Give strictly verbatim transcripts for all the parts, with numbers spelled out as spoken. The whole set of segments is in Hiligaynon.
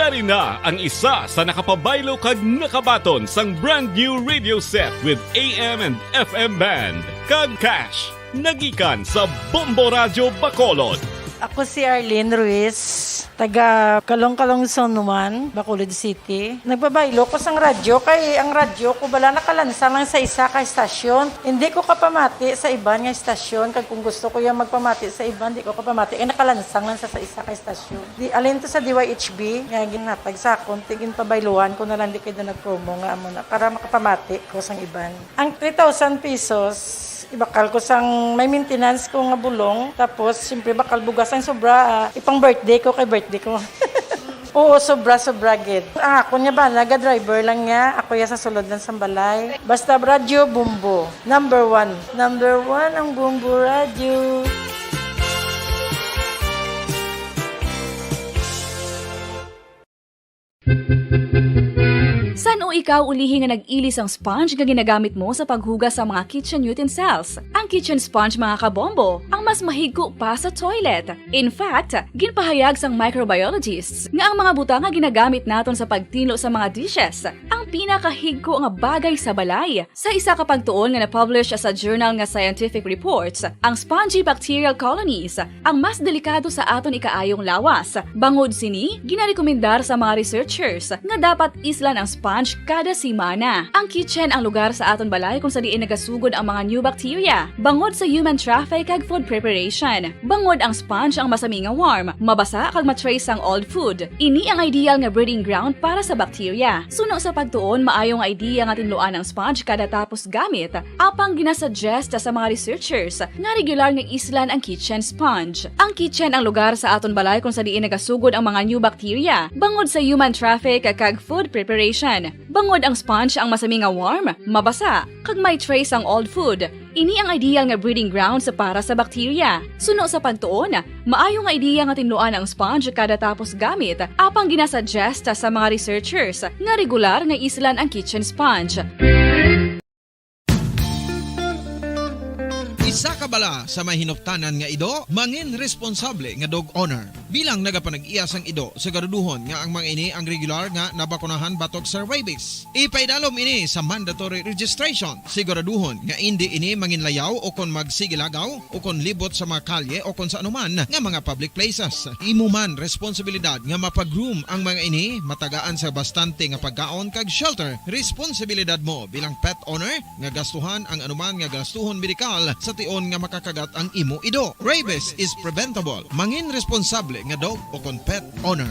Ari na ang isa sa nakapabaylo kag nakabaton sang brand new radio set with A M and F M band kag cash. Nagikan sa Bombo Radyo Bacolod. Ako si Arlene Ruiz, taga Kalong-Kalong Zone one, Bacolod City. Nagpabaylo ko sang radyo kay ang radyo ko bala nakalansang lang sa isa ka estasyon. Hindi ko kapamati sa iban nga estasyon, kag kung gusto ko yung magpamati sa iban, di ko kapamati kay nakalansang lang sa, sa isa ka estasyon. Di, alin to sa D Y H B nga ginhatag sa akon, ti ginpabayluhan ko na lang di kay daw nag-promo nga amo na para makapamati ko sang iban. Ang three thousand pesos, ibakal ko sang may maintenance ko nga bulong, tapos siyempre bakal bugas ang sobra, ah, ipang birthday ko kay birthday ko. Oo, sobra, sobra gid. Ang akon nga bana, ga-driver lang niya, ako ya sa sulod lang sang balay. Basta radyo, Bombo. Number one. Number one ang Bombo Radyo. San-o ikaw ulihi nga nag-ili sang sponge nga ginagamit mo sa paghugas sa mga kitchen utensils? Ang kitchen sponge, mga kabombo, ang mas mahigko pa sa toilet. In fact, ginpahayag sang microbiologists nga ang mga butang nga ginagamit naton sa pagtinlo sa mga dishes ang pinakahigko nga bagay sa balay. Sa isa ka pagtuon nga na-publish sa journal nga Scientific Reports, ang spongy bacterial colonies ang mas delikado sa aton ikaayong lawas. Bangod sini, ginarekomendar sa mga researchers nga dapat islan ang sponge kada semana. Ang kitchen ang lugar sa aton balay kung sa diin nagasugod ang mga new bacteria, bangod sa human traffic kag food preparation. Bangod ang sponge ang masami nga warm, mabasa kag ma-trace ang old food. Ini ang ideal nga breeding ground para sa bacteria. Suno sa pagtuon, maayo nga idea nga tinluan ang sponge kada tapos gamit, apang ginasuggest sa mga researchers nga regular nga islan ang kitchen sponge. Ang kitchen ang lugar sa aton balay kung sa diin nagasugod ang mga new bacteria, bangod sa human traffic kag food preparation. Bangod ang sponge ang masami nga warm, mabasa, kag may trace ang old food, ini ang ideal nga breeding grounds para sa bacteria. Suno sa pagtuon, maayo nga ideya nga tinluan ang sponge kada tapos gamit, apang ginasuggest sa mga researchers nga regular nga islan ang kitchen sponge. Isa ka bala sa may hinuptanan nga ido, mangin responsable nga dog owner. Bilang nagapanag-iya sang ido, siguraduhon nga ang mga ini ang regular nga nabakunahan batok sa rabies. Ipaidalom ini sa mandatory registration. Siguraduhon nga indi ini manginlayaw o kon magsigilagaw o kon libot sa mga kalye o kon sa anuman nga mga public places. Imo man responsibilidad nga mapag-groom ang mga ini, matagaan sa bastante nga pagkaon kag shelter. Responsibilidad mo bilang pet owner nga gastuhan ang anuman nga gastuhon medikal sa tion nga makakagat ang imo ido. Rabies is preventable. Mangin responsable nga dog o kon pet owner.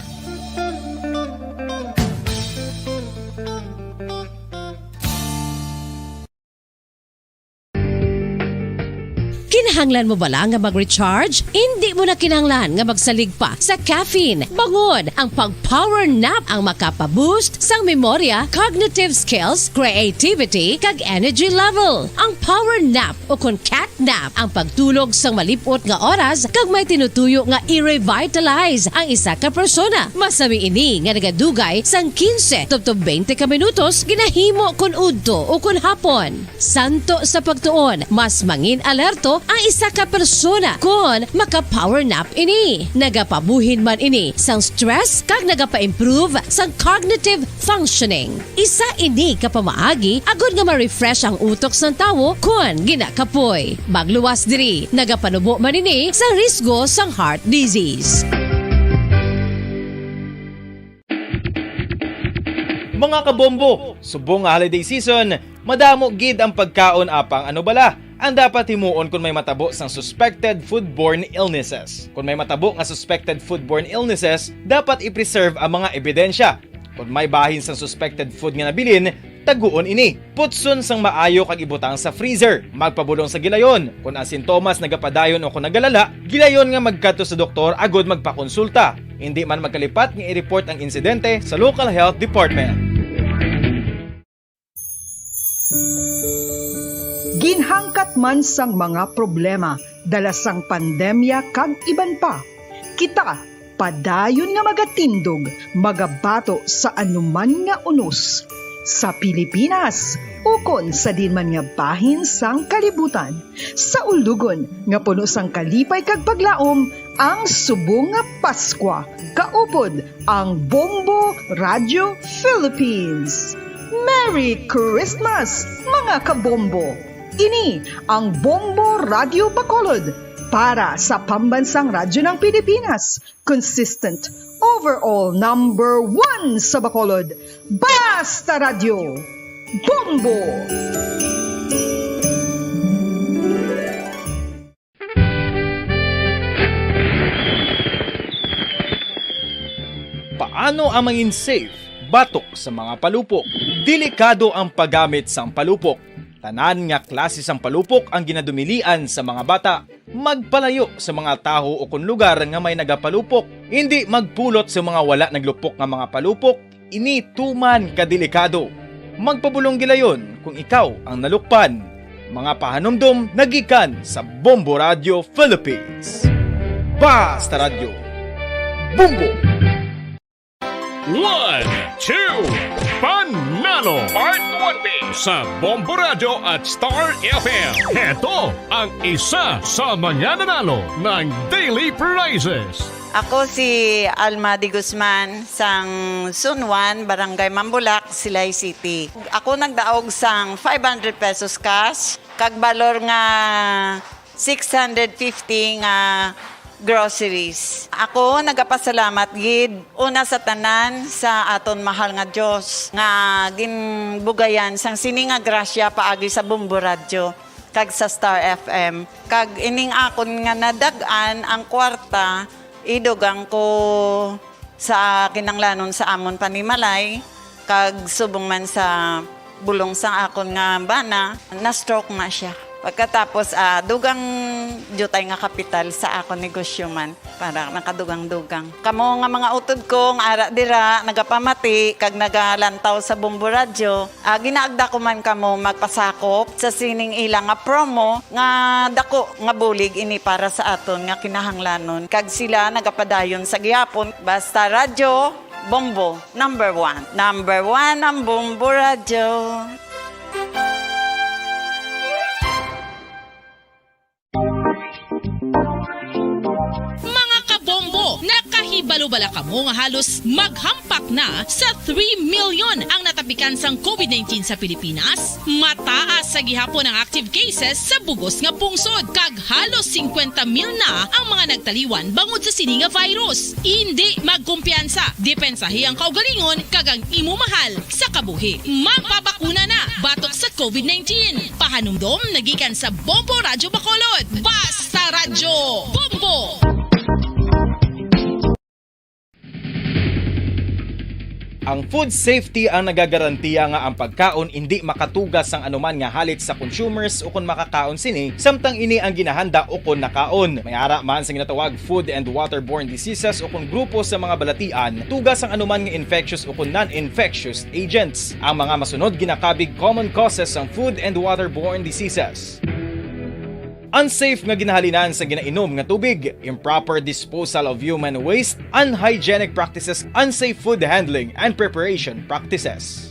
Kinahanglan mo bala nga mag-recharge? Indi mo na kinahanglan nga magsalig pa sa caffeine. Bangod ang pag-power nap ang makapa-boost sang memorya, cognitive skills, creativity, kag energy level. Ang power nap o kon cat nap ang pagtulog sang malip-ot nga oras kag may tinutuyo nga i-revitalize ang isa ka persona. Masami ini nga nagadugay sang quince tubtob twenty ka minutos, ginahimo kon udto o kon hapon. Santo sa pagtuon, mas mangin alerto ang isa ka persona kon maka-power nap ini. Nagapabuhin man ini sang stress kag nagapa-improve sang cognitive functioning. Isa ini ka pamaagi agod nga ma-refresh ang utok sang tawo kon ginakapoy. Magluwas diri, nagapanubo man ini sa risgo sang heart disease. Mga kabombo, subong nga holiday season, madamo gid ang pagkaon, apang ano bala ang dapat himuon kon may matabo sang suspected foodborne illnesses? Kon may matabo nga suspected foodborne illnesses, dapat i-preserve ang mga ebidensya. Kon may bahin sang suspected food nga nabilin, taguon ini. Putson sang maayo kag ibutang sa freezer. Magpabudong sa gilayon. Kon ang sintomas nagapadayon o kon nagalala, gilayon nga magkadto sa doktor agod magpakonsulta. Indi man magkalipat nga i-report ang insidente sa local health department. Ginhangkat man sang mga problema dala sang pandemya kag iban pa, kita padayon nga magatindog, magabato sa anuman nga unos, sa Pilipinas ukon sa diin man nga bahin sang kalibutan. Sa ulugon nga puno sang kalipay kag paglaom, Ang subong nga Paskwa kaupod ang Bombo Radio Philippines. Merry Christmas, mga kabombo! Ini ang Bombo Radio Bacolod para sa Pambansang Radyo ng Pilipinas. Consistent, overall number one sa Bacolod. Basta Radyo, Bombo! Paano ang mangin safe batok sa mga palupok? Delikado ang paggamit sang palupok. Tanan nga klase sang palupok ang ginadumilian sa mga bata. Magpalayo sa mga tawo ukon lugar nga may nagapalupok. Indi magpulot sa mga wala naglupok nga mga palupok. Ini tuman ka delikado. Magpabulong gilayon kung ikaw ang nalukpan. Mga pahanumdom nagikan sa Bombo Radio Philippines. Basta Radyo, Bombo! One, two, Panalo! Part one B sa Bombo Radio at Star F M. Heto ang isa sa mga nanalo ng daily prizes. Ako si Alma de Guzman, sang Sunwan, Barangay Mambulak, Silay City. Ako nagdaog sang five hundred pesos cash, kag balor nga six hundred fifty nga groceries. Ako nagapasalamat gid, una sa tanan, sa aton mahal nga Dios nga ginbugayan sang sini nga grasya paagi sa Bombo Radyo kag sa Star F M. Kag ining akon nga nadag-an ang kwarta, idugang ko sa kinahanglanon sa amon panimalay, kag subong man sa bulong sang akon nga bana, na-stroke na siya. Pagkatapos, ah, dugang diutay nga kapital sa akon negosyo man, para nakadugang-dugang. Kamo nga mga utod ko nga ara dira, nagapamati kag nagalantaw sa Bombo Radyo, ah, ginaagda ko man kamo magpasakop sa sining ila nga promo nga dako nga bulig ini para sa aton nga kinahanglanon, kag sila nagapadayon sa gihapon. Basta Radyo, Bombo, number one. Number one ang Bombo Radyo. Mga kabombo, nakahibalo bala kamo nga halos maghampak na sa three million ang natapikan sang covid nineteen sa Pilipinas? Mataas sa gihapon ang active cases sa bug-os nga pungsod, kag halos singkwenta mil na ang mga nagtaliwan bangod sa sini nga virus. Indi magkumpiyansa, depensahi ang kaugalingon kag ang imo mahal sa kabuhi. Magpabakuna na batok sa covid nineteen. Pahanumdom nagikan sa Bombo Radyo Bacolod. Basta Radyo Bombo! Ang food safety ang nagagarantiya nga ang pagkaon indi makatuga sang anuman nga halit sa consumers ukon makakaon sini, samtang ini ang ginahanda ukon nakaon. May ara man sa ginatawag food and waterborne diseases ukon grupo sa mga balatian, tuga sang anuman nga infectious ukon non-infectious agents. Ang mga masunod ginakabig common causes sang food and waterborne diseases. Unsafe nga ginahalinan sa ginainom nga tubig, improper disposal of human waste, unhygienic practices, unsafe food handling and preparation practices.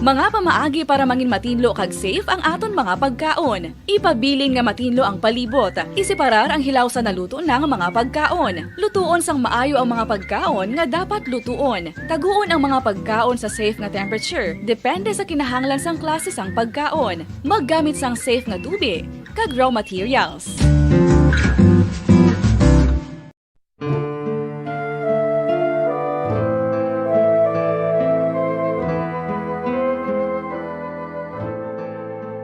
Mga pamaagi para mangin matinlo kag safe ang aton mga pagkaon. Ipabilin nga matinlo ang palibot. Iseparar ang hilaw sa naluto na nga mga pagkaon. Lutuon sang maayo ang mga pagkaon nga dapat lutuon. Taguon ang mga pagkaon sa safe nga temperature, depende sa kinahanglan sang klase sang pagkaon. Maggamit sang safe nga tubig kag raw materials.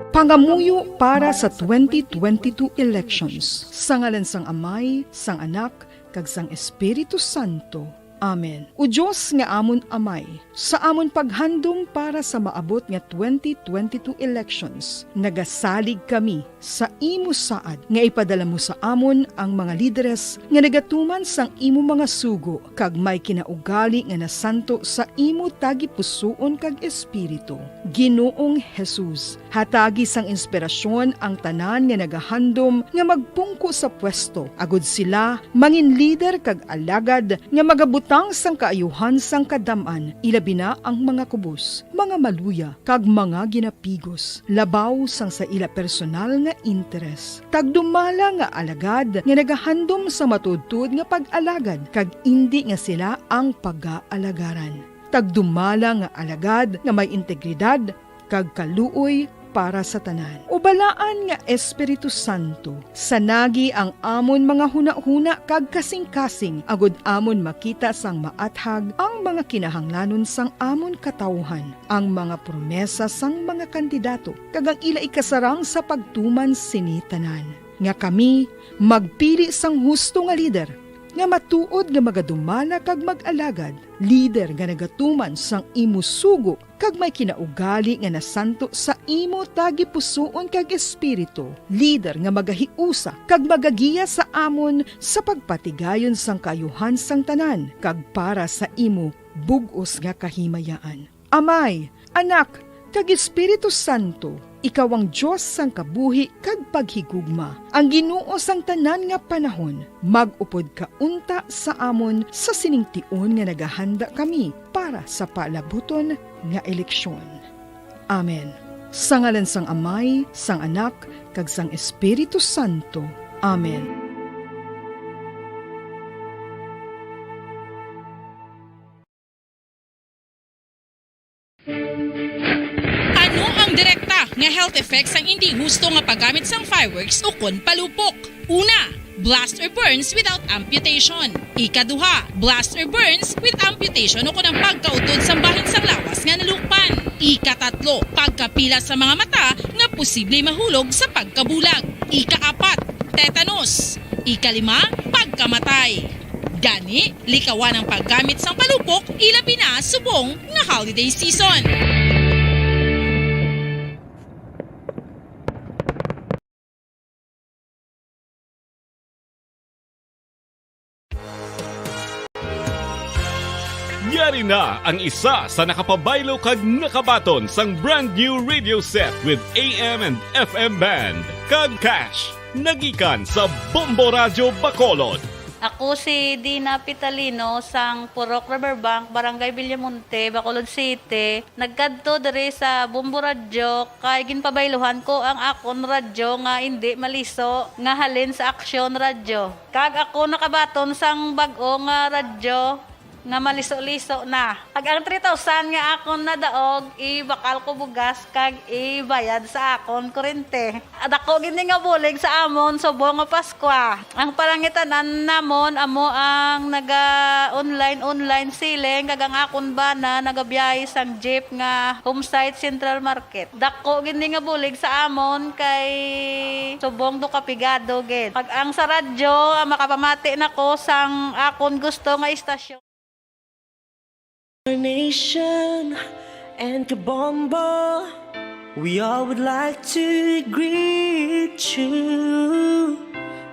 Pangamuyo para sa twenty twenty-two elections. Sa ngalan sang Amay, sang Anak, kag sang Espiritu Santo. Amen. O Dios nga amon Amay, sa amon paghandom para sa maabot nga twenty twenty-two elections, nagasalig kami sa imo saad nga ipadala mo sa amon ang mga lideres nga nagatuman sang imo mga sugo kag may kinaugali nga nasanto sa imo tagipusoon kag espiritu. Ginoong Jesus, hatagi sang inspirasyon ang tanan nga nagahandom nga magpungko sa pwesto, agud sila mangin lider kag alagad nga magabut Tang sang kaayuhan sang kadam-an, ilabi na ang mga kubos, mga maluya, kag mga ginapigos, labaw sang sa ila personal nga interes. Tagdumala nga alagad nga nagahandom sa matuodtuod nga pag-alagad, kag indi nga sila ang pagaalagaran. Tagdumala nga alagad nga may integridad, kag kaluoy para sa tanan. O Balaan nga Espiritu Santo, sanagi ang amon mga hunahuna kag kasingkasing, agod amon makita sang maathag ang mga kinahanglanon sang amon katawuhan, ang mga promesa sang mga kandidato, kag ang ila ikasarang sa pagtuman sini tanan. Nga kami magpili sang husto nga lider, nga matuod nga magadumala kag mag-alagad, lider nga nagatuman sang imo sugo kag may kinaugali nga nasanto sa imo tagipusoon kag espiritu, lider nga magahiusa kag magagiya sa amon sa pagpatigayon sang kaayuhan sang tanan kag para sa imo bug-os nga kahimayaan. Amay, Anak, kag Espiritu Santo, ikaw ang Dios sang kabuhi kag paghigugma, ang Ginoo sang tanan nga panahon. Mag-upod ka unta sa amon sa sining tion nga nagahanda kami para sa palabuton nga eleksyon. Amen. Sa ngalan sang Amay, sang Anak, kag sang Espiritu Santo. Amen. Ano ang direkta nga health effects sang indi husto nga paggamit sang fireworks ukon palupok? Una, blast or burns without amputation. Ikaduha, blast or burns with amputation ukon ang pagkautod sang bahin sang lawas nga nalukpan. Ikatatlo, pagkapila sa mga mata nga posible mahulog sa pagkabulag. Ikaapat, tetanus. Ikalima, pagkamatay. Gani, likawan ang paggamit sang palupok, ilabi na subong nga holiday season. Yari na ang isa sa nakapabaylo kag nakabaton sang brand new radio set with A M and F M band kag cash, nagikan sa Bombo Radyo Bacolod. Ako si Dina Pitalino sang Purok Riverbank, Barangay Villamonte, Bacolod City. Nagkadto diri sa Bombo Radyo kay ginpabayluhan ko ang akon radyo nga indi maliso nga halin sa Aksyon Radyo. Kag ako nakabaton sang bag-o nga radyo nga maliso-liso na. Kag ang three thousand nga akon nadaog, ibakal ko bugas kag ibayad sa akon kurente. Dako gid ni nga bulig sa amon subong nga Paskwa. Ang palangitan-an namon amo ang naga-online, online selling, kag ang akon bana nagabiyahe sang jeep nga home site Central Market. Dako gid ni nga bulig sa amon kay subong do ka pigado gid. Pag ang sa radyo, ah, makapamati na ko sang akon gusto nga istasyon. Nation and Kabombo, we all would like to greet you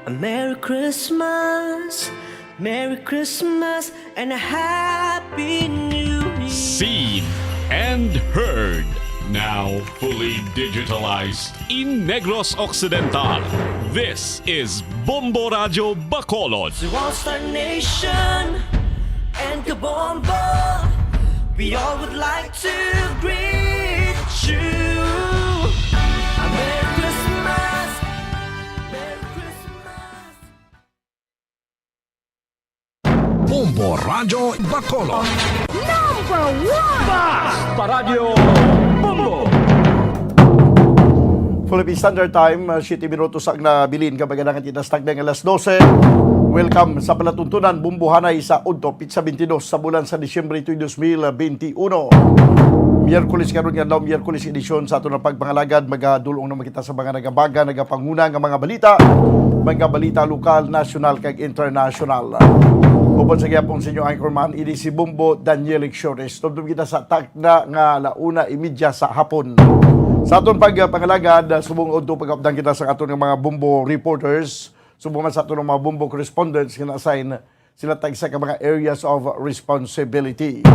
a Merry Christmas, Merry Christmas and a Happy New Year. Seen and heard, now fully digitalized in Negros Occidental. This is Bombo Radyo Bacolod. To all Star Nation and Kabombo, we all would like to greet you a Merry Christmas, Merry Christmas. Bombo Radyo Bacolod. Number one! Basta Radyo Bombo! Philippine Standard Time, uh, siyete minutos ang nabilin, kabagalangan tinastag na nga alas dose. Welcome sa palatuntunan, Bombohanay sa udto, pitsa twenty-dos sa bulan sa Disyembre tuig dos mil twenty-uno. Miyerkules karon nga adlaw, Miyerkules edisyon sa aton nga pagpangalagad, magadul-ong naman kita sa mga nagabaga, nagapanguna nga mga balita, mga balita lokal, nasyonal, kag internasyonal. Upod sa gihapon sa inyo anchorman, ini si Bombo Daniel Ixores. Tumdum kita sa takna nga ala una imedya sa hapon. Sa aton pagpangalagad, subong udto pagkapdan kita sa aton nga mga Bombo reporters, subong man sa aton nga mga Bombo correspondents nga na-assign sila tagsa ka mga areas of responsibility.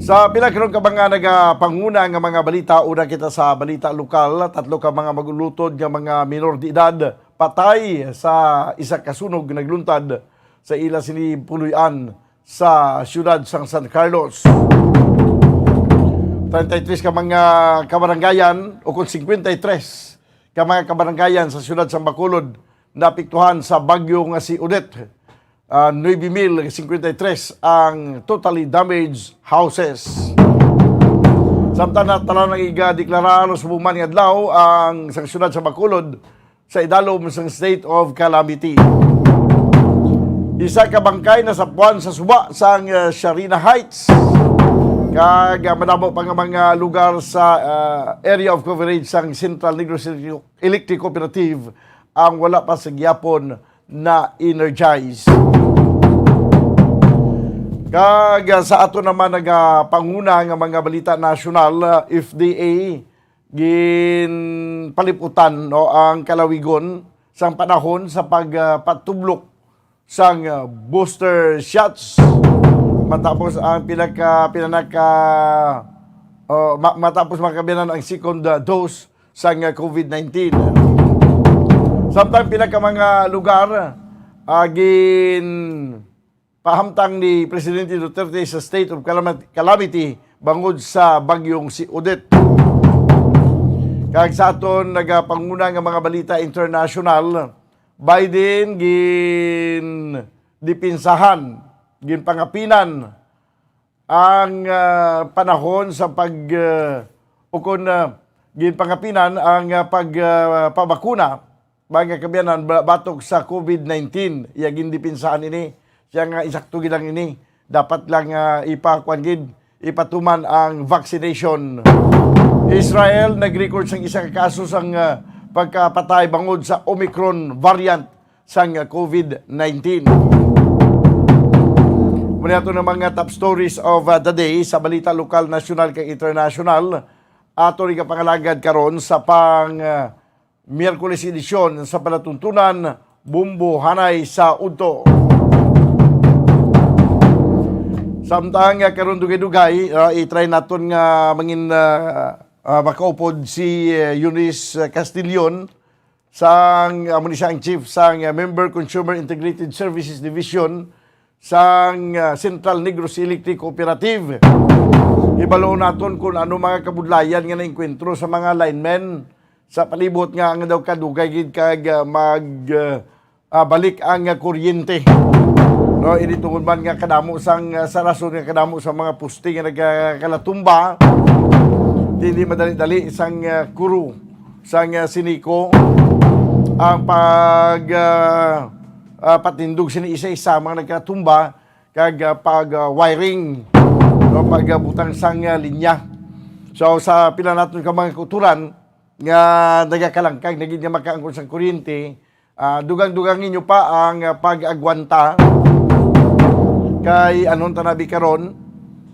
Sa pila karon ka mga nagapanguna nga mga balita, una kita sa balita lokal, tatlo ka mga mag-ulutod nga mga minor de edad patay sa isa ka sunog nga nagluntad sa ila sini puloy-an sa siyudad sang San Carlos. Treinta y tres ka mga kabaranggayan, o kon cincuenta y tres ka mga kabaranggayan sa siyudad sang Bacolod naapektuhan sa bagyo nga si Odette. Ah, nuebe mil cincuenta y tres ang totally damaged houses. Samtang natala nang igadeklara subong man nga adlaw ang sang siyudad sa Bacolod sa idalom sang state of calamity. Isa ka bangkay nasapuan sa suba sang, ah, Sharina Heights, kag, ah, madamo pa nga mga lugar sa, ah, area of coverage sang Central Negros Electric Cooperative ang wala pa sa gihapon na energize. Kag, ah, sa ato naman nagapanguna nga mga balita nasyonal, ah, F D A ginpaliputan, no, ang kalawigon sang panahon sa pag, ah, patublok sang, ah, booster shots matapos ang pinaka pinanaka, oh, ma- matapos makabiyanan ang second, ah, dose sang, ah, covid nineteen. Samtang pila ka mga lugar, ah, gin pahamtang ni Presidente Duterte sa state of calamity, calamity bangod sa bagyong si Odette. Kag sa aton nagapanguna nga mga balita international, Biden gindipinsahan, ginpangapinan ang, ah, panahon sa pag, ah, ukon, ah, ginpangapinan ang, ah, pag, ah, pabakuna, mga kaabyanan, ba-, batok sa covid nineteen. Iya gindipinsahan ini. Siya nga, insakto gid lang ini. Dapat lang, ah, ipakuan gid, ipatuman ang vaccination. Israel nag-record sang isa ka kaso sang, ah, pagkapatay bangod sa Omicron variant sang covid nineteen. Muna ato ng mga top stories of, uh, the day sa balita lokal, nasyonal, kag internasyonal. Ato rin kapangalagad karon sa pang, uh, Miyerkules edisyon sa palatuntunan, Bumbo Hanay sa Udto. Samtang, uh, karon dugay-dugay, uh, i-try naton nga mangin, uh, uh, makaupod si, uh, Eunice, uh, Castillon, sang, amo ni siya ang chief sang, uh, Member Consumer Integrated Services Division sang, uh, Central Negros Electric Cooperative. Ibalo naton kung ano mga kabudlayan nga naengkwentro sa mga linemen sa palibot nga ang daw kadugay gid kag, uh, mag, uh, uh, balik ang, uh, kuryente. No, ini tungod man nga kadamo sang, uh, sa rason nga kadamo sa mga poste nga nagkakalatumba, hindi madali-dali sang, uh, kuru sang, ah, Sinico ang pag, ah, ah, patindog sini isa-isa mga nagkatumba kag, ah, pag, ah, wiring o pag, ah, butang sang, ah, linya. So, sa pila naton ka mga kauturan nga nagakalangkag na gid nga makaangkon sang kuryente, ah, dugang-dugang ninyo pa ang, ah, pag-agwanta kay anon tanabi karon,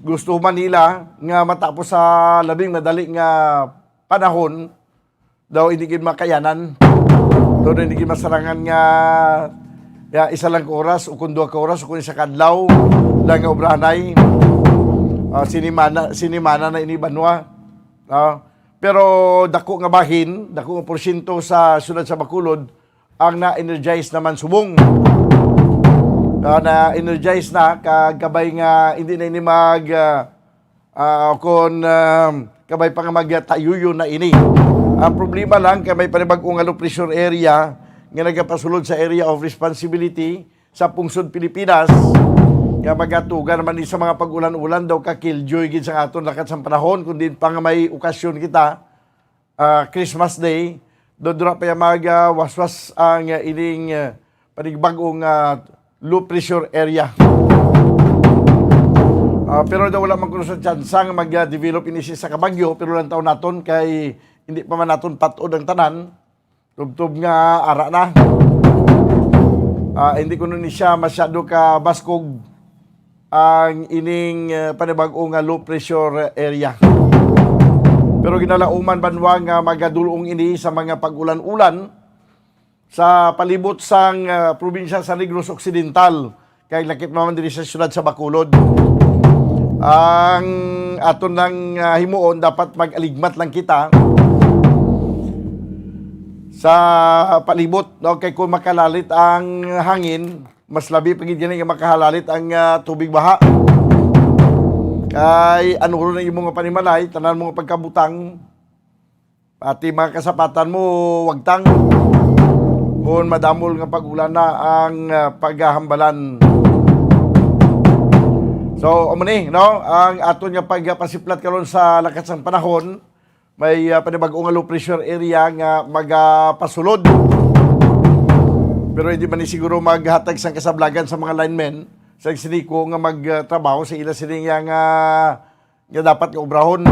gusto man nila nga matapos sa labing madali nga panahon, daw hindi gid makayanan. Daw hindi gid masarangan nga, ya, isa lang ka oras o kung duha ka oras o kung isa ka adlaw lang nga obrahanay. Ah, sinimana, sinimana na ini banwa. Ah, pero dako nga bahin, dako nga porsyento sa siyudad sa Bacolod ang na-energize naman subong. Ah, na-energize na, kag kabay nga hindi na ini mag, ah, ah, kon, um, kabay pa nga magtayuyo na ini. Ang problema lang kay may panibag-o nga low pressure area nga nagapasulod sa area of responsibility sa pungsod Pilipinas nga magatugan naman ni sa mga pag-ulan-ulan daw ka killjoy gid sa aton lakat sang panahon, kun diin pa nga may okasyon kita, ah, Christmas Day, dodra pa ya mag, ah, waswas ang, ah, ining, ah, panigbag-ong, ah, low pressure area. Ah, pero daw wala man kuno sa tsansa nga mag-develop ini sa isa ka bagyo, pero lang taon naton kay hindi pa man naton patod ang tanan. Tubtob nga ara na. Ah, hindi kuno ni siya masyado ka baskog ang ining, eh, panibag-o nga low pressure area. Pero ginalauman banwa nga magadulong ini sa mga pag-ulan-ulan sa palibot sang, eh, probinsya sa Negros Occidental, kay lakip naman diri sa siyudad sa Bacolod. Ang aton lang, ah, himuon, dapat mag-aligmat lang kita sa palibot, no? Kay kung makalalit ang hangin, Mas labi pa gid gani nga makahalalit ang, ah, tubig baha. Kay ano ron ang imong panimalay, tanan mo nga pagkabutang, pati mga kasapatan mo, wagtang. Kung madamol nga pag-ulan na ang, ah, paghahambalan. So, amo ni, no? Ang aton nga pagpasiplat karon sa lakat sang panahon, may, ah, panibag-o nga low pressure area nga magapasulod. Pero hindi man ni siguro maghatag sang kasablagan sa mga linemen sa Exnico nga magtrabaho sa ila sini nga, nga, nga dapat nga obrahon.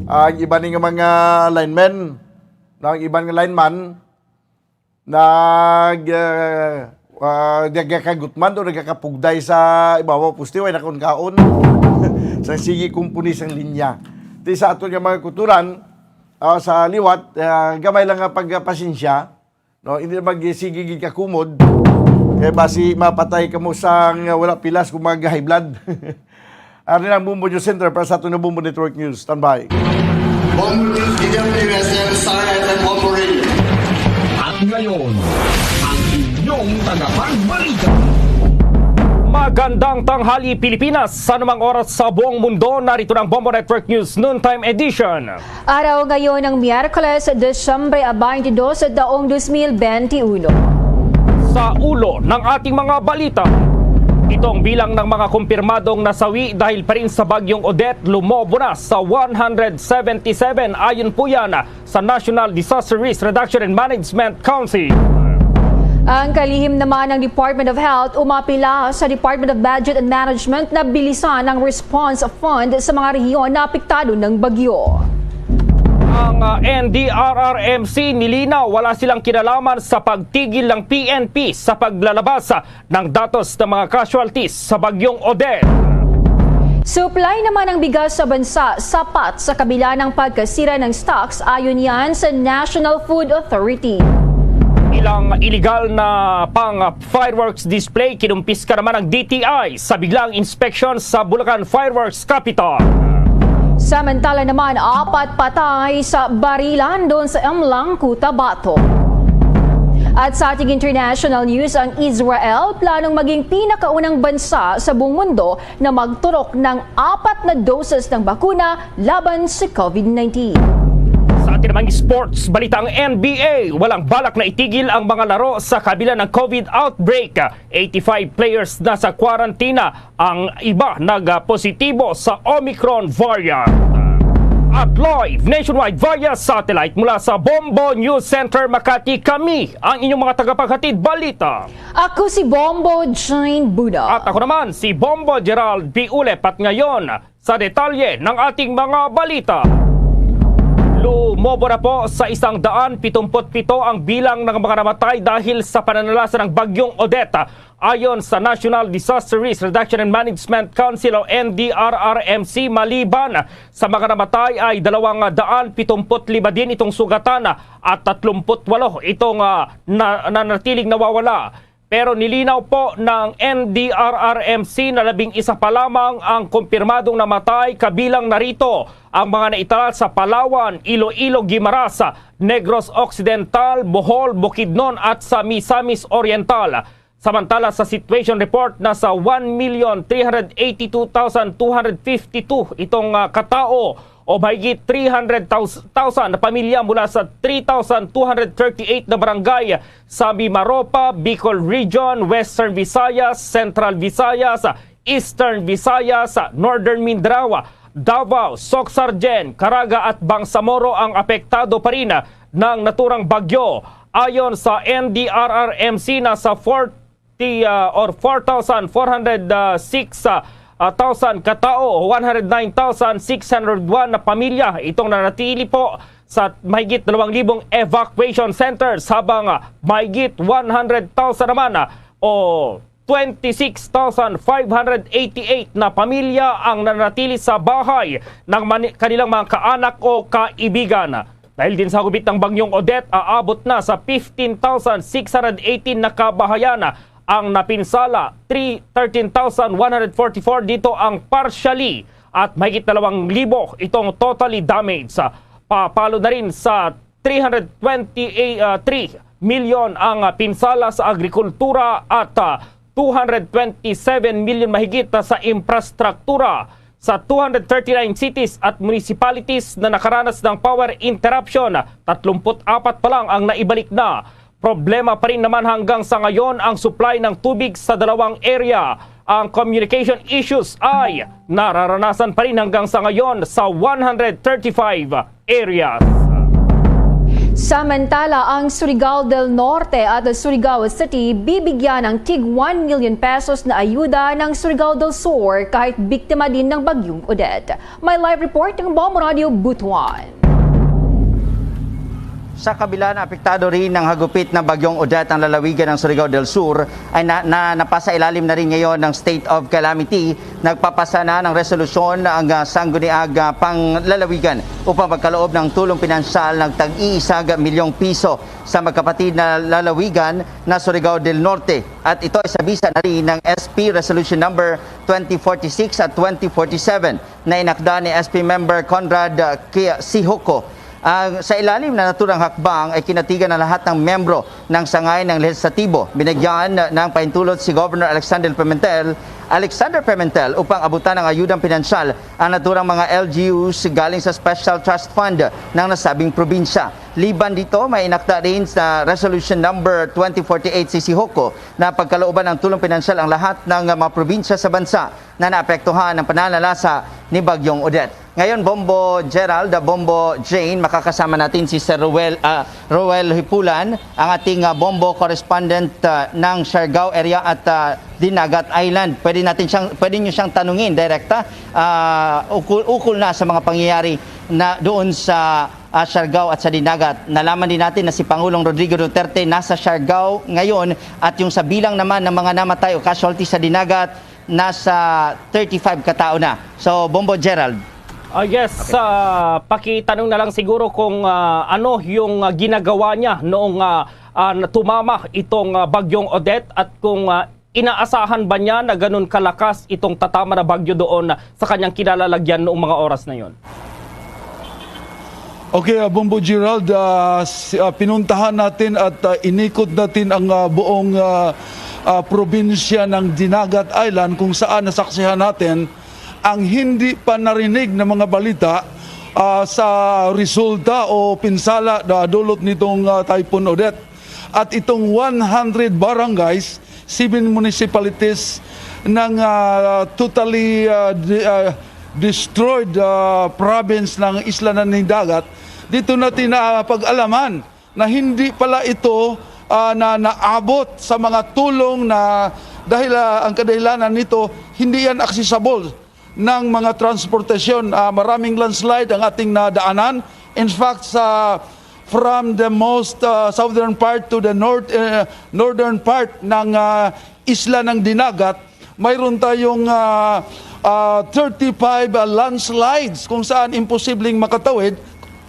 Ang iba ni nga mga linemen, ang iban nga lineman, nag, ah, ah, nagakagutman o nagakapugday sa ibabaw poste, way na kaon-kaon. Sa sige kumpuni sang linya. Ti sa aton nga mga kulturan, ah, sa liwat, ah, gamay lang nga pagpasensya, no? Hindi na magsige gid ka kumod. Kay basi mapatay kamo sang wala pilas kung mag-high blood. Ari ang Bombo News Center para sa aton nga Bombo Network News. Standby. Bombo News, D W S M, Star F M, Bombo Radio. At ngayon, ang inyong tagapagbalita. Magandang tanghali, Pilipinas. Sa anumang oras sa buong mundo, narito na ang Bombo Network News Noontime Edition. Araw ngayon ng Miyerkules, Disyembre twenty-two, taong dos mil benti uno. Sa ulo ng ating mga balita, itong bilang ng mga kumpirmadong nasawi dahil pa rin sa Bagyong Odette lumobo na sa one hundred seventy-seven. Ayon po yan sa National Disaster Risk Reduction and Management Council. Ang kalihim naman ng Department of Health, umapila sa Department of Budget and Management na bilisan ang response fund sa mga rehiyon na apektado ng bagyo. Ang, ah, N D R R M C nilinaw, wala silang kinalaman sa pagtigil ng P N P sa paglalabas, ah, ng datos ng mga casualties sa Bagyong Odette. Supply naman ng bigas sa bansa sapat sa kabila ng pagkasira ng stocks, ayon yan sa National Food Authority. Ilang iligal na pang fireworks display kinumpiska naman ng D T I sa biglang inspeksyon sa Bulacan Fireworks Capital. Samantala naman, apat patay sa barilan doon sa Emlang, Cotabato. At sa ating international news, ang Israel planong maging pinakaunang bansa sa buong mundo na magturok ng apat na doses ng bakuna laban sa COVID nineteen. Sa atin namang sports balita, ang N B A walang balak na itigil ang mga laro sa kabila ng COVID outbreak. Eighty-five players na sa kwarantina, ang iba nagpositibo sa Omicron variant. At live nationwide via satellite mula sa Bombo News Center Makati, kami ang inyong mga tagapaghatid balita. Ako si Bombo Jane Buna. At ako naman si Bombo Gerald B. Ulep. At ngayon, sa detalye ng ating mga balita. Lumobo na po sa isang daan pitumput pito ang bilang ng mga namatay dahil sa pananalasa ng Bagyong Odette. Ayon sa National Disaster Risk Reduction and Management Council o N D R R M C, maliban sa mga namatay ay dalawang daan pitumput lima din itong sugatan at tatlumput walo itong, ah, na, nanatiling nawawala. Pero nilinaw po ng N D R R M C na labing isa pa lamang ang kumpirmadong namatay, kabilang na rito ang mga naitala sa Palawan, Iloilo, Guimaras, Negros Occidental, Bohol, Bukidnon at sa Misamis Oriental. Samantala, sa situation report, nasa one million three hundred eighty-two thousand two hundred fifty-two itong, ah, katao o mahigit three hundred thousand na pamilya mula sa three thousand two hundred thirty-eight na barangay sa Mimaropa, Bicol Region, Western Visayas, Central Visayas, Eastern Visayas, Northern Mindanao, Davao, Soccsksargen, Caraga at Bangsamoro ang apektado pa rin ng naturang bagyo. Ayon sa N D R R M C, nasa forty, ah, or four thousand four hundred six, ah, ah, thousand katao, one hundred nine thousand six hundred one na pamilya itong nanatili po sa mahigit dalawang libong evacuation centers, habang, ah, mahigit one hundred thousand naman, ah, o twenty-six thousand five hundred eighty-eight na pamilya ang nanatili sa bahay ng mani-, kanilang mga kaanak o kaibigan. Dahil din sa gubit ng Bagyong Odette, aabot na sa fifteen thousand six hundred eighteen na kabahayan ang napinsala, three, thirteen thousand one hundred forty-four dito ang partially at mahigit dalawang libo itong totally damaged. Papalo na rin sa three hundred twenty-three milyon ang, ah, pinsala sa agrikultura at, ah, two hundred twenty-seven million mahigit sa infrastruktura. Sa two hundred thirty-nine cities at municipalities na nakaranas ng power interruption, tatlumpu't apat pa lang ang naibalik na. Problema pa rin naman hanggang sa ngayon ang supply ng tubig sa dalawang area. Ang communication issues ay nararanasan pa rin hanggang sa ngayon sa one hundred thirty-five areas. Samantala, ang Surigao del Norte at Surigao City bibigyan ng tig one million pesos na ayuda ng Surigao del Sur kahit biktima din ng Bagyong Odette. May live report ng Bombo Radio Butuan. Sa kabila na apektado rin ng hagupit na Bagyong Odette ang lalawigan ng Surigao del Sur, ay na, na napasailalim na rin ngayon ng state of calamity. Nagpapasa na ng resolusyon ang, ah, sangguniang, ah, panglalawigan upang magkaloob ng tulong pinansyal ng tag-iisang milyong piso sa magkapatid na lalawigan na Surigao del Norte. At ito ay sa bisa na rin ng S P Resolution Number twenty forty-six at twenty forty-seven na inakda ni S P Member Conrad, ah, Ki-, Sihoco. Ang, sa ilalim na naturang hakbang ay kinatigan ang lahat ng miyembro ng sangay ng lehislatibo. Binigyan ng pahintulot si Governor Alexander Pimentel, Alexander Pimentel upang abutan ng ayudang pinansyal ang naturang mga L G Us galing sa Special Trust Fund ng nasabing probinsya. Liban dito, may inakda rin sa Resolution Number twenty forty-eight si Sihoco na pagkalooban ng tulong pinansyal ang lahat ng mga probinsya sa bansa na naapektuhan ng pananalasa ni Bagyong Odette. Ngayon, Bombo Gerald, ah, Bombo Jane, makakasama natin si Sir Roel, ah, Roel Hipulan, ang ating, ah, Bombo correspondent, ah, ng Siargao area at, ah, Dinagat Island. Pwede natin siyang, pwede niyo siyang tanungin direkta, ah, ukol, ukol na sa mga pangyayari na doon sa, ah, Siargao at sa Dinagat. Nalaman din natin na si Pangulong Rodrigo Duterte nasa Siargao ngayon at yung sa bilang naman ng mga namatay o casualty sa Dinagat, nasa thirty-five ka tao na. So, Bombo Gerald. Ah, yes, ah, pakitanong na lang siguro kung, ah, ano yung, ah, ginagawa niya noong, ah, ah, na tumama itong, ah, Bagyong Odette at kung, ah, inaasahan ba niya na ganun kalakas itong tatama na bagyo doon sa kanyang kinalalagyan noong mga oras na yon. Okay, ah, Bombo Gerald, ah, si- ah, pinuntahan natin at ah, inikot natin ang ah, buong ah, ah, probinsya ng Dinagat Island kung saan nasaksihan natin ang hindi pa narinig na mga balita ah, sa resulta o pinsala na dulot nitong ah, Typhoon Odette. At itong one hundred barangays, seven municipalities ng ah, totally ah, di- ah, destroyed ah, province ng Isla ng Dagat, dito natin napag-alaman na hindi pala ito ah, na naabot sa mga tulong na dahil ah, ang kadahilanan nito hindi yan accessible ng mga transportasyon. Ah, maraming landslide ang ating nadaanan. In fact, sa from the most ah, southern part to the north, eh, northern part ng ah, isla ng Dinagat, mayroon tayong ah, ah, thirty-five ah, landslides kung saan imposibleng makatawid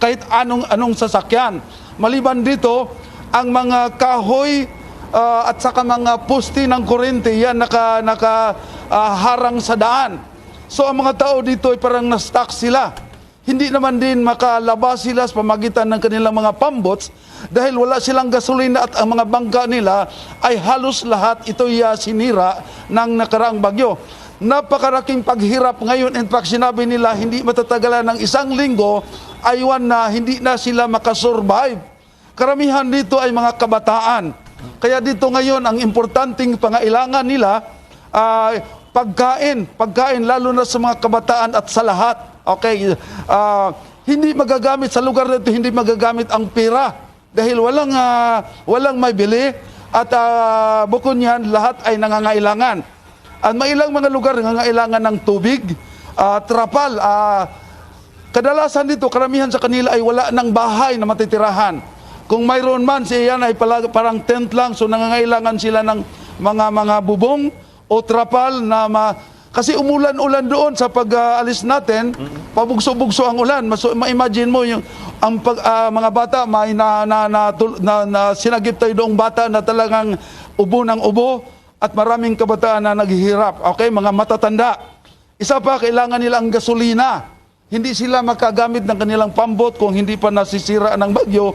kahit anong anong sasakyan. Maliban dito, ang mga kahoy ah, at saka mga poste ng kurente yan naka naka ah, harang sa daan. So ang mga tao dito ay parang na-stuck sila. Hindi naman din makalabas sila sa pamagitan ng kanilang mga pambots dahil wala silang gasolina at ang mga bangka nila ay halos lahat ito'y ah, sinira ng nakaraang bagyo. Napakaraking paghirap ngayon. In fact, sinabi nila hindi matatagalan ng isang linggo, aywan na hindi na sila makasurvive. Karamihan dito ay mga kabataan. Kaya dito ngayon, ang importanteng pangailangan nila ay pagkain, pagkain lalo na sa mga kabataan at sa lahat. Okay, ah, hindi magagamit sa lugar na ito, hindi magagamit ang pera dahil walang ah, walang may bili at ah, bukod niyan lahat ay nangangailangan. Ang mailang mga lugar nangangailangan ng tubig, ah, trapal, ah, kadalasan dito karamihan sa kanila ay wala ng bahay na matitirahan. Kung mayroon man, siya yan ay pala, parang tent lang, so nangangailangan sila ng mga mga bubong o trapal na ma, kasi umulan-ulan doon sa pag-alis natin, pabugso-bugso ang ulan. Mas ma-imagine mo yung ang pag, ah, mga bata may na na, na, na, na sinagip tayo doong bata na talagang ubo ng ubo at maraming kabataan na naghihirap. Okay, mga matatanda. Isa pa, kailangan nila ang gasolina. Hindi sila makagamit ng kanilang pambot kung hindi pa nasisira ng bagyo.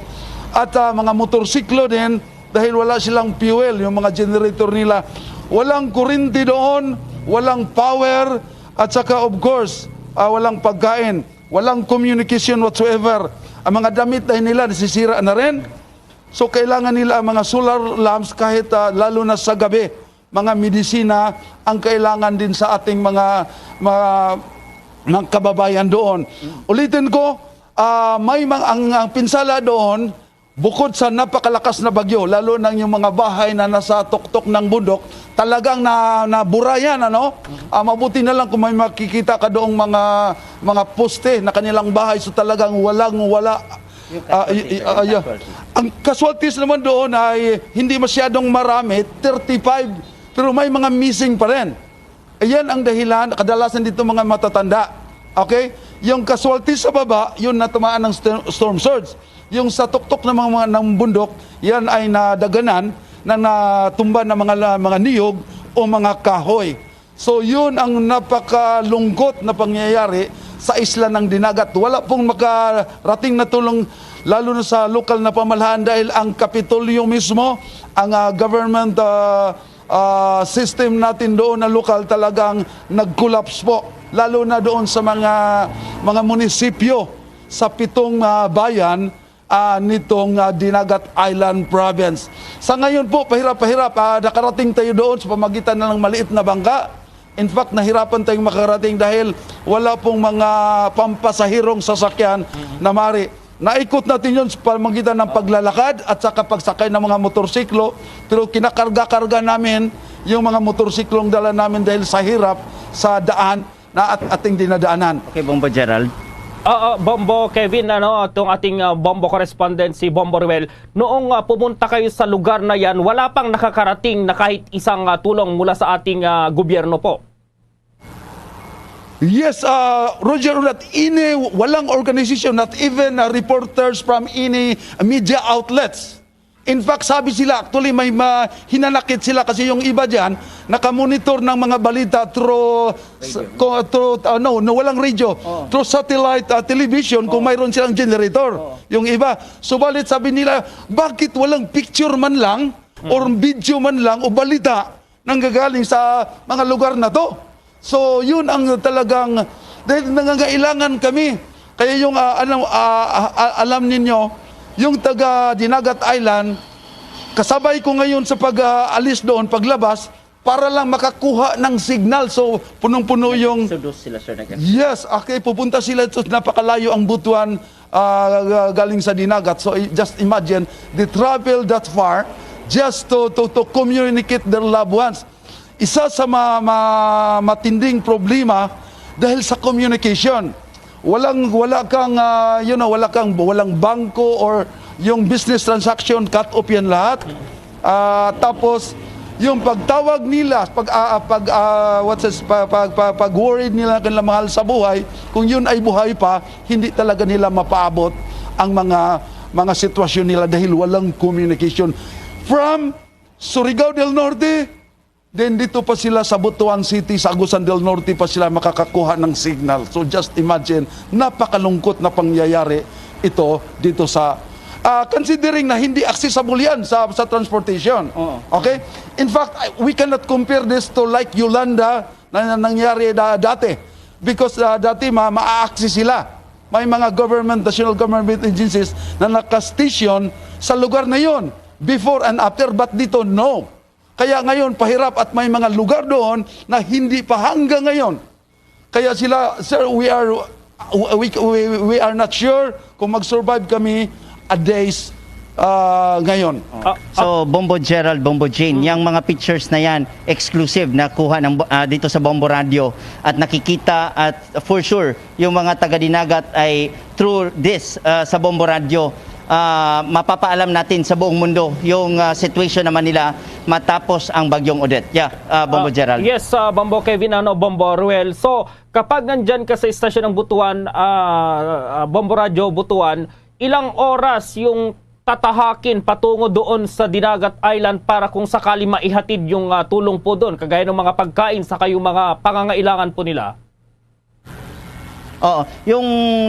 at ah, mga motorsiklo din dahil wala silang fuel, yung mga generator nila. Walang kurinti doon, walang power, at saka of course, ah, walang pagkain, walang communication whatsoever. Ang mga damit dahil nila nasisira na rin. So kailangan nila ang mga solar lamps kahit ah, lalo na sa gabi, mga medisina ang kailangan din sa ating mga mga, mga kababayan doon. Ulitin ko, ah, may mga, ang, ang pinsala doon, bukod sa napakalakas na bagyo, lalo na yung mga bahay na nasa tuktok ng bundok, talagang na, naburayan, ano? Ah, mabuti na lang kung may makikita ka doong mga, mga poste na kanilang bahay, so talagang walang wala. Yung Ah, casualties, y- y- ah, yeah. Casualties. Ang casualties naman doon ay hindi masyadong marami, thirty-five, pero may mga missing pa rin. Ayan ang dahilan, kadalasan dito mga matatanda. Okay? Yung casualties sa baba, yun natamaan ng st- storm surge. Yung sa tuktok ng mga, mga ng bundok, yan ay nadaganan na natumba ng mga la- mga niyog o mga kahoy. So yun ang napakalungkot na pangyayari sa isla ng Dinagat. Wala pong makarating na tulong, lalo na sa lokal na pamahalaan, dahil ang Kapitolyo mismo, ang ah, government ah, ah, system natin doon na lokal talagang nag-collapse po, lalo na doon sa mga mga munisipyo sa pitong ah, bayan ah, nitong ah, Dinagat Island Province. Sa ngayon po, pahirap-pahirap, ah, nakarating tayo doon sa pamagitan na ng maliit na bangka. In fact, nahirapan tayong makarating dahil wala pong mga pampasahirong sasakyan na mari. Naikot natin yun sa pamagitan ng paglalakad at sa pagsakay ng mga motorsiklo, pero kinakarga-karga namin yung mga motorsiklong dala namin dahil sa hirap sa daan na at ating dinadaanan. Okay, Bombo Gerald. Oo, Bombo Kevin, ano, itong ating ah, Bombo correspondent, si Bombo Ruel, noong ah, pumunta kayo sa lugar na yan, wala pang nakakarating na kahit isang ah, tulong mula sa ating ah, gobyerno po. Yes, uh, Roger, not any, walang organization, not even uh, reporters from any media outlets. In fact, sabi sila, actually, may ma- hinanakit sila kasi yung iba dyan, nakamonitor ng mga balita through, s- ko- through uh, no, no, walang radio, through satellite uh, television kung mayroon silang generator. Yung iba, subalit sabi nila, bakit walang picture man lang or video man lang o balita nanggagaling sa mga lugar na to? So, yun ang talagang, dahil nangangailangan kami. Kaya yung, ah, alam, ah, ah, ah, alam ninyo, yung taga Dinagat Island, kasabay ko ngayon sa pag-alis doon, paglabas, para lang makakuha ng signal. So, punong-puno yung Exodus sila, sir. Nag- Yes, okay, pupunta sila sa napakalayo ang Butuan ah, galing sa Dinagat. So i- just imagine, they travel that far just to to to communicate their loved ones. Isa sa ma, ma, matinding problema dahil sa communication. Walang wala kang ah, you know, wala kang walang bangko or yung business transaction, cut off yan lahat. Ah, tapos yung pagtawag nila, pag ah, pag ah, what's this, pag, pag, pag, pag worried nila kanilang mahal sa buhay, kung yun ay buhay pa, hindi talaga nila mapaabot ang mga mga sitwasyon nila dahil walang communication from Surigao del Norte. Then dito pa sila sa Butuan City, sa Agusan del Norte pa sila makakakuha ng signal. So just imagine, napakalungkot na pangyayari ito dito sa ah, considering na hindi accessible yan sa sa transportation. Oo. Okay? In fact, I- we cannot compare this to like Yolanda na, na nangyari da, dati, because ah, dati ma, ma-access sila. May mga government, national government agencies na naka-station sa lugar na yon before and after, but dito no. Kaya ngayon pahirap at may mga lugar doon na hindi pa hanggang ngayon. Kaya sila, sir, we are we, we, we, we are not sure kung mag-survive kami a days ah, ngayon. Ah, So, Bombo Gerald, Bombo Jane, yung mga pictures na yan, exclusive na kuha ng, ah, dito sa Bombo Radio at nakikita at for sure, yung mga taga-Dinagat ay through this ah, sa Bombo Radio, ah, mapapaalam natin sa buong mundo yung ah, situation naman nila matapos ang Bagyong Odette. Yeah, ah, Bombo Ah, Gerald. Yes, ah, Bombo Kevin, ano, Bombo Ruel. So, kapag nandyan ka sa istasyon ng Butuan, ah, ah, Bombo Radyo Butuan, ilang oras yung tatahakin patungo doon sa Dinagat Island para kung sakali maihatid yung ah, tulong po doon, kagaya ng mga pagkain sa kayong mga pangangailangan po nila? Oo, yung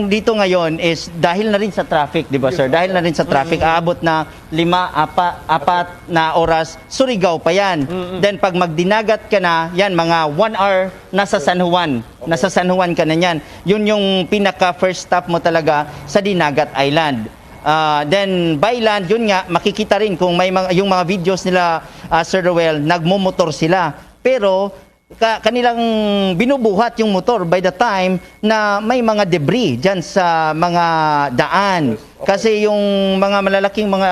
dito ngayon is dahil na rin sa traffic, di ba, sir? Dahil na rin sa traffic, aabot na lima, apa, apat na oras, Surigao pa yan. Then pag magdinagat ka na, yan, mga one hour, nasa San Juan. Nasa San Juan ka na niyan. Yun yung pinaka first stop mo talaga sa Dinagat Island. Ah, then by land, yun nga, makikita rin kung may mga, yung mga videos nila, ah, Sir Roel, nagmumotor sila. Pero ka, kanilang binubuhat yung motor by the time na may mga debris dyan sa mga daan. Kasi yung mga malalaking mga,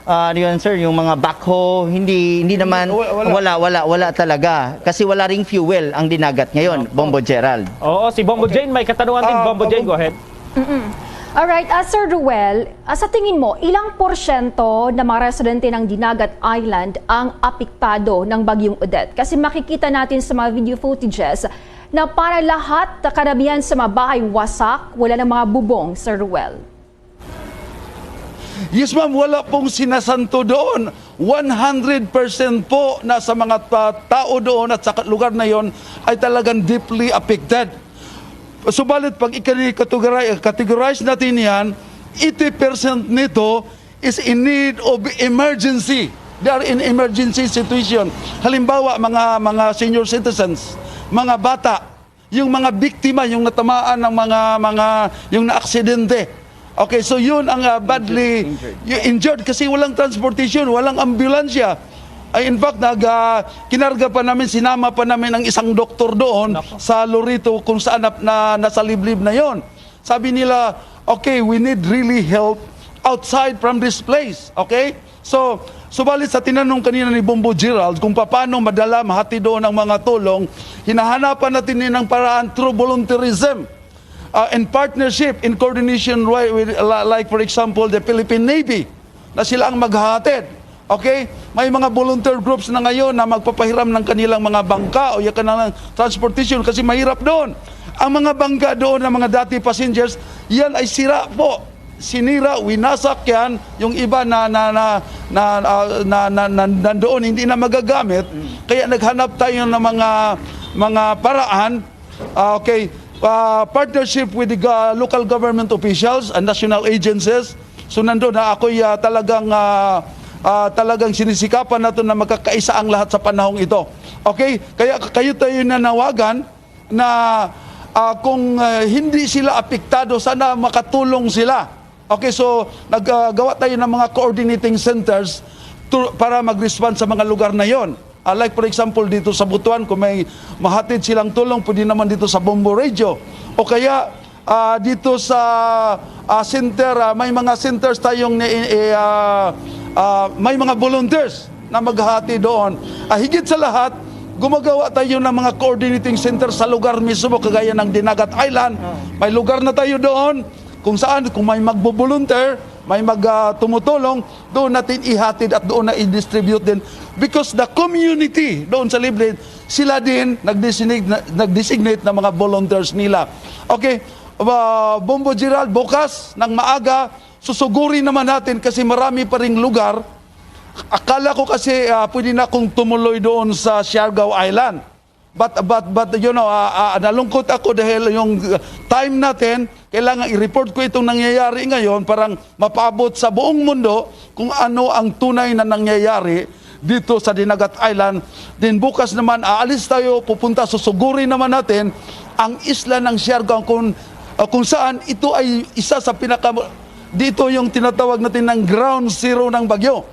ah, ano yun, sir, yung mga backhoe, hindi, hindi naman, Wa-, wala. wala, wala, wala talaga. Kasi wala ring fuel ang Dinagat ngayon, Bombo Gerald. Oo, si Bombo Okay. Jane, may katanungan din. Ah, Bombo Jane, Bombo go ahead. Mm-mm. Alright, ah, Sir Ruel, ah, sa tingin mo, ilang porsyento ng mga residente ng Dinagat Island ang apektado ng Bagyong Odette? Kasi makikita natin sa mga video footages na para lahat, karamihan sa mga bahay wasak, wala ng mga bubong, Sir Ruel. Yes, ma'am, wala pong sinasanto doon. One hundred percent po na sa mga ta-, tao doon at sa lugar na yon ay talagang deeply affected. Subalit, pag i-categori-, categorize natin yan, eighty percent nito is in need of emergency. They are in emergency situation. Halimbawa, mga, mga senior citizens, mga bata, yung mga biktima, yung natamaan ng mga, mga, yung naaksidente. Okay, so yun ang, ah, badly Injured. Yung injured kasi walang transportation, walang ambulansya. Ay, in fact, nag, ah, kinarga pa namin, sinama pa namin ang isang doktor doon Nako. sa Loreto kung saan na, na, nasa liblib na yon. Sabi nila, "Okay, we need really help outside from this place." Okay? So, subalit sa tinanong kanina ni Bombo Gerald kung paano madala, mahatid doon ang mga tulong, hinahanapan natin ni ng paraan through volunteerism, uh, in partnership, in coordination wi-, with, la-, like for example, the Philippine Navy, na sila ang maghahatid. Okay? May mga volunteer groups na ngayon na magpapahiram ng kanilang mga bangka o yung kanilang transportation kasi mahirap doon. Ang mga bangka doon ng mga dati passengers, yan ay sira po. Sinira, winasak yan. Yung iba na, na, na, na, ah, na, na, na, nandoon, hindi na magagamit. Kaya naghanap tayo ng mga, mga paraan. Ah, okay. Ah, partnership with the ga-, local government officials and national agencies. So, nandun na ako'y, ah, talagang, ah, ah, talagang sinisikapan nato na magkakaisa ang lahat sa panahong ito. Okay? Kaya kayo tayo nanawagan na, ah, kung, ah, hindi sila apektado, sana makatulong sila. Okay, so naggawa tayo ng mga coordinating centers to, para mag-respond sa mga lugar na yon. Ah, like for example, dito sa Butuan, kung may mahatid silang tulong, pwede naman dito sa Bombo Radio. O kaya, ah, dito sa, ah, center, ah, may mga centers tayong ni, eh, ah, ah, may mga volunteers na maghahati doon. Ah, higit sa lahat, gumagawa tayo ng mga coordinating center sa lugar mismo, kagaya ng Dinagat Island. Oh. May lugar na tayo doon kung saan, kung may magbo-volunteer, may mag, ah, tumutulong, doon natin ihatid at doon na i-distribute din. Because the community doon sa Librid, sila din nag-designate na, nag-designate na mga volunteers nila. Okay, ah, Bombo Gerald, bukas ng maaga, susuguri naman natin kasi marami pa ring lugar. Akala ko kasi, ah, pwede na akong tumuloy doon sa Siargao Island. But, but, but, you know, ah, ah, nalungkot ako dahil yung, uh, time natin, kailangan i-report ko itong nangyayari ngayon, parang mapaabot sa buong mundo kung ano ang tunay na nangyayari dito sa Dinagat Island. Then bukas naman, aalis tayo, pupunta, susuguri naman natin ang isla ng Siargao kung, uh, kung saan ito ay isa sa pinaka, dito yung tinatawag natin ng ground zero ng bagyo.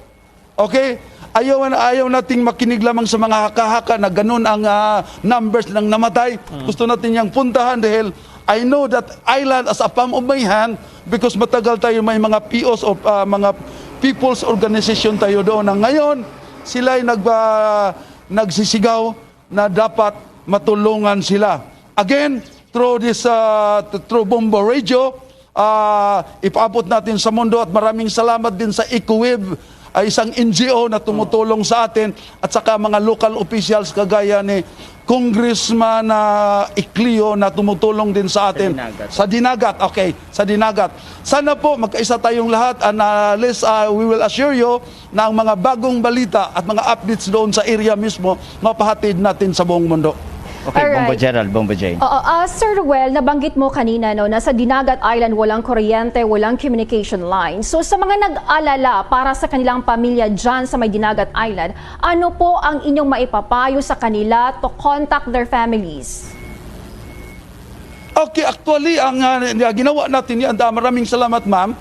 Okay? Ayaw, ayaw nating makinig lamang sa mga haka-haka na ganun ang, ah, numbers ng namatay. Mm. Gusto natin yang puntahan dahil I know that island as a palm of my hand because matagal tayo may mga P Os o, ah, mga people's organization tayo doon. Na ngayon, sila'y nag, ah, nagsisigaw na dapat matulungan sila. Again, through this, ah, th-, through Bombo Radio, ah, ipaabot natin sa mundo at maraming salamat din sa EcoWave, ay isang N G O na tumutulong sa atin at saka mga local officials kagaya ni Congressman, ah, Iclio na tumutulong din sa atin. Sa Dinagat. Sa Dinagat, okay, sa Dinagat. Sana po magkaisa tayong lahat and, ah, let's, ah, we will assure you na ang mga bagong balita at mga updates doon sa area mismo mapahatid natin sa buong mundo. Okay, Bombo Alright. Gerald, Bombo Jane. Oo, ah, Sir Ruel, nabanggit mo kanina, no, na sa Dinagat Island walang kuryente, walang communication line. So, sa mga nag-alala para sa kanilang pamilya dyan sa may Dinagat Island, ano po ang inyong maipapayo sa kanila to contact their families? Okay, actually, ang ah, ginawa natin yan, ah, maraming salamat, ma'am.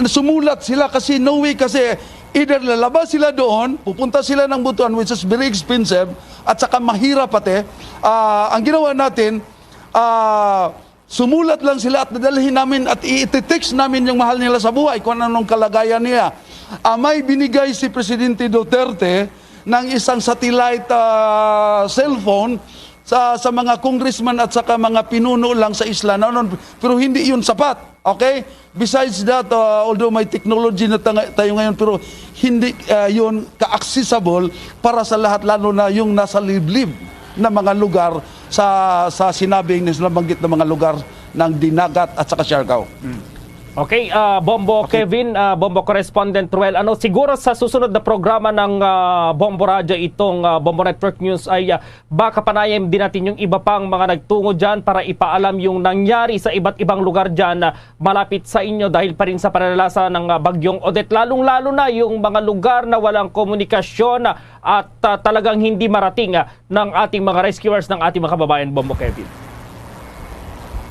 Sumulat sila kasi no way kasi either lalabas sila doon, pupunta sila ng Butuan, which is very expensive, at saka mahirap pati. Ah, ang ginawa natin, ah, sumulat lang sila at dadalhin namin at i-text namin yung mahal nila sa buhay kung anong kalagayan niya. Ah, may binigay si Presidente Duterte ng isang satellite ah, cellphone sa, sa mga congressman at saka mga pinuno lang sa isla. Nanon, pero hindi yun sapat. Okay? Besides that, uh, although may technology na tanga- tayo ngayon, pero hindi uh, yun ka-accessible para sa lahat, lalo na yung nasa liblib na mga lugar sa sa sinabing, nabanggit na mga lugar ng Dinagat at saka Siargao. Okay, ah, Bombo Kevin, ah, Bombo Correspondent Ruel, ano, siguro sa susunod na programa ng ah, Bombo Radyo itong ah, Bombo Network News ay ah, baka panayan din natin yung iba pang mga nagtungo dyan para ipaalam yung nangyari sa iba't ibang lugar dyan ah, malapit sa inyo dahil pa rin sa pananalasa ng ah, Bagyong Odette, lalong-lalo na yung mga lugar na walang komunikasyon ah, at ah, talagang hindi marating ah, ng ating mga rescuers, ng ating mga kababayan, Bombo Kevin.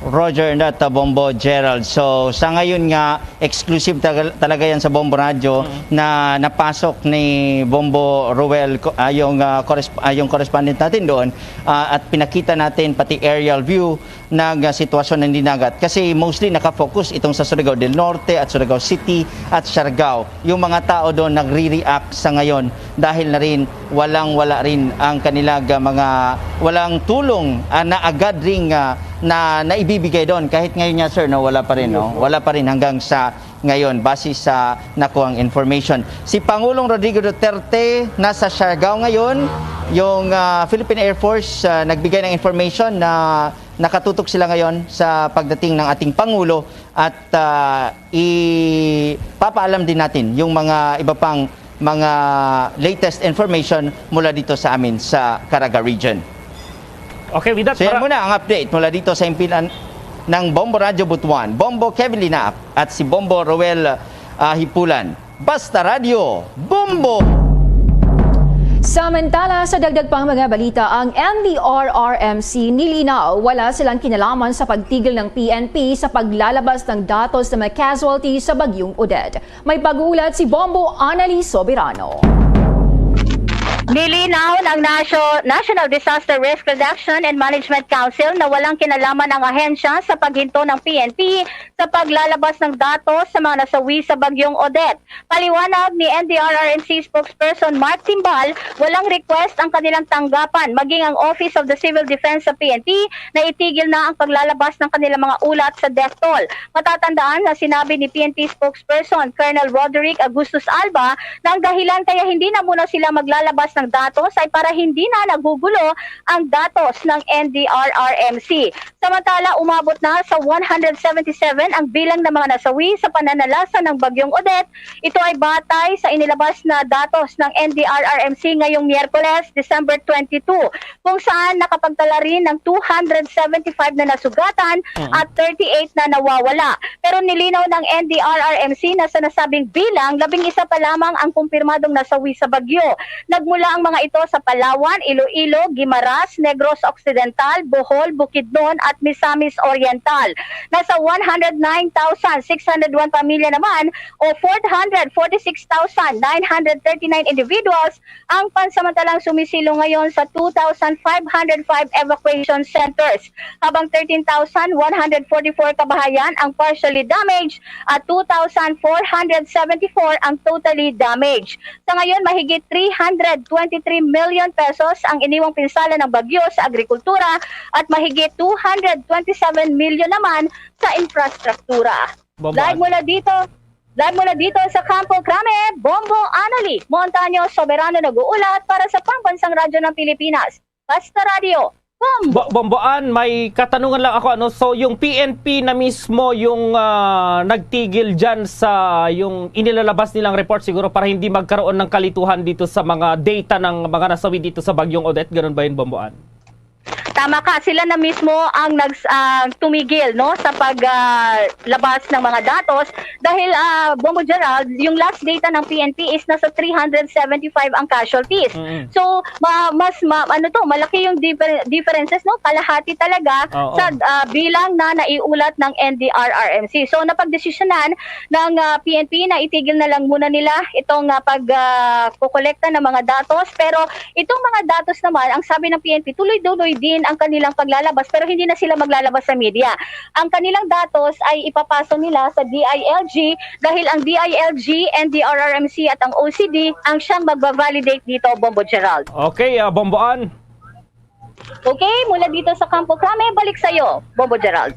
Roger and at uh, Bombo Gerald. So sa ngayon nga exclusive tagal- talaga yan sa Bombo Radyo na napasok ni Bombo Ruel ko- ah, yung, ah, corresp- ah, yung correspondent natin doon ah, at pinakita natin pati aerial view ng ah, sitwasyon ng Dinagat kasi mostly nakafocus itong sa Surigao del Norte at Surigao City at Siargao. Yung mga tao doon nagre-react sa ngayon dahil na rin walang wala rin ang kanila ga- mga walang tulong ah, na agad ring ah, na naibibigay doon kahit ngayon nga sir no wala pa rin no wala pa rin hanggang sa ngayon base sa nakuhang information. Si Pangulong Rodrigo Duterte nasa Siargao ngayon. Yung ah, Philippine Air Force ah, nagbigay ng information na nakatutok sila ngayon sa pagdating ng ating pangulo at ah, ipapaalam din natin yung mga iba pang mga latest information mula dito sa amin sa Caraga Region. Okay, with that, So yan para- muna ang update mula dito sa himpilan ng Bombo Radyo Butuan, Bombo Kevin Linac at si Bombo Roel ah, Hipulan. Basta Radyo, Bombo! Samantala, sa dagdag pang mga balita, ang N D R R M C nilinaw wala silang kinalaman sa pagtigil ng P N P sa paglalabas ng datos ng mga casualty sa Bagyong Odette. May pag-ulat si Bombo Anali Soberano. Nilinaw ng Nasyo- National Disaster Risk Reduction and Management Council na walang kinalaman ang ahensya sa paghinto ng P N P sa paglalabas ng datos sa mga nasawi sa Bagyong Odette. Paliwanag ni N D R R M C spokesperson Mark Timbal, walang request ang kanilang tanggapan, maging ang Office of the Civil Defense sa P N P na itigil na ang paglalabas ng kanilang mga ulat sa death toll. Matatandaan na sinabi ni P N P spokesperson Colonel Roderick Augustus Alba na ang dahilan kaya hindi na muna sila maglalabas ng datos ay para hindi na nagugulo ang datos ng N D R R M C. Samantala, umabot na sa one hundred seventy-seven ang bilang ng mga nasawi sa pananalasa ng Bagyong Odette. Ito ay batay sa inilabas na datos ng N D R R M C ngayong Miyerkules, December twenty-two, kung saan nakapagtala rin ng two hundred seventy-five na nasugatan at thirty-eight na nawawala. Pero nilinaw ng N D R R M C na sa nasabing bilang, labing isa pa lamang ang kumpirmadong nasawi sa bagyo. Nagmula ang mga ito sa Palawan, Iloilo, Guimaras, Negros Occidental, Bohol, Bukidnon at Misamis Oriental. Nasa one hundred nine thousand six hundred one pamilya naman o four hundred forty-six thousand nine hundred thirty-nine individuals ang pansamantalang sumisilong ngayon sa two thousand five hundred five evacuation centers, habang thirteen thousand one hundred forty-four kabahayan ang partially damaged at two thousand four hundred seventy-four ang totally damaged. Sa ngayon, mahigit three hundred twenty-three million pesos ang iniwang pinsala ng bagyo sa agrikultura at mahigit two hundred twenty-seven million naman sa infrastruktura. Bombo Live Anali. Mula dito, live mula dito sa Campo Crame, Bombo Anali, Montaño Soberano nag-uulat para sa Pambansang Radyo ng Pilipinas. Basta Radyo, Bombo! Bo- Bombo Ann, may katanungan lang ako, ano, so yung P N P na mismo yung ah, nagtigil dyan sa yung inilalabas nilang report siguro para hindi magkaroon ng kalituhan dito sa mga data ng mga nasawi dito sa Bagyong Odette, ganun ba yun, Bombo Ann? Tama ka, sila na mismo ang nags-, ah, tumigil, no, sa pag, ah, labas ng mga datos dahil, ah, Bombo Gerald, yung last data ng P N P is nasa three hundred seventy-five ang casualties. Mm. So, ma-, mas ma-, ano to, malaki yung differ-, differences, no, kalahati talaga Oo. sa, ah, bilang na naiulat ng N D R R M C. So, napagdesisyonan ng, ah, P N P na itigil na lang muna nila itong, ah, pag, ah, kokolekta ng mga datos. Pero itong mga datos naman, ang sabi ng P N P, tuloy-tuloy din ang kanilang paglalabas, pero hindi na sila maglalabas sa media. Ang kanilang datos ay ipapasa nila sa D I L G dahil ang D I L G, N D R R M C at ang O C D ang siyang magbavalidate dito, Bombo Gerald. Okay, ah, Bombo Ann. Okay, mula dito sa Campo Crame, balik sa'yo, Bombo Gerald.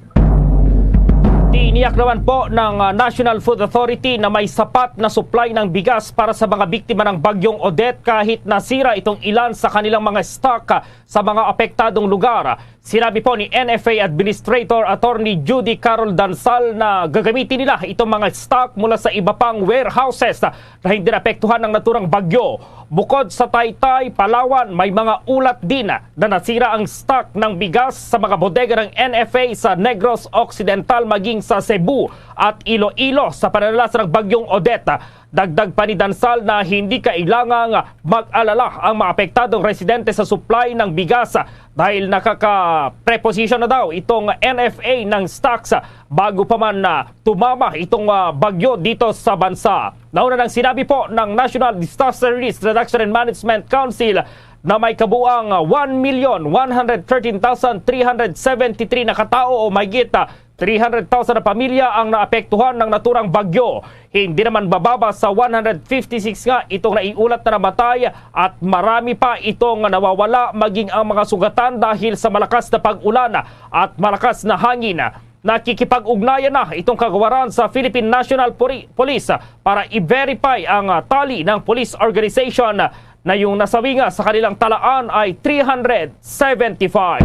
Tiniyak naman po ng, ah, National Food Authority na may sapat na supply ng bigas para sa mga biktima ng Bagyong Odette kahit nasira itong ilan sa kanilang mga stock, ah, sa mga apektadong lugar. Sinabi po ni N F A Administrator Attorney Judy Carol Dansal na gagamitin nila itong mga stock mula sa iba pang warehouses, ah, na hindi naapektuhan ng naturang bagyo. Bukod sa Taytay, Palawan, may mga ulat din na nasira ang stock ng bigas sa mga bodega ng N F A sa Negros Occidental maging sa Cebu at Iloilo sa pananalasa ng Bagyong Odette. Dagdag pa ni Dansal na hindi kailangang mag-alala ang mga apektadong residente sa supply ng bigas dahil nakaka-preposition na daw itong N F A ng stocks bago pa man na tumama itong, ah, bagyo dito sa bansa. Nauna nang sinabi po ng National Disaster Risk Reduction and Management Council na may kabuang, ah, one million one hundred thirteen thousand three hundred seventy-three na katao o mahigit, ah, three hundred thousand na pamilya ang naapektuhan ng naturang bagyo. Hindi naman bababa sa one hundred fifty-six nga itong naiulat na namatay at marami pa itong nawawala, maging ang mga sugatan dahil sa malakas na pag-ulan at malakas na hangin. Nakikipag-ugnayan na itong kagawaran sa Philippine National Poli-, Police para i-verify ang, ah, tali ng police organization na yung nasawi nga sa kanilang talaan ay three hundred seventy-five.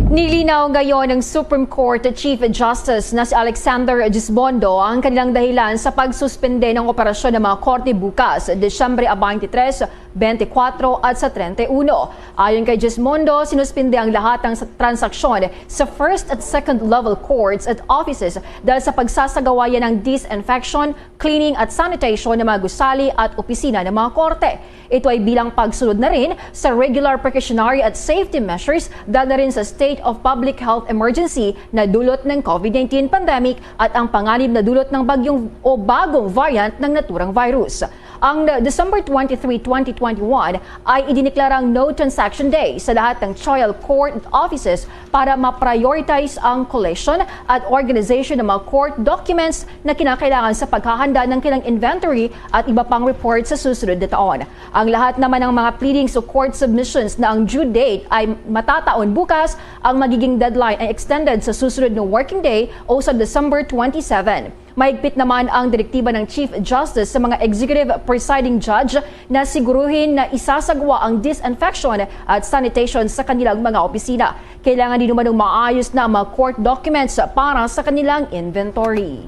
Nilinaw ngayon ng Supreme Court Chief Justice na si Alexander Gismondo ang kanilang dahilan sa pagsuspende ng operasyon ng mga korte bukas, Disyembre twenty-three, twenty-four at sa thirty-one. Ayon kay Gismondo, sinuspinde ang lahat ng sa-, transaksyon sa first at second level courts at offices dahil sa pagsasagawa niya ng disinfection, cleaning at sanitation ng mga gusali at opisina ng mga korte. Ito ay bilang pagsunod na rin sa regular precautionary at safety measures dahil na rin sa state of public health emergency na dulot ng COVID nineteen pandemic at ang panganib na dulot ng bagyong o bagong variant ng naturang virus. Ang December twenty-three, twenty twenty-one ay idineklarang no transaction day sa lahat ng trial court offices para ma-prioritize ang collection at organization ng mga court documents na kinakailangan sa paghahanda ng kanilang inventory at iba pang report sa susunod na taon. Ang lahat naman ng mga pleadings o court submissions na ang due date ay matataon bukas, ang magiging deadline ay extended sa susunod na working day o sa December twenty-seven. Mahigpit naman ang direktiba ng Chief Justice sa mga Executive Presiding Judge na siguruhin na isasagwa ang disinfection at sanitation sa kanilang mga opisina. Kailangan din umanong maayos na ang mga court documents para sa kanilang inventory.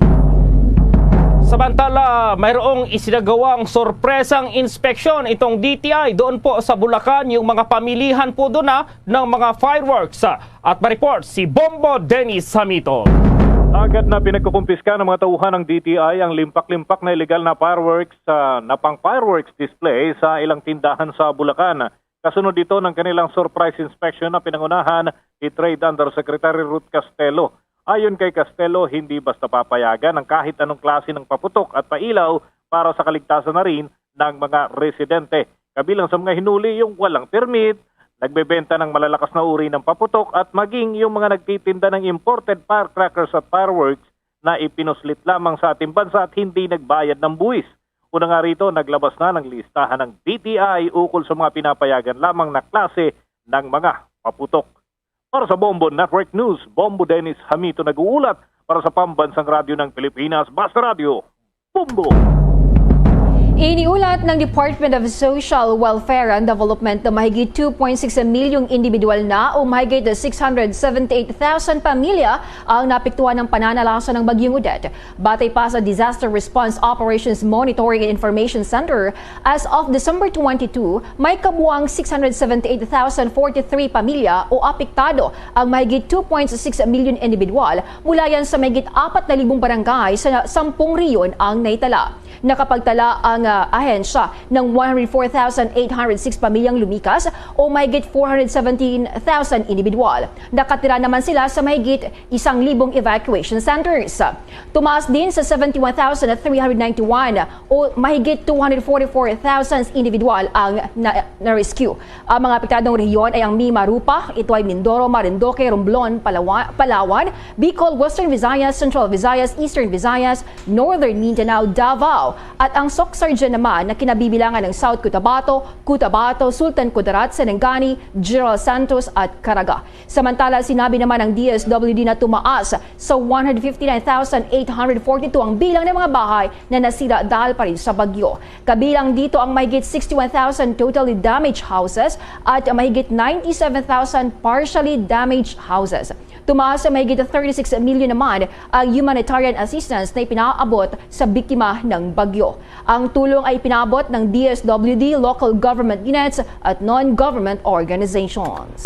Samantala, mayroong isinagawang sorpresang inspeksyon itong D T I doon po sa Bulacan. Yung mga pamilihan po doon na ng mga fireworks. At ma-report si Bombo Dennis Hamito. Agad na pinagkukumpiska ng mga tauhan ng D T I ang limpak-limpak na iligal na fireworks, ah, na pang fireworks display sa ilang tindahan sa Bulacan. Kasunod dito ng kanilang surprise inspection na pinangunahan ni Trade Undersecretary Ruth Castelo. Ayon kay Castelo, hindi basta papayagan ang kahit anong klase ng paputok at pailaw para sa kaligtasan na rin ng mga residente. Kabilang sa mga hinuli yung walang permit, nagbebenta ng malalakas na uri ng paputok at maging yung mga nagtitinda ng imported firecrackers at fireworks na ipinuslit lamang sa ating bansa at hindi nagbayad ng buwis. Una nga rito, naglabas na ng listahan ng D T I ukol sa mga pinapayagan lamang na klase ng mga paputok. Para sa Bombo Network News, Bombo Dennis Hamito nag-uulat para sa Pambansang Radyo ng Pilipinas, Basta Radyo, Bombo! Iniulat ng Department of Social Welfare and Development na mahigit two point six milyong individual na o mahigit six hundred seventy-eight thousand pamilya ang naapektuhan ng pananalasa ng Bagyong Odette. Batay pa sa Disaster Response Operations Monitoring and Information Center, as of December twenty-two, may kabuang six hundred seventy-eight thousand forty-three pamilya o apektado ang mahigit two point six million individual, mula yan sa mahigit apat na libong barangay sa sampung rehiyon ang naitala. Nakapagtala ang, ah, ahensya ng one hundred four thousand eight hundred six pamilyang lumikas o mahigit four hundred seventeen thousand individual. Nakatira naman sila sa mahigit isang libong evacuation centers. Tumaas din sa seventy-one thousand three hundred ninety-one o mahigit two hundred forty-four thousand individual ang na, na-rescue. Ang mga apektadong rehiyon ay ang Mimaropa, Ituay, Mindoro, Marinduque, Romblon, Palawa-, Palawan, Bicol, Western Visayas, Central Visayas, Eastern Visayas, Northern Mindanao, Davao, at ang SOCSAR dyan naman na kinabibilangan ng South Cotabato, Cotabato, Sultan Kudarat, Sarangani, General Santos, at Caraga. Samantala, sinabi naman ng D S W D na tumaas sa one hundred fifty-nine thousand eight hundred forty-two ang bilang ng mga bahay na nasira dahil pa rin sa bagyo. Kabilang dito ang mahigit sixty-one thousand totally damaged houses at mahigit ninety-seven thousand partially damaged houses. Tumaas sa mahigit thirty-six million naman ang humanitarian assistance na ipinaabot sa biktima ng bagyo. Ang tulong ay ipinaabot ng D S W D, local government units at non-government organizations.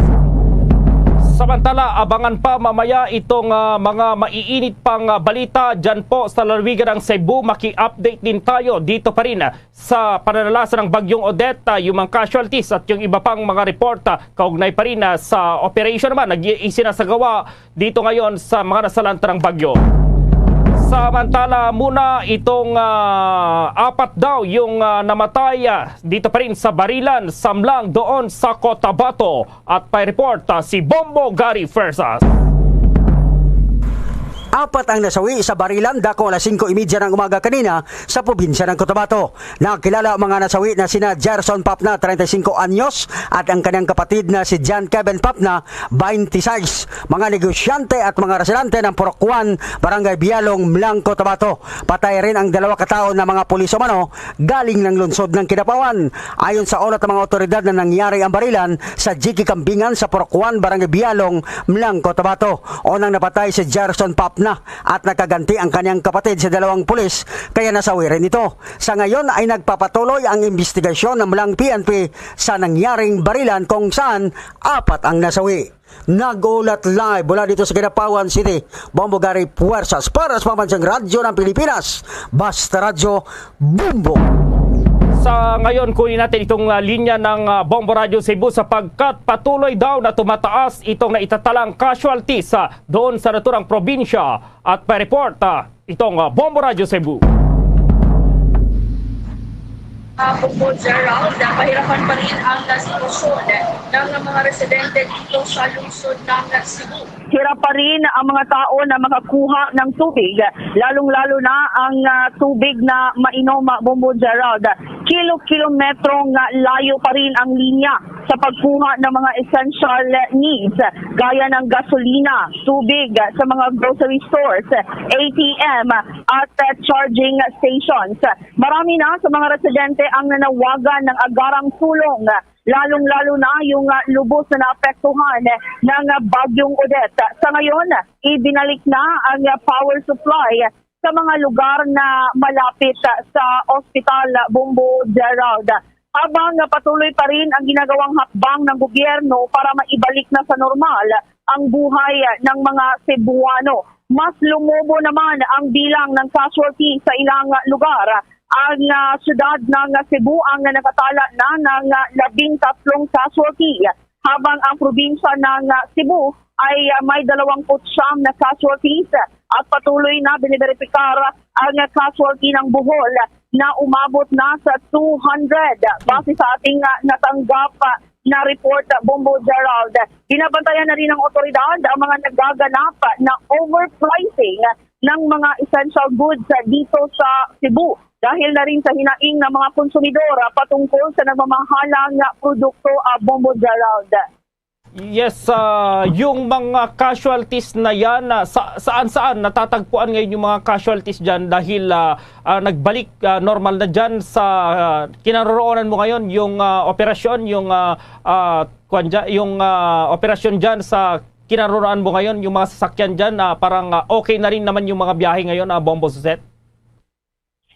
Samantala, abangan pa mamaya itong, ah, mga maiinit pang, ah, balita dyan po sa lalawigan ng Cebu. Maki-update din tayo dito pa rin, ah, sa pananalasa ng Bagyong Odette, ah, yung mga casualties at yung iba pang mga report, ah, kaugnay pa rin, ah, sa operation naman nag-isinasagawa dito ngayon sa mga nasalanta ng bagyo. Samantala muna, itong, ah, apat daw yung, ah, namatay, ah, dito pa rin sa barilan, samlang doon sa Cotabato. At may report, ah, si Bombo Gary Fuerzas. Apat ang nasawi sa barilan dakong alas singko y media ng umaga kanina sa probinsya ng Cotabato. Nakilala ang mga nasawi na sina Gerson Papna, treinta y cinco anyos, at ang kanyang kapatid na si John Kevin Papna, twenty-six, mga negosyante at mga residente ng Purok one, Barangay Bialong, Mlangco, Tabato. Patay rin ang dalawa ka tawo na mga pulis umano galing ng lungsod ng Kidapawan. Ayon sa ulat ng mga otoridad na nangyari ang barilan sa G K Kambingan sa Purok one, Barangay Bialong, Mlangco, Tabato. Unang napatay si Gerson Papna at nakaganti ang kanyang kapatid sa dalawang pulis, kaya nasawi rin ito. Sa ngayon ay nagpapatuloy ang imbestigasyon ng Mlang P N P sa nangyaring barilan kung saan apat ang nasawi. Nag-ulat live mula dito sa Kidapawan City, Bombo Gary Puersas para sa Pambansang Radyo ng Pilipinas, Basta Radyo, Bombo. Sa ngayon, kunin natin itong, ah, linya ng, ah, Bombo Radyo Cebu sapagkat patuloy daw na tumataas itong naitatalang casualties, ah, doon sa naturang probinsya. At pa-report, ah, itong, ah, Bombo Radyo Cebu. Ah, Bombo Gerald, ah, pahirapan pa rin ang, ah, sitwasyon ng mga residente dito sa lungsod ng Cebu. Hirap pa rin ang mga tao na makakuha ng tubig, lalong-lalo na ang, ah, tubig na mainom, ah, Bombo Gerald. Kilo-kilometrong, ah, layo pa rin ang linya sa pagkuha ng mga essential needs gaya ng gasolina, tubig sa mga grocery stores, A T M at, uh, charging stations. Marami na sa mga residente ang nanawagan ng agarang tulong, lalong-lalo na yung, uh, lubos na naapektuhan ng, uh, Bagyong Odette. Sa ngayon, ibinalik na ang, uh, power supply sa mga lugar na malapit, uh, sa ospital, Bombo Gerald. Habang, uh, patuloy pa rin ang ginagawang hakbang ng gobyerno para maibalik na sa normal ang buhay, uh, ng mga Cebuano, mas lumubo naman ang bilang ng casualty sa ilang lugar. Ang, ah, siyudad ng Cebu ang nakatala na ng, ah, labing tatlong casualty, habang ang probinsya ng, ah, Cebu ay, ah, may dalawang put siyam na casualties at patuloy na biniberipikar ang casualty ng Bohol na umabot na sa two hundred. Base sa ating, ah, natanggap, ah, na report, Bombo Gerald. Binabantayan na rin ng otoridad ang mga nagaganap na overpricing ng mga essential goods dito sa Cebu, dahil na rin sa hinaing ng mga konsumidor patungkol sa nagmamahalang produkto, ah, Bombo Gerald. Yes, ah, yung mga casualties na yan, ah, sa, saan-saan natatagpuan ngayon yung mga casualties dyan dahil, ah, ah, nagbalik, ah, normal na dyan sa, ah, kinaroroonan mo ngayon yung, ah, operasyon, yung, ah, ah, kwan dyan, yung, ah, operasyon dyan sa kinaroroonan mo ngayon, yung mga sasakyan dyan, ah, parang, ah, okay na rin naman yung mga biyahe ngayon, ah, Bombo Suzette?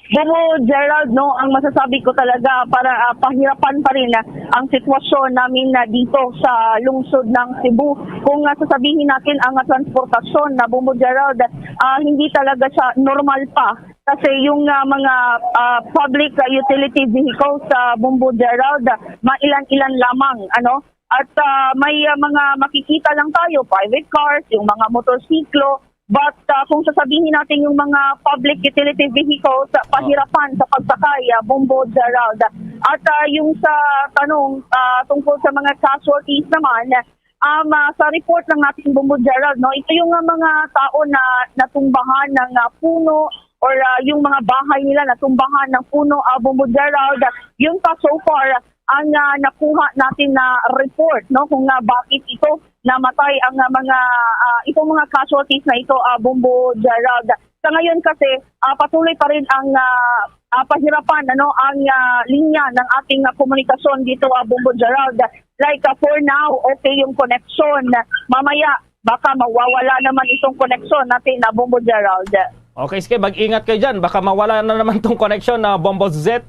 Bobo Gerald, no, ang masasabi ko talaga, para, ah, pahirapan pa rin, ah, ang sitwasyon namin na dito sa lungsod ng Cebu. Kung, ah, sasabihin natin ang, ah, transportasyon na, Bobo Gerald, ah, hindi talaga siya normal pa kasi yung, ah, mga, ah, public, ah, utility vehicles sa, Bobo Gerald, ah, mailan-ilan lamang, ano, at, ah, may, ah, mga makikita lang tayo, private cars, yung mga motorsiklo, but, ah, kung sasabihin natin yung mga public utility vehicles, ah, pahirapan sa pagsakay, ah, Bombo Gerald. At, ah, yung sa tanong, ah, tungkol sa mga casualties naman, um, ah, sa report ng ating, Bombo Gerald, no, ito yung, ah, mga tao na natumbahan ng, ah, puno or, ah, yung mga bahay nila natumbahan ng puno, ah, Bombo Gerald. Yun pa so far ang, ah, nakuha natin na report, no, kung, ah, bakit ito namatay ang, ah, mga, ah, itong mga casualties na ito, ah, Bombo Gerald. Sa ngayon kasi, ah, patuloy pa rin ang, ah, ah, pahirapan, ano, ang, ah, linya ng ating, ah, komunikasyon dito, ah, Bombo Gerald. Like, ah, for now, okay yung connection. Mamaya, baka mawawala naman itong connection natin, ah, Bombo Gerald. Okay, sige, mag-ingat kayo dyan. Baka mawala na naman tong connection, ah, Bombo Zet.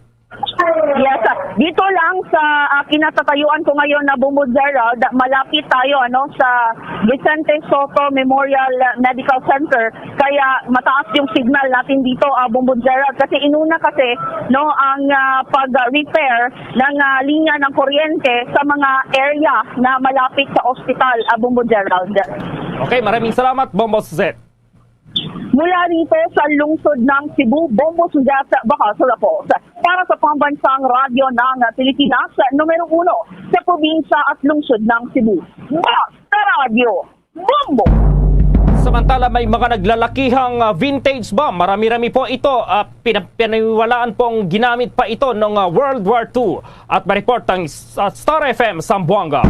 Yes, ah, dito lang sa, ah, kinatatayuan ko ngayon na, Bombo Gerald, malapit tayo, ano, sa Vicente Sotto Memorial Medical Center. Kaya mataas yung signal natin dito, ah, Bombo Gerald. Kasi inuna kasi, no, ang, ah, pag-repair ng, ah, linya ng kuryente sa mga area na malapit sa ospital, ah, Bombo Gerald. Okay, maraming salamat, Bombo Zet. Mula rito sa lungsod ng Cebu, Bombo Suzette Bacaso Lapos. Para sa Pambansang Radyo ng Pilipinas, numero uno sa probinsya at lungsod ng Cebu. Basta Radyo, Bombo! Samantala, may mga naglalakihang, ah, vintage bomb. Marami-rami po ito. Ah, pina-, pinaniwalaan pong ginamit pa ito noong, ah, World War Two. At mareport ang sa Star F M Zamboanga.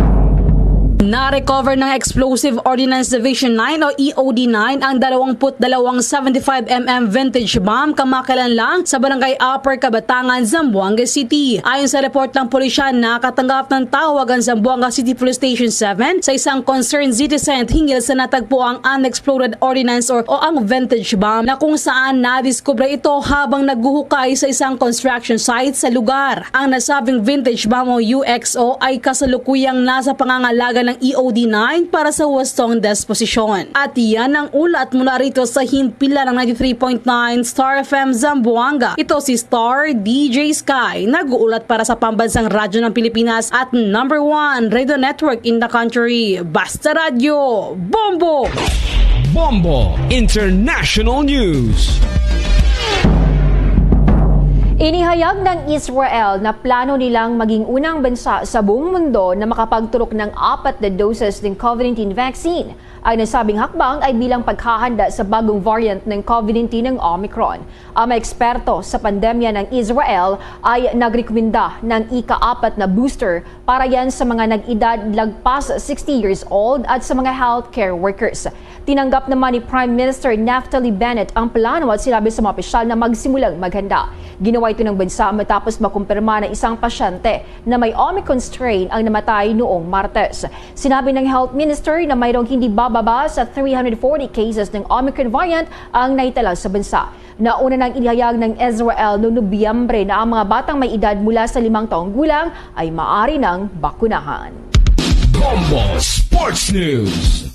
Na-recover ng Explosive Ordnance Division nine o E O D nine ang dalawang put dalawang seventy-five M M vintage bomb kamakailan lang sa Barangay Upper Kabatangan, Zamboanga City. Ayon sa report ng pulisya, nakatanggap ng tawag ang Zamboanga City Police Station seven sa isang concerned citizen hinggil sa natagpuang unexploded ordnance or, o ang vintage bomb, na kung saan nadiskubre ito habang naghuhukay sa isang construction site sa lugar. Ang nasabing vintage bomb o U X O ay kasalukuyang nasa pangangalaga ng E O D nine para sa wastong disposisyon. At yan ang ulat mula rito sa himpilan ng ninety-three point nine Star F M Zamboanga. Ito si Star D J Sky, nag-uulat para sa Pambansang Radyo ng Pilipinas at number one radio network in the country, Basta Radyo, Bombo! Bombo International News. Inihayag ng Israel na plano nilang maging unang bansa sa buong mundo na makapagturok ng apat na doses ng COVID nineteen vaccine. Ang nasabing hakbang ay bilang paghahanda sa bagong variant ng COVID nineteen, ng Omicron. Ang mga eksperto sa pandemya ng Israel ay nagrekomenda ng ikaapat na booster para yan sa mga nag-edad lagpas sixty years old at sa mga healthcare workers. Tinanggap naman ni Prime Minister Naftali Bennett ang plano at sinabi sa mga opisyal na magsimulang maghanda. Ginawa ito ng bansa matapos makumpirma na isang pasyente na may Omicron strain ang namatay noong Martes. Sinabi ng Health Minister na mayroong hindi bababa sa three hundred forty cases ng Omicron variant ang naitala sa bansa. Nauna nang inihayag ng Israel noong Nobyembre na ang mga batang may edad mula sa limang taong gulang ay maaari nang bakunahan. Bombo Sports News.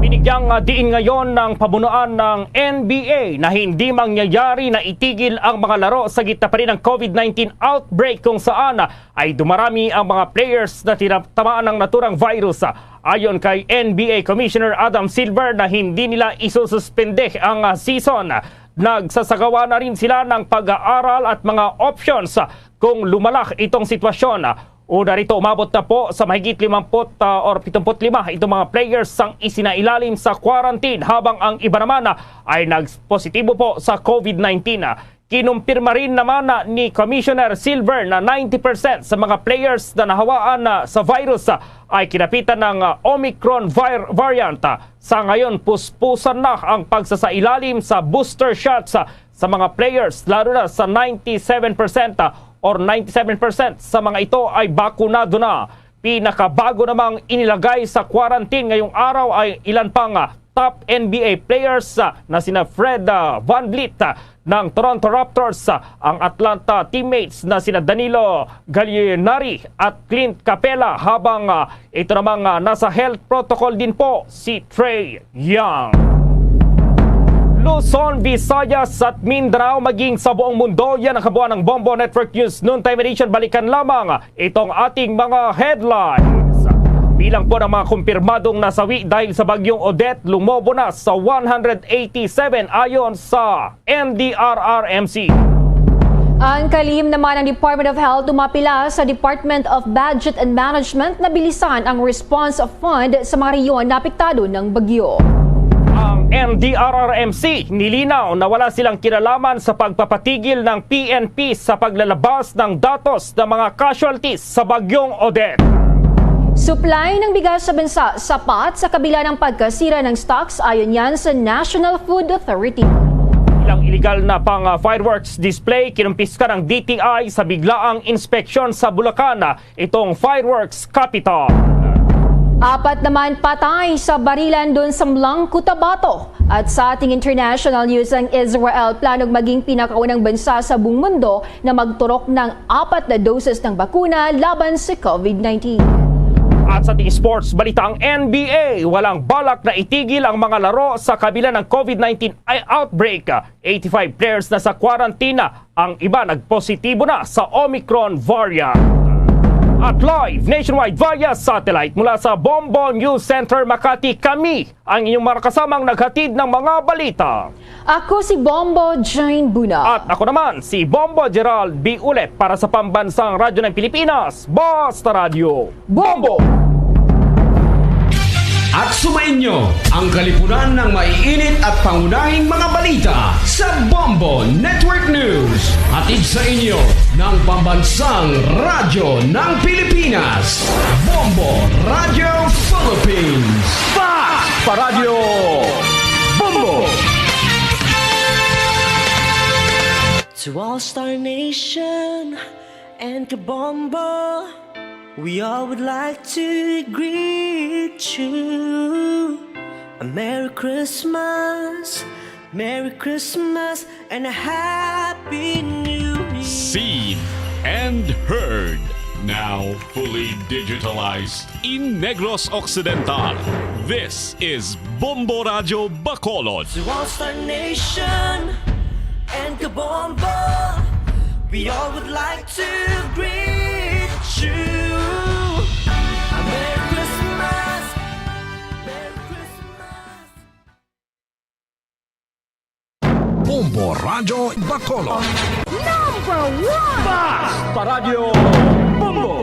Binigyang, ah, diin ngayon ng pamunuan ng N B A na hindi mangyayari na itigil ang mga laro sa gitna pa rin ng COVID nineteen outbreak, kung saan, ah, ay dumarami ang mga players na tinatamaan ng naturang virus. Ayon kay N B A Commissioner Adam Silver na hindi nila isususpende ang, ah, season. Nagsasagawa na rin sila ng pag-aaral at mga options kung lumala itong sitwasyon. Una rito, umabot na po sa mahigit limamput, ah, or pitungput lima itong mga players sang isinailalim sa quarantine, habang ang iba naman, ah, ay nagpositibo po sa COVID nineteen. Kinumpirma rin naman na ni Commissioner Silver na ninety percent sa mga players na nahawaan na sa virus, ah, ay kinapitan ng, ah, Omicron vir-, variant. Sa ngayon, puspusan na ang pagsasailalim sa booster shots, ah, sa mga players, lalo na sa ninety-seven percent, ah, or ninety-seven percent sa mga ito ay bakunado na. Pinakabago namang inilagay sa quarantine ngayong araw ay ilan pang, ah, top N B A players, ah, na sina Fred, ah, VanVleet, ah, ng Toronto Raptors, ah, ang Atlanta teammates na sina Danilo Gallinari at Clint Capela, habang, ah, ito namang, ah, nasa health protocol din po si Trae Young. Luzon, Visayas at Mindanao, maging sa buong mundo, yan ang kabuuan ng Bombo Network News Noontime Edition. Balikan lamang itong ating mga headlines. Bilang po ng mga kumpirmadong nasawi dahil sa Bagyong Odette, lumobo na sa one hundred eighty-seven ayon sa N D R R M C. Ang kalihim naman, ang Department of Health tumapila sa Department of Budget and Management na bilisan ang response fund sa mga rehiyon na apektado ng bagyo. Ang N D R R M C nilinaw na wala silang kinalaman sa pagpapatigil ng P N P sa paglalabas ng datos ng mga casualties sa Bagyong Odette. Supply ng bigas sa bansa sapat sa kabila ng pagkasira ng stocks, ayon yan sa National Food Authority. Ilang iligal na pang, ah, fireworks display kinumpiska ng D T I sa biglaang inspeksyon sa Bulacan, ah, itong fireworks capital. Apat naman patay sa barilan doon sa Mlang, Cotabato. At sa ating international news, ang Israel planong maging pinakaunang bansa sa buong mundo na magturok ng apat na doses ng bakuna laban sa COVID nineteen. At sa ating sports balita, ang N B A walang balak na itigil ang mga laro sa kabila ng COVID nineteen ay outbreak. Eighty-five players na sa quarantine, ang iba nagpositibo na sa Omicron variant. At live nationwide via satellite mula sa Bombo News Center Makati, kami ang inyong mga kasamang naghatid ng mga balita. Ako si Bombo Jane Buna. At ako naman, si Bombo Gerald B. Ulet para sa Pambansang Radyo ng Pilipinas, Basta Radyo Bombo! At sumainyo ang kalipunan ng maiinit at pangunahing mga balita sa Bombo Network News. Hatid sa inyo ng Pambansang Radyo ng Pilipinas, Bombo Radyo Philippines. Fast Paradyo Bombo! To All Star Nation and Kabombo, we all would like to greet you a Merry Christmas, Merry Christmas, and a Happy New Year. Seen and heard, now fully digitalized in Negros Occidental. This is Bombo Radyo Bacolod. To All Star Nation and Kabombo, we all would like to greet you a Merry Christmas, Merry Christmas. Bombo Radyo Bacolod. Number one! Fast Paradyo Bombo!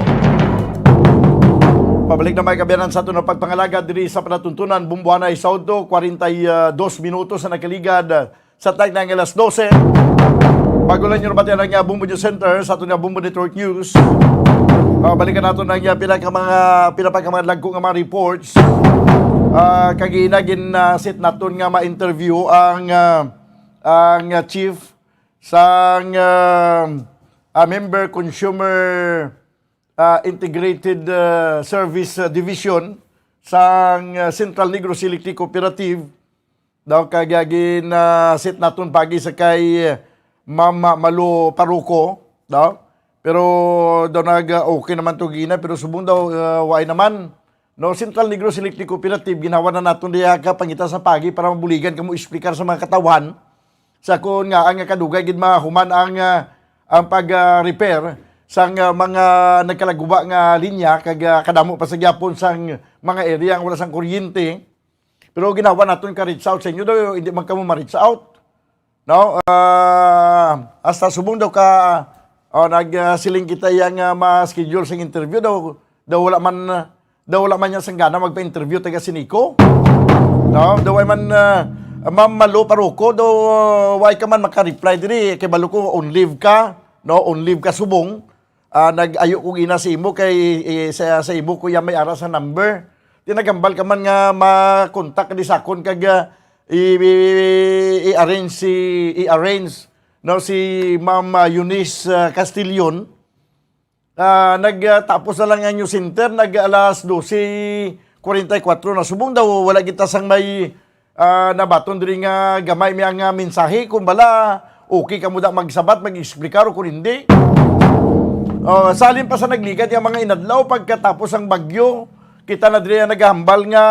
Pabalik na may kabiyanan sa aton nga pagpangalagad diri sa palatuntunan, Bomboanay Saudo, kwarenta y dos minutos na nakaligad sa tag na nga alas dose. Bago lang nyo nabatian ang, ah, Bombo News Center sa aton nga Bombo Network News. Ah, balikan naton ang, ah, pila ka mga, pila pa ka mga dagko nga mga reports. Ah, kagina gin, ah, set naton nga ma-interview ang, ah, ang, ah, chief sang, ah, ah, Member Consumer, ah, Integrated, ah, Service, ah, Division sang, ah, Central Negros Electric Cooperative. Daw kag, ah, gin, ah, set naton pagi sa kay, ah, Ma'am, ah, Malu Paruco, daw. Pero daw nag, ah, okay naman to gina, pero subong daw, ah, waay naman. No, Central Negros Electric Cooperative, ginawa na naton diya ka pangita sa pagi para mabuligan kamo explicar sa mga katawhan. Sa kun nga ang kadugay gid mahuman ang, ah, ang pag, ah, repair sang, ah, mga nagkalaguba nga linya kag, ah, kadamo pa sa gyapon sang mga area ang wala sang kuryente. Pero ginawa naton ka reach out sa inyo daw, hindi man kamo ma-reach out. No? Ah, hasta subong daw ka, oh, nag, ah, siling kita yang, ah, ma-schedule sang interview daw, daw wala man, ah, Daw wala man niya sang gana magpa-interview taga Sinico. No, daw way man, ah, Ma'am Malu Paruko, daw, ah, way ka man maka-reply diri, kay balo ko on leave ka, no, on leave ka subong. Ah, nag-ayo ko gina sa imo kay, eh, sa, sa imo ko ya may ara sa number. Di naghambal ka man nga makontak di sakon kag, ah, i, i, i-arrange si, i-arrange, no, si Ma'am, ah, Eunice, ah, Castillon. Ah, nag, ah, tapos na lang ang news center, nag alas dose kwarenta y kuwatro na subong daw, wala kita sang may, ah, nabaton diri nga gamay mi ang, ah, mensahe, kung bala, okay kamo da magsabat, mag-explicar o kung hindi. Oh, salin pa sa nagligad ang mga inadlaw pagkatapos ang bagyo, kita na diri ang nagahambal nga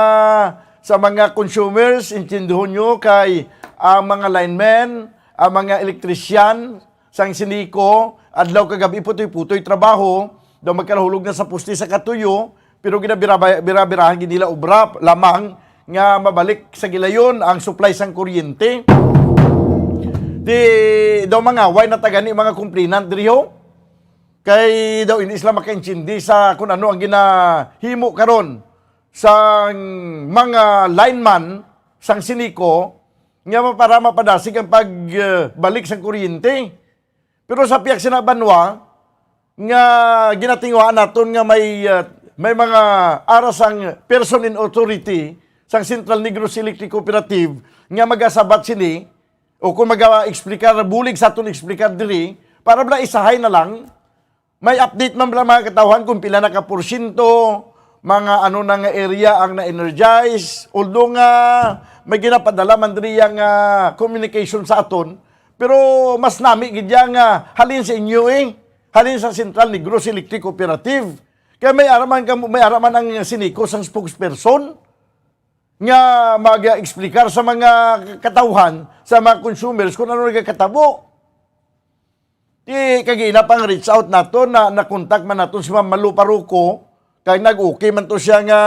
sa mga consumers, intindihon nyo kay ang mga linemen, ang mga electrician, sang Sinico, adlaw kag gab-i putoy-putoy trabaho, daw magkalahulog na sa poste sa katuyo, pero ginabira-, bira-birahan gid nila obra lamang nga mabalik sa gilayon ang supply sang kuryente. Di daw mangaway na ta gani mga complainant diri ho. Kay daw hindi sila makaintindi sa kung ano ang ginahimo karon sang mga lineman sang Sinico nga para mapadasig ang pagbalik sang kuryente. Pero sa pihak sina banwa nga ginatinguhaan naton nga may, ah, may mga ara sang person in authority sang Central Negros Electric Cooperative nga magasabat sini o kung maga-explicar, bulig sa aton explicar diri para bala isahay na lang. May update man bala mga katawhan kung pila na ka porsyento, mga ano na nga area ang na-energize, although nga may ginapadala man diri nga communication sa aton, pero mas nami gid ya nga halin sa inyo eh, halin sa Central Negros Electric Cooperative. Kaya may ara man kam-, may ara man ang Sinico sang spokesperson nga mag-explicar sa mga katawhan, sa mga consumers kung ano nagakatabo. Di kagina pang reach out nato na nakontak man nato si Ma'am Malu Paruco, kay nag-okay man to siya nga,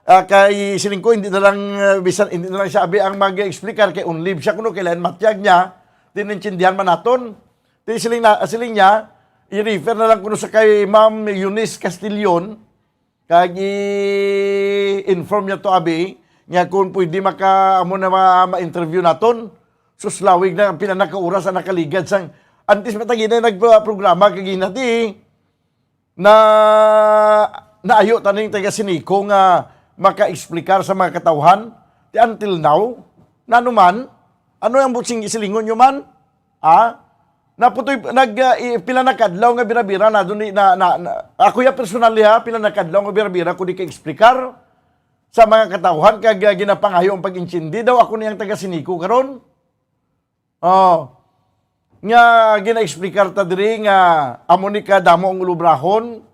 ah, kay siling ko hindi na lang, ah, bisan hindi na lang siya abi ang mag-explicar kay on leave siya kuno kay lain matyag niya, di naintindihan man naton. Di siling na, siling niya, i-refer na lang kuno sa kay Ma'am Eunice Castillon, kag i-inform niya to abi nga kung pwede maka amo na ma-, ma-interview naton. Sus, lawig na ang pila na ka oras ang nakaligad sang antes matagina nagprograma kag hinati na naayo taning taga Sinico nga maka-explicar sa mga katawhan. Ti until now, nano man? Ano ang butsing isilingon nyo man? Ha? Naputoy, nag, ah, i-, pila na kadlaw nga bira-bira na dun, na, na, na, ako ya personally ha, pila na kadlaw nga bira-bira ko di ka-explicar sa mga katawhan kag, ah, ginapangayo ang pag-intindi daw ako niyang taga Sinico karon. Oh. Nga gina-explicar ta diri nga amo ni kadamo ang ulubrahon.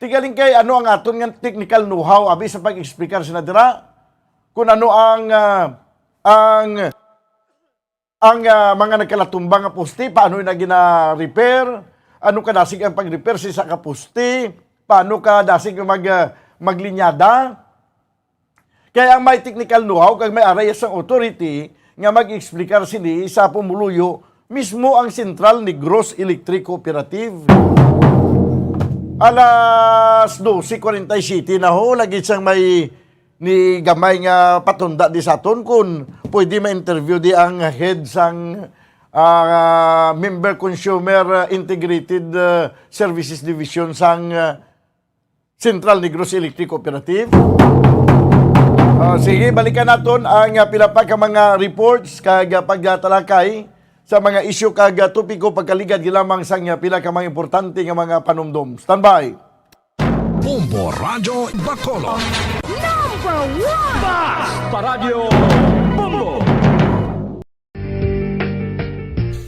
Tigaling kay ano ang aton nga technical know-how abi sa pag-explicar sina dira? Kung ano ang, ah, ang ang, ah, mga nagkalatumba nga poste, paano na gina-repair? Ano kadasig ang pag-repair sa isa ka poste? Paano kadasig ang mag, ah, maglinyada? Kaya ang may technical know-how kag may arayas sang authority nga mag-explicar sini sa pumuluyo mismo ang Central Negros Electric Cooperative. Alas dose kwarenta y siyete na ho, lagi siyang may ni gamay nga patunda di sa aton kun pwede ma-interview di ang head sang, ah, Member Consumer, ah, Integrated, ah, Services Division sang, ah, Central Negros Electric Cooperative. Ah, sige, balikan naton ang, ah, pila pa ka mga reports kag, ah, pagtalakay sa mga isyu kag, ah, topiko pagkaligad gilamang sang, ah, pila ka mga importante nga mga panumdom. Standby. Bombo Radyo Bacolod. Number one! Basta Radyo Bombo!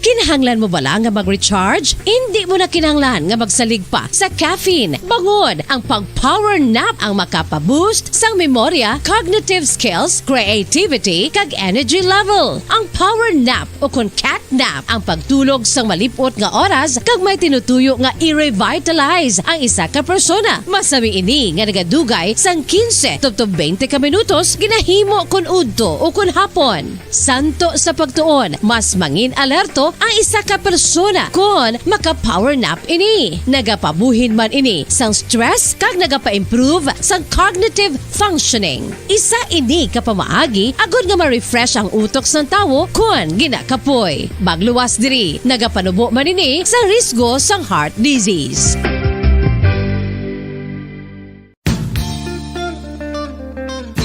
Kinahanglan mo bala nga mag-recharge? Indi mo na kinahanglan nga magsalig pa sa caffeine. Bangod ang pag-power nap ang makapa-boost sang memorya, cognitive skills, creativity, kag energy level. Ang power nap o kon cat nap ang pagtulog sang malip-ot nga oras kag may tinutuyo nga i-revitalize ang isa ka persona. Masami ini nga nagadugay sang quince tubtob twenty ka minutos ginahimo kon udto o kon hapon. Santo sa pagtuon, mas mangin-alerto ang Isa ka persona kon maka-power nap ini. Nagapabuhin man ini sang stress kag nagapa-improve sang cognitive functioning. Isa ini ka pamaagi agod nga ma-refresh ang utok sang tawo kon ginakapoy. Magluwas diri, nagapanubo man ini sa risgo sang heart disease.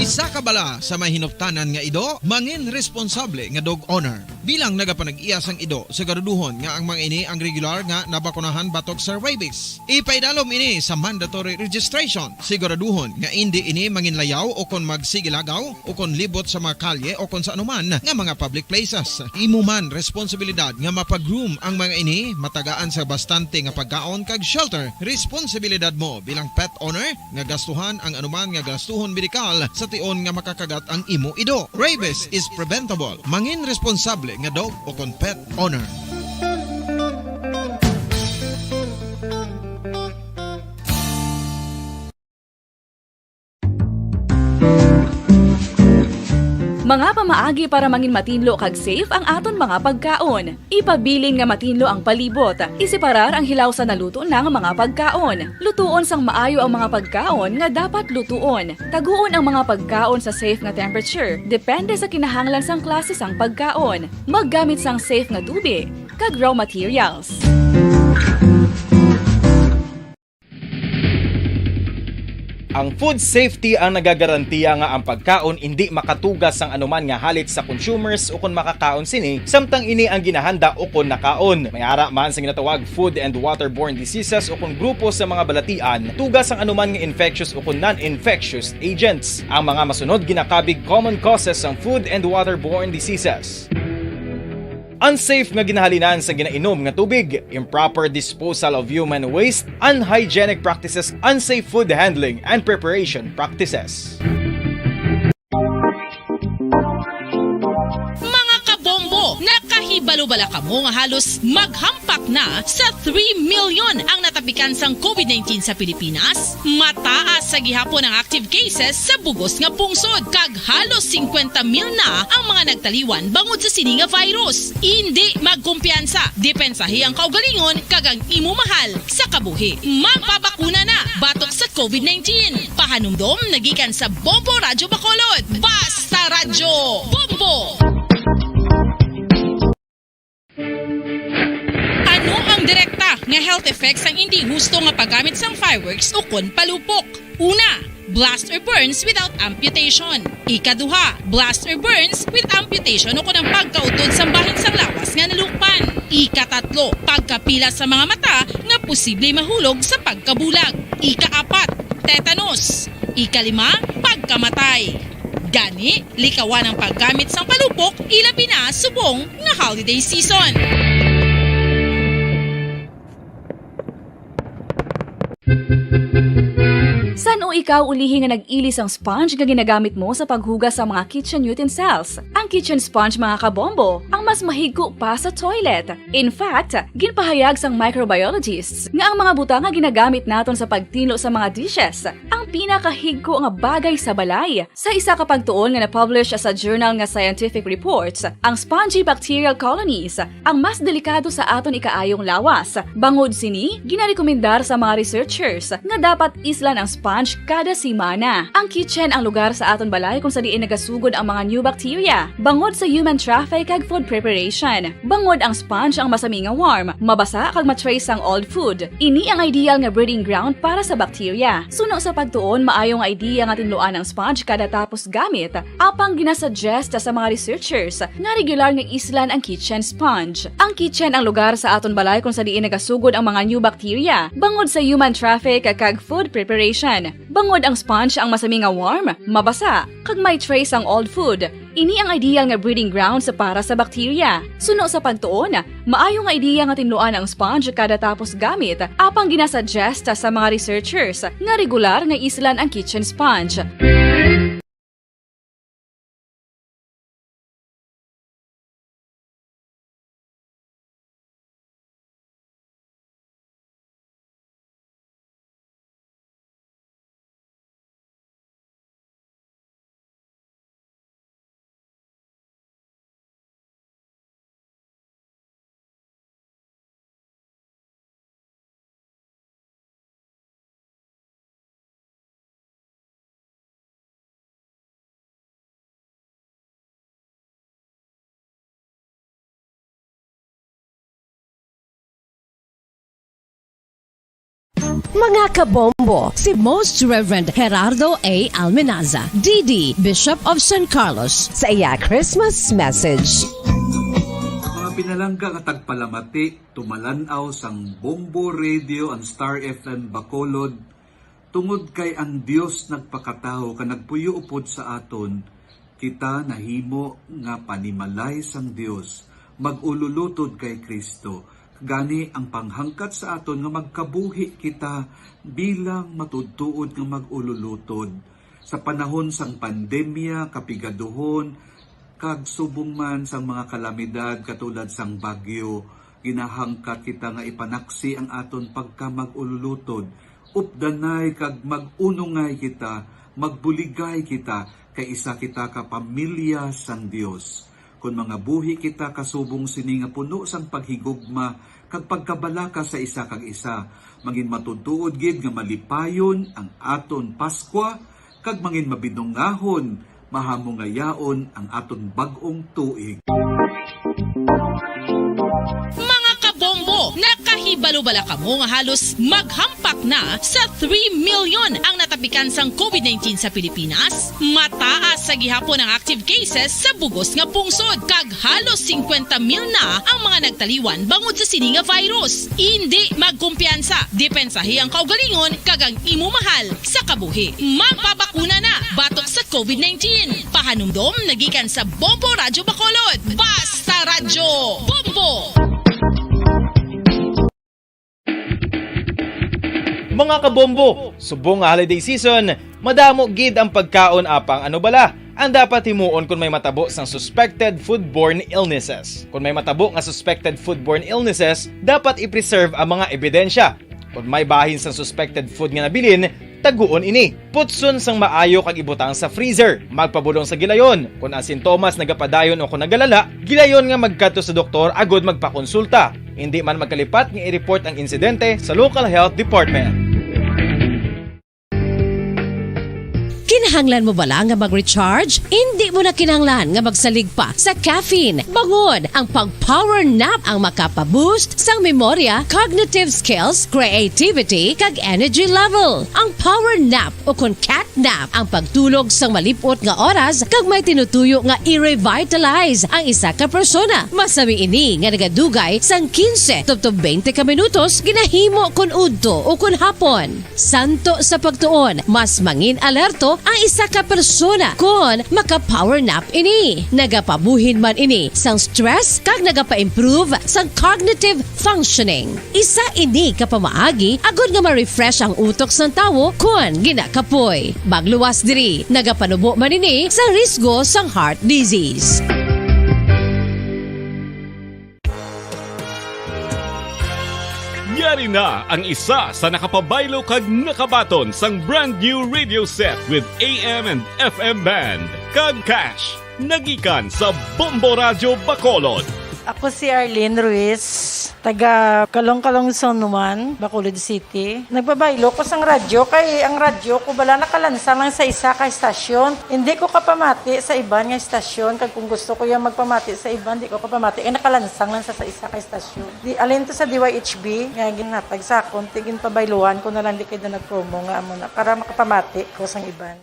Isa ka bala sa mahinuptanan nga ido, mangin responsable nga dog owner. Bilang nagapanag-iya sang ido, siguraduhon nga ang mga ini ang regular nga nabakunahan batok sa rabies. Ipaidalom ini sa mandatory registration. Siguraduhon nga indi ini manginlayaw o kon magsigilagaw o kon libot sa mga kalye o kon sa anuman nga mga public places. Imo man responsibilidad nga mapa-groom ang mga ini, matagaan sa bastante nga pagkaon kag shelter. Responsibilidad mo bilang pet owner nga gastuhan ang anuman nga gastuhon medikal sa tion nga makakagat ang imo ido. Rabies is preventable. Mangin responsable nga dog o kon pet owner. Mga pamaagi para mangin matinlo kag safe ang aton mga pagkaon. Ipabilin nga matinlo ang palibot. Iseparar ang hilaw sa naluto na nga mga pagkaon. Lutuon sang maayo ang mga pagkaon nga dapat lutuon. Taguon ang mga pagkaon sa safe nga temperature, depende sa kinahanglan sang klase sang pagkaon. Maggamit sang safe nga tubig kag raw materials. Ang food safety ang nagagarantiya nga ang pagkaon indi makatuga sang anuman nga halit sa consumers ukon makakaon sini, samtang ini ang ginahanda ukon nakaon. May ara man sa ginatawag food and waterborne diseases ukon grupo sa mga balatian, tuga sang anuman nga infectious ukon non-infectious agents. Ang mga masunod ginakabig common causes sang food and waterborne diseases. Unsafe nga ginahalinan sa ginainom nga tubig, improper disposal of human waste, unhygienic practices, unsafe food handling and preparation practices. Mga kabombo, nakahibalo bala kamo nga halos maghampak na sa three million ang natapikan sang COVID nineteen sa Pilipinas? Mataas sa gihapon ang active cases sa bug-os nga pungsod, kag halos singkwenta mil na ang mga nagtaliwan bangod sa sini nga virus. Indi magkumpiyansa, depensahi ang kaugalingon kag ang imo mahal sa kabuhi. Magpabakuna na batok sa COVID nineteen. Pahanumdom na gikan sa Bombo Radyo Bacolod. Basta Radyo Bombo! Ano ang direkta nga health effects sang indi husto nga paggamit sang fireworks ukon palupok? Una, blast or burns without amputation. Ikaduha, blast or burns with amputation ukon ang pagkautod sang bahin sang lawas nga nalukpan. Ikatatlo, pagkapila sa mga mata nga posible mahulog sa pagkabulag. Ikaapat, tetanus. Ikalima, pagkamatay. Gani, likawan ang paggamit sang palupok, ilabi na subong nga holiday season. San-o ikaw ulihi nga nag-ili sang sponge nga ginagamit mo sa paghugas sa mga kitchen utensils? Ang kitchen sponge, mga kabombo, ang mas mahigko pa sa toilet. In fact, ginpahayag sang microbiologists nga ang mga butang nga ginagamit naton sa pagtinlo sa mga dishes ang pinakahigko nga bagay sa balay. Sa isa ka pagtuon nga na-publish sa journal nga Scientific Reports, ang spongy bacterial colonies ang mas delikado sa aton ikaayong lawas. Bangod sini, ginarekomendar sa mga researchers nga dapat islan ang sponge kada semana. Ang kitchen ang lugar sa aton balay kung sa diin nagasugod ang mga new bacteria. Bangod sa human traffic kag food preparation, bangod ang sponge ang masami nga warm, mabasa kag ma-trace ang old food. Ini ang ideal nga breeding ground para sa bacteria. Suno sa pagtuon, maayo nga idea nga tinluan ang sponge kada tapos gamit, apang ginasuggest sa mga researchers nga regular nga islan ang kitchen sponge. Ang kitchen ang lugar sa aton balay kung sa diin nagasugod ang mga new bacteria, bangod sa human traffic kag food preparation. Bangod ang sponge ang masami nga warm, mabasa, kag may trace ang old food, ini ang ideal nga breeding grounds para sa bacteria. Suno sa pagtuon, maayo nga idea nga tinluan ang sponge kada tapos gamit, apang ginasuggest sa mga researchers nga regular nga islan ang kitchen sponge. Mga kabombo, si Most Reverend Gerardo A. Almenaza, D D, Bishop of San Carlos, sa iya Christmas message. Mga pinalangga nga tagpalamati, tumalan-aw sang Bombo Radio and Star F M Bacolod, tungod kay ang Dios nagpakatawo ka nagpuyo upod sa aton, kita nahimo nga panimalay sang Dios, mag-ululutod kay Cristo. Gani, ang panghangkat sa aton nga magkabuhi kita bilang matuod-tuod nga mag-ululutod. Sa panahon sang pandemya, kapigaduhon, kag subong man sang mga kalamidad katulad sang bagyo, ginahangkat kita nga ipanaksi ang aton pagkamag-ululutod, updanay kag mag-unongay kita, magbuligay kita, kay isa kita ka pamilya sang Dios. Kon mangabuhi kita kasubong sini nga puno sang paghigugma kag pagkabalaka sa isa kag isa, mangin matutuod gid nga malipayon ang aton Paskwa, kag mangin mabinungahon, mahamungayaon ang aton bag-ong tuig. Mga kabombo, nakahibalo bala kamo nga halos maghampak na sa three million ang natapikan sang COVID nineteen sa Pilipinas? Mataas sa gihapon ang active cases sa bugos nga pungsod, kag halos singkwenta mil na ang mga nagtaliwan bangod sa sini nga virus. Indi magkumpiyansa, depensahi ang kaugalingon kag ang imo mahal sa kabuhi. Magpabakuna na batok sa COVID nineteen. Pahanumdom nagikan sa Bombo Radyo Bacolod. Basta Radyo Bombo! Mga kabombo, subong nga holiday season, madamo gid ang pagkaon, apang ano bala ang dapat himuon kon may matabo sang suspected foodborne illnesses? Kon may matabo nga suspected foodborne illnesses, dapat i-preserve ang mga ebidensya. Kon may bahin sang suspected food nga nabilin, taguon ini. Putson sang maayo kag ibutang sa freezer. Magpabulong sa gilayon. Kon ang sintomas nagapadayon o kon nagalala, gilayon nga magkadto sa doktor agud magpakonsulta. Indi man magkalipat nga i-report ang insidente sa local health department. Kinahanglan mo bala nga mag-recharge? Indi mo na kinahanglan nga magsalig pa sa caffeine. Bangod ang pag-power nap ang makapa-boost sang memorya, cognitive skills, creativity, kag energy level. Ang power nap o kon cat nap ang pagtulog sang malip-ot nga oras kag may tinutuyo nga i-revitalize ang isa ka persona. Masami ini nga nagadugay sang kinse tubtob twenty ka minutos ginahimo kon udto o kon hapon. Santo sa pagtuon, mas mangin-alerto ang isa ka persona kon maka-power nap ini. Nagapabuhin man ini sang stress kag nagapa-improve sang cognitive functioning. Isa ini ka pamaagi agud nga ma-refresh ang utok sang tawo kon ginakapoy. Magluwas diri, nagapanubo man ini sa risgo sang heart disease. Yari na ang isa sa nakapabaylo kag nakabaton sang brand new radio set with A M and F M band kag cash nagikan sa Bombo Radyo Bacolod. Ako si Arlene Ruiz, taga Calong-Calong Zone one, Bacolod City. Nagbabaylo ko sang radyo kay ang radyo ko bala nakalansang lang sa isa ka estasyon. Hindi ko kapamati sa iban nga estasyon kag kung gusto ko yung magpamati sa iban, di ko kapamati kay nakalansang lang sa, sa isa ka estasyon. Di alin to sa D Y H B nga ginhatag sa akon, ti ginpabayluhan ko na lang di kay na nag-promo nga amo na para makapamati ko sang iban.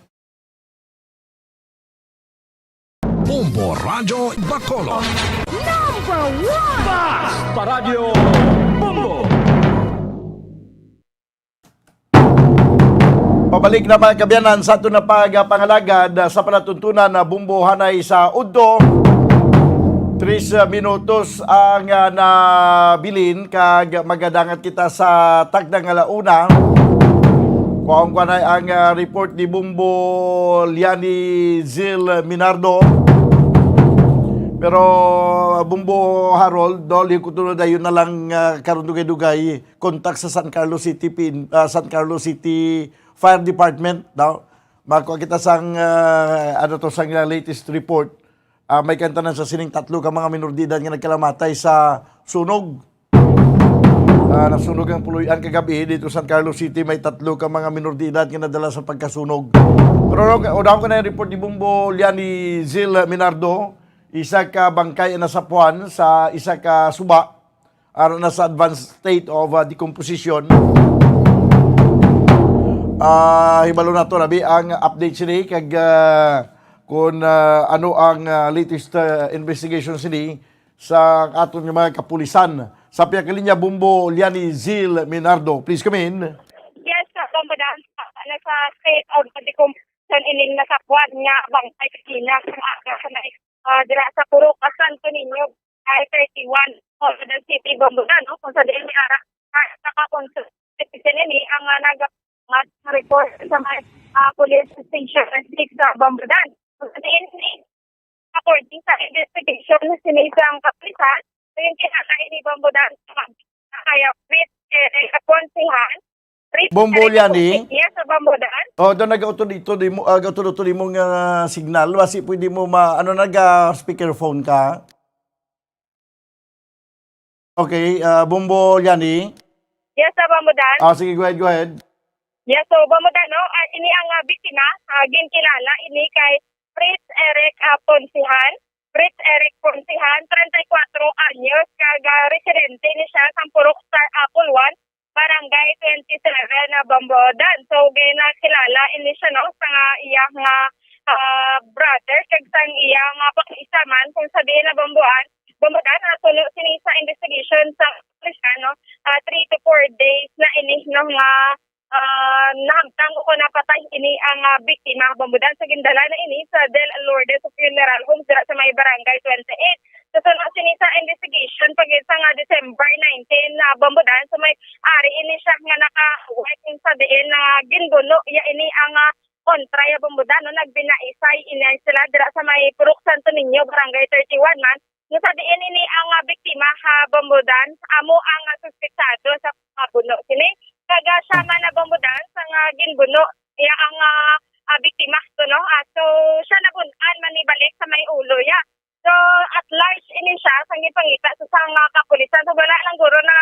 Bombo Radyo Bacolod. Number one! Basta Radyo Bombo! Pabalik na, mga kaabyanan, sa aton na pagpangalagad sa palatuntunan na bumbohanay sa udto. Tres minutos ang ah, nabilin kag magadangat kita sa takna nga launa. Kuhaon ko na ang ah, report ni Bumbo Liani Zil Minardo. Pero Bumbo Harold, dol, yung kutulo dayon na lang ah, karon dugay-dugay kontak sa San Carlos City P N, ah, San Carlos City Fire Department, no? Makuha kita sang ah, ano to, sang latest report. Ah, may kantanan sa sining tatlo ka mga minor de edad nga nagkalamatay sa sunog. Ah, nasunog ang puloy-an kagabi dito sa San Carlos City. May tatlo ka mga minor de edad nga nadala sa pagkasunog. Pero unahon ko na yung report ni Bumbo Liani Zil Minardo, isa ka bangkay ang nasapuan sa isa ka suba aron na sa advanced state of ah, decomposition. Ah, hibalo nato, Rabi, ang update sini kag, ah, kung, ah, ano ang, ah, latest, ah, investigation sini sa aton nga mga kapulisan. Sa pihak linya, Bombo Liani Zil Minardo. Please come in. Yes, sa Bombo Dan, nasa state of decomposition ining nasakwan nga bangkay kagina sa aga sa may, ah, dira sa Purok, ah, Santo Niño, ay thirty-one, Roxas City, Bombo Dan, no? Kung sa diin may ara, ah, nakakonsulta ini ang, ah, nag-, mas report sa may, ah, police station sa Bombo Dan. Kung sa diin ni According sa investigation sini sang kapulisan, so yung kinala ini Bombo Dan, kaya Fritz Eric Aponsihan, Fritz Bombo Eric Liani? Aponsihan sa Bombo Dan. Oh, daw nag-utod ito di mo, ah, utod-utod imo nga signal. Basi pwede mo ma-, ano, nag, ah, speakerphone ka? Okay, ah, Bombo Liani? Yes, sa Bombo Dan. Ah, sige, go ahead, go ahead. Yes, so, Bombo Dan, no? Ah, ini ang, ah, biktima, ah, ginkilala ini kay Fritz Eric, ah, Ponsihan. Fritz Eric Ponsihan, treinta y cuatro anyos, kag, ah, residente ni siya sa Purok Star Apple one, Barangay twenty-seven na Bombo Dan. So, ginakilala ini siya, no, sa nga iya nga, ah, brother, kag sang iya nga pag-isa man, kung sa diin na Bombo Dan, Bombo Dan, ah, suno sini sa investigation sa pulis, no, ah, three to four days na ini, no, nga, ah, nahamtang o napatay ini ang, ah, biktima. Bombo Dan, sa gindala na ini sa Del Lourdes Funeral Home dira sa may Barangay twenty-eight. Sa sunod sini sa investigation, pag sa nga December nineteen, ah, Bombo Dan, sa may ari ini siya nga nakahaway kung sa diin na ginbuno iya ini ang, ah, kontra iya Bombo Dan, no? Nagbinaisay ini sila dira sa may Purok Santo Niño, Barangay thirty-one man. Nga sa diin ini ang, ah, biktima, ha, Bombo Dan, amo ang, ah, suspetsado sa pagbuno sini. Kag, ah, siya man na Bombo Dan, sa nga ginbuno iya ang, ah, ah, biktima to, no? Ah, so, siya nabun-an man ni balik sa may ulo, ya. So, at large ini siya, sa gipangita sa, sa nga kapulisan. So, wala lang guro na,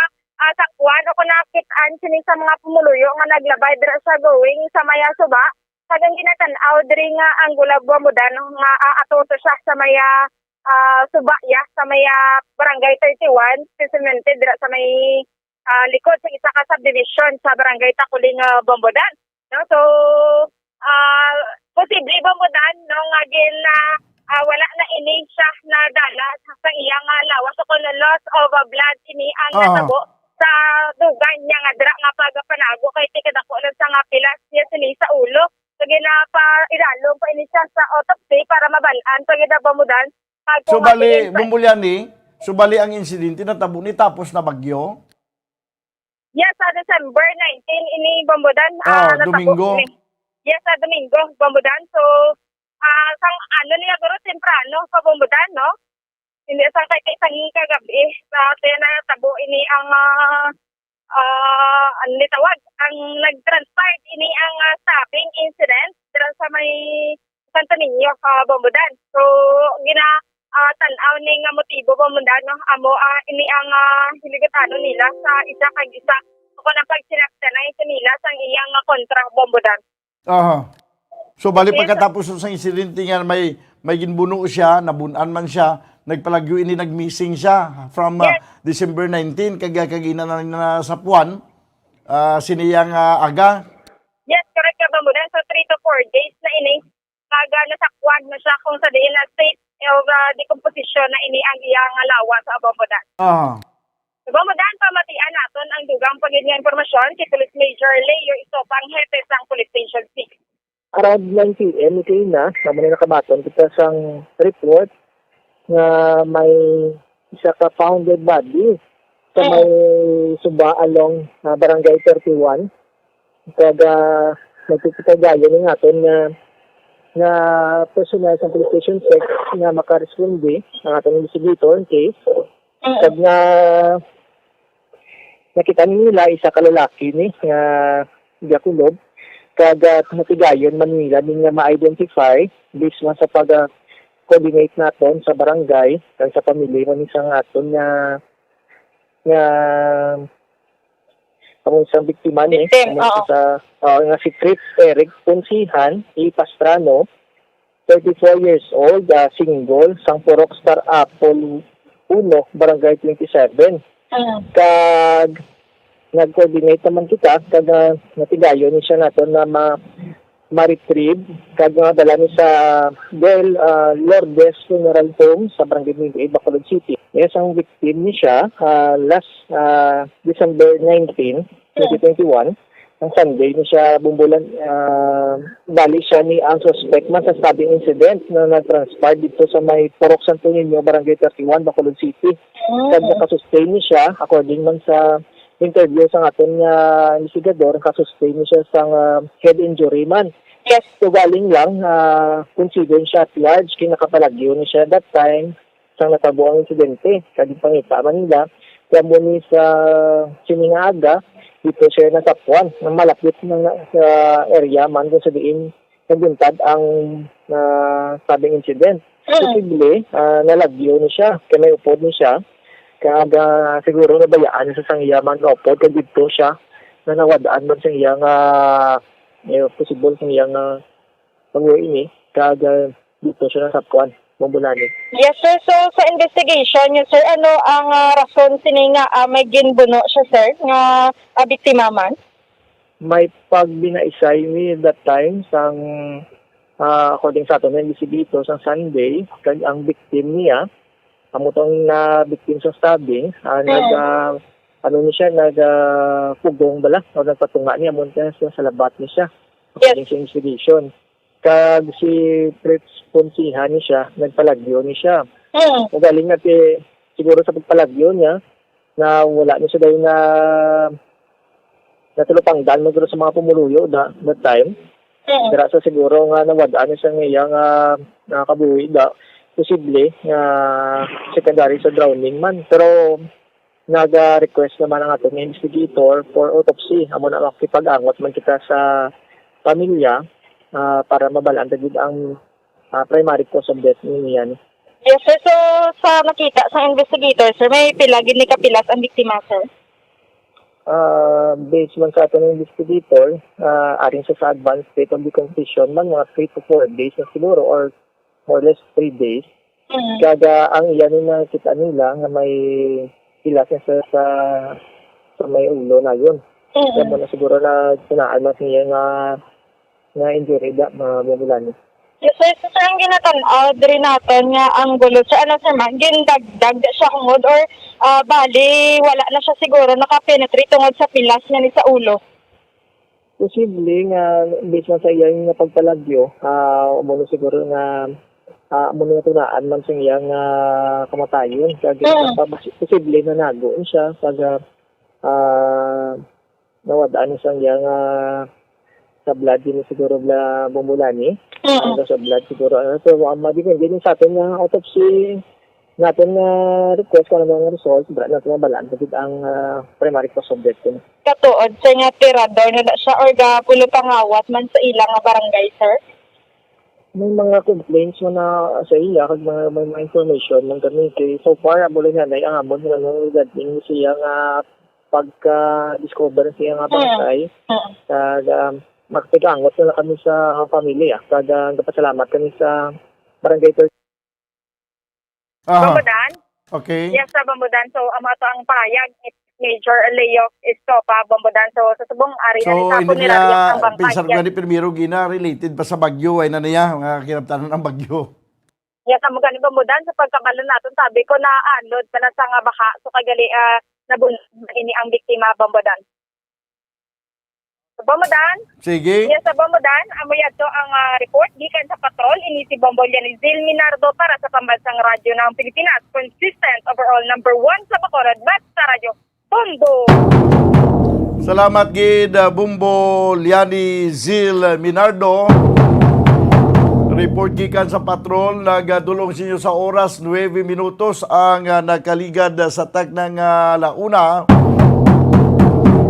ah, sakwan o kung nakit-an sini sa mga pumuluyo nga naglabay dira sa going sa may, ah, suba. Kag ang ginatan-aw diri nga ang gulab Bombo Dan nga, ah, ato to siya sa may, ah, ah, suba, ya, sa may, ah, Barangay thirty-one, specifically dira sa may, ah, likod sa isa ka subdivision sa Barangay Takuling, ah, Bombo Dan, no? So, ah, posible Bombo Dan, no, nga gin, ah, ah, wala na ini siya nadala sa, sa iyang, ah, lawas o kung loss of, ah, blood ini ang Aha. natabo sa dugay niya nga dira nga pagpanago kay tikadako lang sa nga pilas niya sini sa ulo. So, ginapailalom pa ini siya sa autopsy para mabal-an pa gid ang Bombo Dan. Pag So, kung bali, mapigil pa Bombo Liani, so, bali ang insidente natabo ni tapos na bagyo? Yes, sa December nineteen, ini Bombo Dan, Ah, ah, natabo Domingo. ini. Yes, sa Domingo, Bombo Dan. So, ah, sang ano niya, guro, temprano pa Bombo Dan, no? Hindi, sang kay, kay sang kagabi, sa kaya natabo ini ang, ah, ah, ano ni tawag, ang nag-transpire ini ang, ah, stabbing incident dira sa may Santo Niño, ah, Bombo Dan. So, gina, ah, tan-aw ni nga motibo Bombo Dan, no? Amo, ah, ini ang, ah, hiligutano nila sa isa kag isa. Kung ang pagsinaktanay sa nila sang iyang, ah, kontra Bombo Dan. Aha. So, bali Yes, sir. pagkatapos sa insidente nga may, may ginbuno siya, nabun-an man siya, nagpalagyo ini, nag-missing siya from, ah, Yes. December nineteen, kag, kag ina na, na sa puwan, ah, siniyang, ah, aga. Yes, correct ka, Bombo Dan. So, three to four days na ini. Kag, ah, nasakwan na siya kung sa diin na state of, ah, decomposition na ini ang iyang lawas sa Bombo Dan. Ah. Bombo Dan, pamatian naton ang dugang pa gid nga impormasyon si Police Major Leo Istopang, hepe sang Police Station six. Around nine P M kaina, amo ni nakabaton kita sang report nga may isa ka found dead body sa Mm. may suba along, ah, Barangay thirty-one. Kag, ah, nagpipitagayon ni naton nga, nga personnel sa Police Station six nga makaresponde ang aton investigator case. Mm. Kag nga nakita nila isa ka lalaki ni nga gakulob, kag, ah, natigayon man nila ni nga ma-identify based man sa pag, ah, coordinate naton sa barangay kag sa pamilya man ni sang aton nga, nga, kamo sang biktima ni, Victim, kamo oo. sa, oo, nga si Fritz Eric Ponsihan A. Pastrano, thirty-four years old, ah, single, sang Purok Star Apple uno, Barangay twenty-seven. Mm. Kag Nag-coordinate naman kita kag, ah, natigayon ni siya naton na ma-, ma-retrieve kag madala ni sa Del, ah, Lourdes Funeral Home sa Barangay twenty-eight, Bacolod City. Yes, ang victim ni siya, ah, last, ah, December nineteen, twenty twenty-one, ang Sunday ni siya bumbulan, ah, bali siya ni ang suspect man sa stabbing incident na nag-transpire dito sa may Purok Santo Niño, Barangay thirty-one, Bacolod City. Kag nakasustain ni siya, according man sa interview sa aton nga investigador, nakasustain ni siya sang, ah, head injury man. Yes. So, galing lang, ah, consider siya at large, kay nakapalagyo ni siya that time, sang natabo ang insidente. Kag pangita man nila, kaya mo ni sa sini nga aga, dito siya nasapwan, nga malapit na nga sa area man kung sa diin nabuntad ang, ah, stabbing incident. Mm. Posible, ah, nalagyo ni siya, kay may upod ni siya. Kag, ah, siguro nabayaan sa sang iya man nga upod, kag didto siya na nawad-an man sa iya nga, eh, posible sa iya nga pag-uwi ini, kag, ah, didto siya nasapwan, Bombolanes. Yes, sir. So, sa investigation niyo, sir, ano ang, ah, rason sini nga, ah, may ginbuno siya, sir, nga, ah, biktima man? May pagbinaisay ni that time sang, ah, according sa aton nga investigator, sang Sunday, kag ang victim niya, amo tong na victim sa stabbing, ah, Mm. nag, ah, ano ni siya, nag, ah, pugong bala, o nagpatunga niya, amo siya sa labat ni siya. Yes. According sa investigation. Kag si Fritz Ponsiha ni siya, nagpalagyo ni siya. Mm. Ugaling na ti-, siguro sa pagpalagyo niya, na wala ni siya dahil na natulupangdan mo guro sa mga pumuluyo na that time. Mm. Dira sa siguro nga nawad-an ni siya nga iya nga, nga kabuhi da, posible nga secondary sa drowning man. Pero naga-request naman ang aton nga investigator for autopsy. Amo na makipag-angot man kita sa pamilya, ah, para mabalaan ta gid ang, ah, primary cause of death ni niya, no? Yes, sir. So, sa nakita sa investigator, sir, may pila gid ni kapilas ang biktima, sir? Ah, based man sa aton investigator, ah, aring sa, sa advanced state of decomposition man, mga three to four days na siguro, or more or less three days. Mm. Kag ang iya ni nakita nila nga may pilas sa, sa, sa may ulo na yun. Mm. Kaya mo na siguro na tunaan mas niya nga, nga injury da, mga Bumulani. Yes, sir. So, sir, ang ginatan-aw diri naton nga ang gulo, sir, ano, sir, ma'am? Gindagdag siya hungod or, ah, bali, wala na siya siguro nakapenetrate tungod sa pilas nga ni sa ulo? Posible nga based man sa iya nga pagpalagyo, ah, amo na siguro nga, ah, amo na tunaan man sa iya nga kamatayon. Kag Mm. pa-, posible na nago siya pag, ah, ah, nawad-an sa iya nga sa blood, yun siguro bla Bumulani. Mm. Ano sa blood siguro, ano, so, ang mga depende din sa atin nga autopsy natin nga request kung ano ang result, bra natin mabalaan kung ang, ah, primary cause of death yun. Katuod, sir, nga tirador na na siya or ga pulupangawat man sa ila nga barangay, sir? May mga complaints mo na sa iya, kag mga, may mga information man kami. Kay so far, amo lang yan, ay ang amon nga nang regarding siya nga pagka-discover siya nga Mm. patay. Mm. Kag, um, makipag-angot na lang kami sa pamilya. Kag, ah, nagpasalamat kami sa barangay Aha. Bambudan? Okay. Yes, sa Bambudan. So, amo to ang pahayag ni Major Leo Estopa, Bambudan. So, sa subong area So, ni sa hindi funerarya niya, ang bangkay. Pensar ko Yes. gani primero, gina, related pa sa bagyo, ay na niya, mga kinabtanan ang bagyo. Yes, amo gani, Bambudan. Sa pagkabalo naton, sabi ko, naanod pa na sa nga baha. So, kagali, ah, nabun-, ini ang biktima, Bambudan. Sa Bambudan? Sige. Yes, sa Bambudan, amo yadto ang, ah, report gikan sa patrol. Ini si Bombo Lianizil Minardo para sa Pambansang Radyo ng Pilipinas. Consistent, overall number one sa Bacolod, Basta Radyo, Bombo! Salamat gid, ah, Bombo Lianizil Minardo. Report gikan sa patrol, nagadulong sa inyo sa oras, nuebe minutos ang, ah, nakaligad sa takna nga alauna.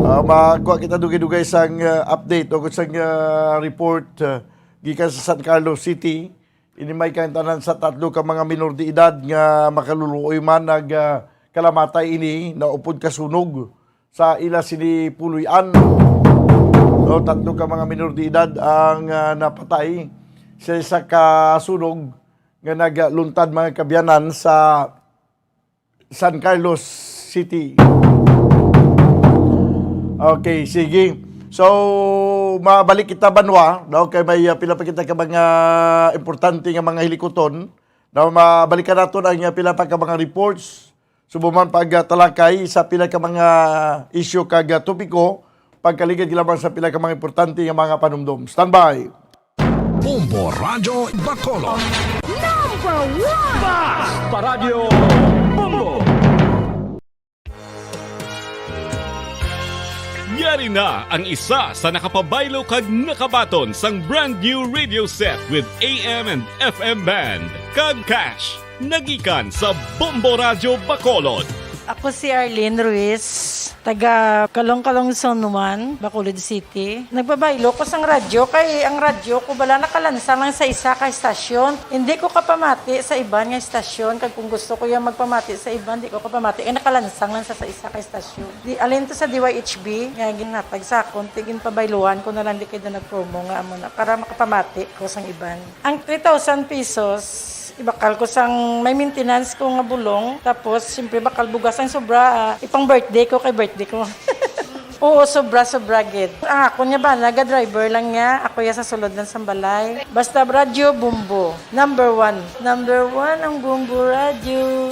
Ah, makuha kita dugay-dugay sang, ah, update o sang, ah, report, ah, gikan sa San Carlos City. Ini may kaintanan sa tatlo ka mga minor de edad nga makaluluoy man nag, ah, kalamatay ini naupod ka sunog sa ila sini puloy-an. No, tatlo ka mga minor de edad ang, ah, napatay sa isa ka sunog nga nagluntad, mga kaabyanan, sa San Carlos City. Okay, sige. So, mabalik kita, Banwa, no? Kay may, ah, pila pa kita ka mga importante nga mga hilikuton. No, mabalikan naton ang, ah, pila pa ka mga reports. Subo man pagtalakay sa pila ka mga isyu kag, ah, topiko, pagkaligad lamang sa pila ka mga importante nga mga panumdom. Standby. Bombo Radyo Bacolod. Number one! Basta Radyo Bombo! Yari na ang isa sa nakapabaylo kag nakabaton sang brand new radio set with A M and F M band kag cash. Nagikan sa Bombo Radyo Bacolod. Ako si Arlene Ruiz, taga Kalong-Kalong Zone one, Bacolod City. Nagbabaylo ko sang radyo kay ang radyo ko bala nakalansang lang sa isa ka estasyon. Hindi ko kapamati sa iban nga estasyon, kag kung gusto ko yung magpamati sa iban, di ko kapamati kay nakalansang lang sa, sa isa ka estasyon. Di, alin to sa D Y H B nga ginhatag sa akon, ti ginpabayluhan ko na lang di kay da nagpromo nga amo na para makapamati ko sang iban. Ang three thousand pesos, ibakal ko sang may maintenance ko nga bulong, tapos siyempre bakal bugas ang sobra, ah, ipang birthday ko kay birthday ko. Oo, sobra, sobra gid. Ang akon nga bana, ga-driver lang niya. Ako ya sa sulod lang sang balay. Basta radyo, Bombo. Number one. Number one ang Bombo Radyo.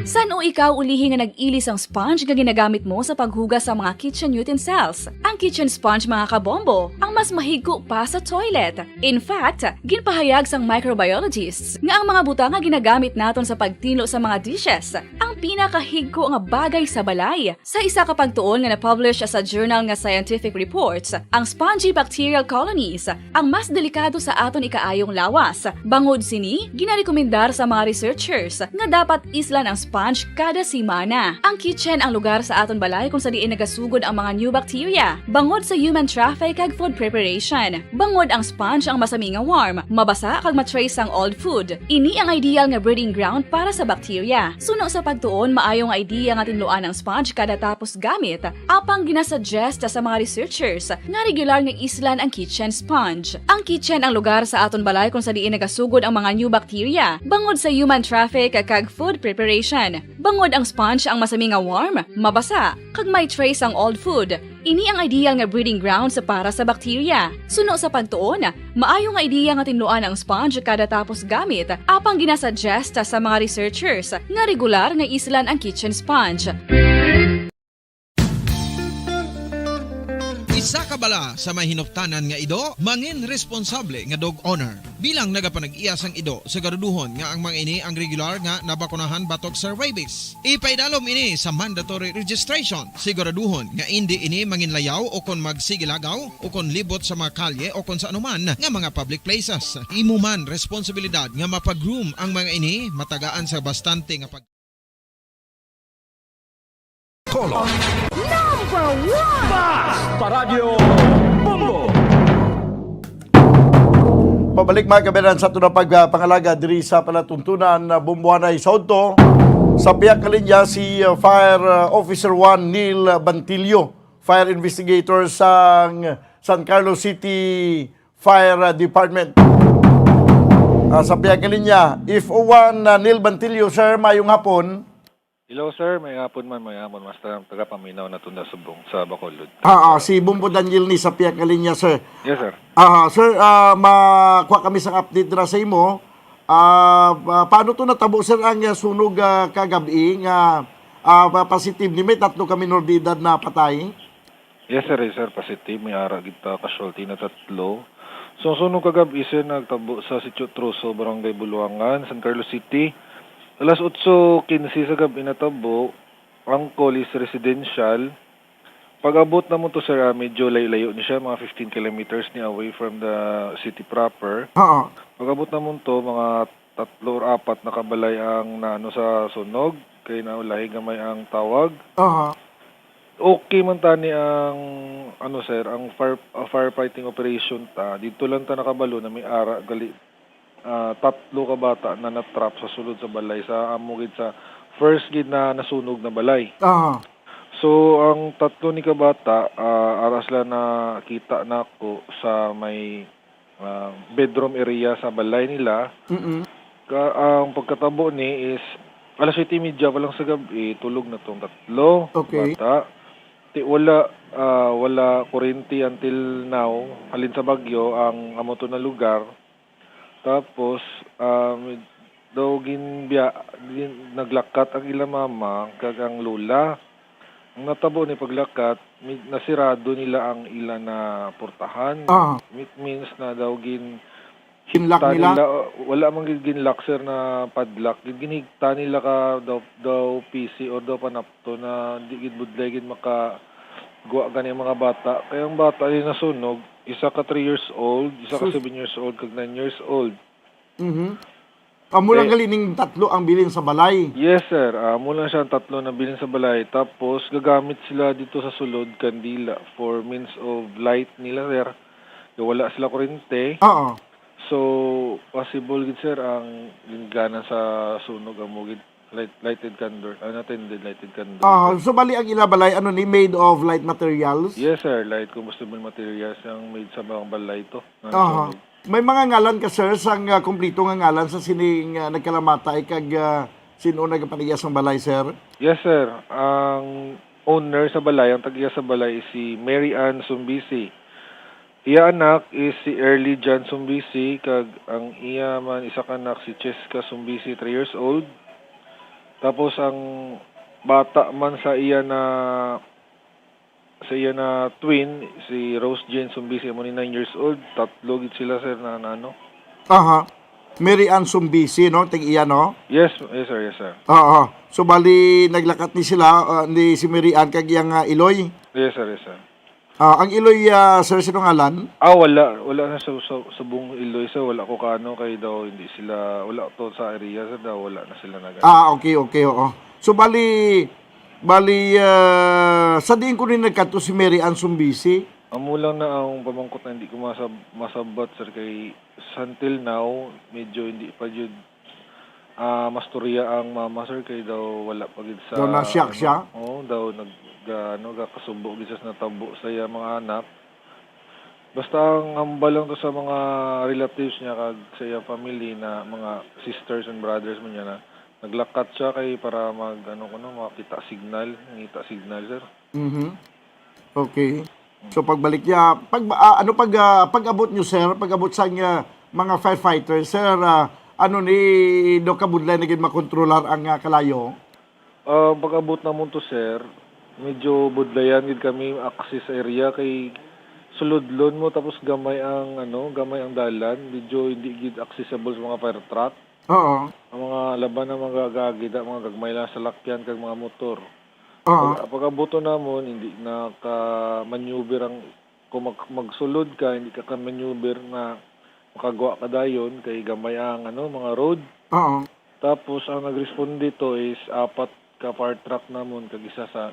San-o ikaw ulihi nga nag-ili sang sponge nga ginagamit mo sa paghugas sa mga kitchen utensils? Ang kitchen sponge, mga kabombo, ang mas mahigko pa sa toilet. In fact, ginpahayag sang microbiologists nga ang mga butang nga ginagamit naton sa pagtinlo sa mga dishes ang pinakahigko nga bagay sa balay. Sa isa ka pagtuon nga na-publish sa journal nga Scientific Reports, ang spongy bacterial colonies ang mas delikado sa aton ikaayong lawas. Bangod sini, ginarekomendar sa mga researchers nga dapat islan ang sponge kada semana. Ang kitchen ang lugar sa aton balay kung sa diin nagasugod ang mga new bacteria, bangod sa human traffic kag food preparation. Bangod ang sponge ang masami nga warm, mabasa kag ma-trace ang old food. Ini ang ideal nga breeding ground para sa bacteria. Suno sa pagtuon, maayo nga idea nga tinluan ang sponge kada tapos gamit. Apang ginasuggest sa mga researchers nga regular nga islan ang kitchen sponge. Ang kitchen ang lugar sa aton balay kung sa diin nagasugod ang mga new bacteria, bangod sa human traffic kag food preparation. Bangod ang sponge ang masami nga warm, mabasa, kag may trace ang old food. Ini ang ideal nga breeding grounds para sa bacteria. Suno sa pagtuon, maayo nga idea nga tinluan ang sponge kada tapos gamit, apang ginasuggest sa mga researchers nga regular nga islan ang kitchen sponge. Isa ka bala sa may hinuptanan nga ido, mangin responsable nga dog owner. Bilang nagapanag-iya sang ido, siguraduhon nga ang mga ini ang regular nga nabakunahan batok sa rabies. Ipaidalom ini sa mandatory registration. Siguraduhon nga indi ini manginlayaw o kon magsigilagaw o kon libot sa mga kalye o kon sa anuman nga mga public places. Imo man responsibilidad nga mapag-groom ang mga ini, matagaan sa bastante nga pag- Color. Number one! Basta Radyo Bombo! Pabalik, mga kabayan, sa aton nga pagpangalaga diri sa palatuntunan, uh, Bombohanay Saudto. Sa pihak nga linya si, uh, Fire, uh, Officer one Neil Bantillo, fire investigator sang San Carlos City Fire, uh, Department. Ah, sa pihak nga linya, F O one, uh, Neil Bantillo, sir, mayong hapon. Hello, sir. May hapon man, may hapon, Master. Ang tagapaminaw na tunda subong sa Bacolod. Ah, ah, si Bombo Daniel ni sa pihak nga linya, sir. Yes, sir. Ah, sir, ah, makuha kami sa update dira sa imo. Ah, ah, paano to natabo, sir, ang, ah, sunog, ah, kagabi nga, ah, pa-, positive ni may tatlo ka minor de edad na patay? Yes, sir. Yes, sir. Positive. May ara gid ta casualty na tatlo. So, ang sunog kagabi, sir, nagtabo sa Sitio Troso, Barangay Buluangan, San Carlos City. Alas otso quince sa gabi natabo, ang call is residential. Pag-abot namon to, sir, ah, medyo layo-layo ni siya, mga fifteen kilometers ni away from the city proper. Oo. Pag-abot namon to, mga tatlo or apat na kabalay ang naano sa sunog, kay naulahi gamay ang tawag. Aha. Okay man tani ang, ano, sir, ang fire, ah, firefighting operation ta. Dito lang ta nakabalo na may ara gali, ah, tatlo ka bata na na-trap sa sulod sa balay sa amo gid sa first gid na nasunog na balay. Aha. So, ang tatlo ni ka bata, ah, ara sila nakita nako sa may, ah, bedroom area sa balay nila. Mm-mm. Ka-, ang pagkatabo ni is alas siyete y media pa lang sa gab-i, tulog na tong tatlo Okay. bata. Ti-, wala, ah, wala kuryente until now. Halin sa bagyo ang amo to na lugar. Tapos, ah, mid-, daw ginbiya-, gin-, naglakat ang ila mama kag ang lola. Ang natabo ni paglakat, mi-, nasirado nila ang ila na portahan. Ah. It means na daw gin-, Ginlock ta nila? nila, wala man gid ginlock, sir, na padlock. Gid ginhigta nila ka daw, daw P C or daw panapto na di gid budlay gid makagwa gani ang mga bata. Kay ang bata ni nasunog, isa ka three years old, isa ka Sus. seven years old, kag nine years old. Mhm. Amo lang Eh, gali ning tatlo ang bilin sa balay? Yes, sir. Ah, amo lang siya ang tatlo na bilin sa balay. Tapos, gagamit sila dito sa sulod, kandila, for means of light nila, sir. Kay wala sila kurente. Oo. So, possible gid, sir, ang ginikanan sa sunog amo gid light, lighted candle, unattended lighted candle. Ah, so bali ang ila balay, ano ni, made of light materials? Yes, sir. Light combustible materials ang made sa mga balay to. Nga Aha. nasunog. May mga ngalan ka, sir, sang, ah, kompleto nga ngalan sa sining, ah, nagkalamatay kag, ah, sin-o nagapanag-iya sang balay, sir? Yes, sir. Ang owner sa balay, ang tag-iya sa balay is si Mary Ann Sumbisi. Iya anak is si Early John Sumbisi, kag ang iya man isa ka anak si Cheska Sumbisi, three years old. Tapos ang bata man sa iya na sa iya na twin, si Rose Jane Sumbisi, amo ni nine years old. Tatlo gid sila, sir, na, na ano. Aha. Mary Ann Sumbisi, no? Tag-iya, no? Yes, yes, sir, yes, sir. Oo. So, bali, naglakat ni sila, ah, ni si Mary Ann kag iyang, ah, iloy? Yes, sir, yes, sir. Ah, ang iloy, ah, sir, sino ngalan? Ah, wala. Wala na sa, sa, subong iloy, sir. Wala ko kaano kay daw hindi sila, wala to sa area, sir, daw wala na sila nag- Ah, okay, okay, oo. So, bali, bali, ah, sa diin ko ni nagkadto si Mary Ann Sumbisi? Amo lang na ang pamangkot na hindi ko masab-, masabat, sir, kay sa until now, medyo hindi pa jud, ah, mastorya ang mama, sir, kay daw wala pa gid sa, Daw na-shock ano, siya? Oo, daw nag-, ga-, ano, gakasubo gid siya sa natabo sa iya mga anak. Basta ang hambal lang to sa mga relatives niya kag sa iya family na mga sisters and brothers mo niya na naglakat siya kay para mag, ano, kuno, makita signal, ngita signal, sir. Mhm. Okay. So, pagbalik niya, pag, ah, ano, pag, ah, pag-abot niyo, sir, pag-abot sa, ah, mga firefighters, sir, ah, ano ni, daw kabudlay na gid makontrolar ang, ah, kalayo? Ah, pag-abot namon to, sir, medyo budlayan gid kami access area kay sulodlon mo tapos gamay ang, ano, gamay ang dalan, medyo hindi gid accessible sa mga fire truck. Oo. Ang mga laban na mga gagagid, ang mga gagmay lang salakyan kag mga motor. Oo. Pag, pag-abuton namon, hindi na ka-maneuver ang, kung mag-, magsulod ka, hindi ka ka-maneuver nga makagwa ka dayon kay gamay ang, ano, mga road. Oo. Tapos ang nag-respond dito is apat ka fire truck namon kag isa sa,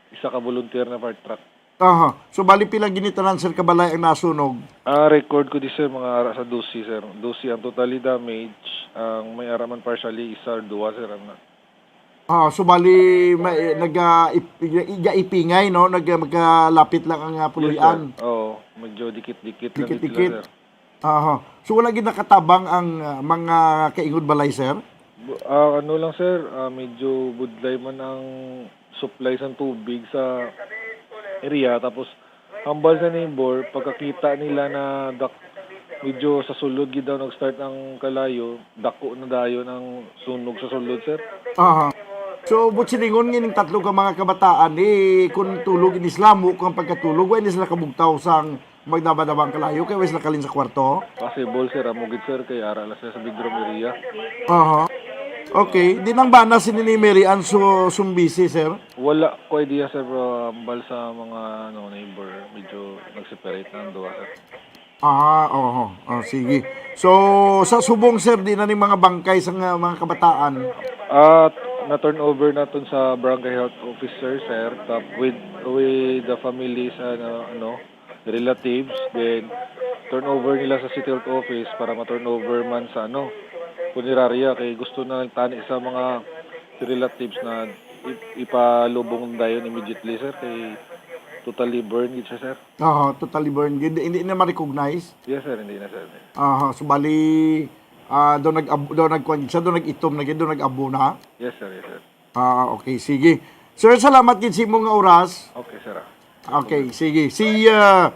isa ka volunteer na fire truck. Aha. So, bali pila gini tanan, sir, ka balay ang nasunog? Ah, record ko di, sir, mga ara sa dose, sir. Dose ang totally damage. Ang may ara man partially, isa or duha, sir, ang na- Ah, so bali may, naga-, ip-, iga-, igaipingay, no? Nag-, magkalapit lang ang, ah, Yes, sir. Puloy-an. Oo, medyo dikit-dikit lang gid sila, Dikit-dikit. sir. Aha. So, wala gid nakatabang ang, ah, mga kaingod balay, sir? Bu-, ah, ano lang, sir, ah, medyo budlay man ang supply sang tubig sa area. Tapos, hambal sa neighbor, pagkakita nila na dak-, medyo sa sulod gid daw nag-start ang kalayo, dako na dayon ang sunog sa sulod, sir. Aha. So, buot silingon nga ining tatlo ka mga kabataan, eh, kung tulog ini sila, mo kung pagkatulog, wa ini sila kabugtaw sang magdabadaba ang kalayo kay wa sila kalin sa kwarto? Possible, sir. Amo gid, sir, kay ara lang sila sa bedroom area. Aha. Okay. Di nang bana sini ni Mary Ann Su-, Sumbisi, sir? Wala ko idea, sir, pero hambal sa mga, ano, neighbor, medyo nag-separate na ang duha, sir. Ah, oho. Oh, sige. So, sa subong, sir, di na ni mga bangkay sa nga mga kabataan? At na-turn over naton sa barangay health officer, sir, tap-, with, with the families, ano, ano, relatives, then turn over nila sa city health office para ma-turn over man sa, ano, punerarya, kay gusto na tani sa mga relatives na ip-, ipalubong dayon immediately, sir, kay totally burned gid siya, sir. Oo, totally burned gid. Hindi, hindi na ma-recognize? Yes, sir, hindi na, sir. Aha, so bali, Ah, do nag-ab-, do nagkuan siya, do nag-itom na gid, do nag-abo na. Yes, sir. Yes, sir. Ah, okay, sige. Sir, salamat gid sa imo nga oras. Okay, sir. Okay, sige. Si, ah,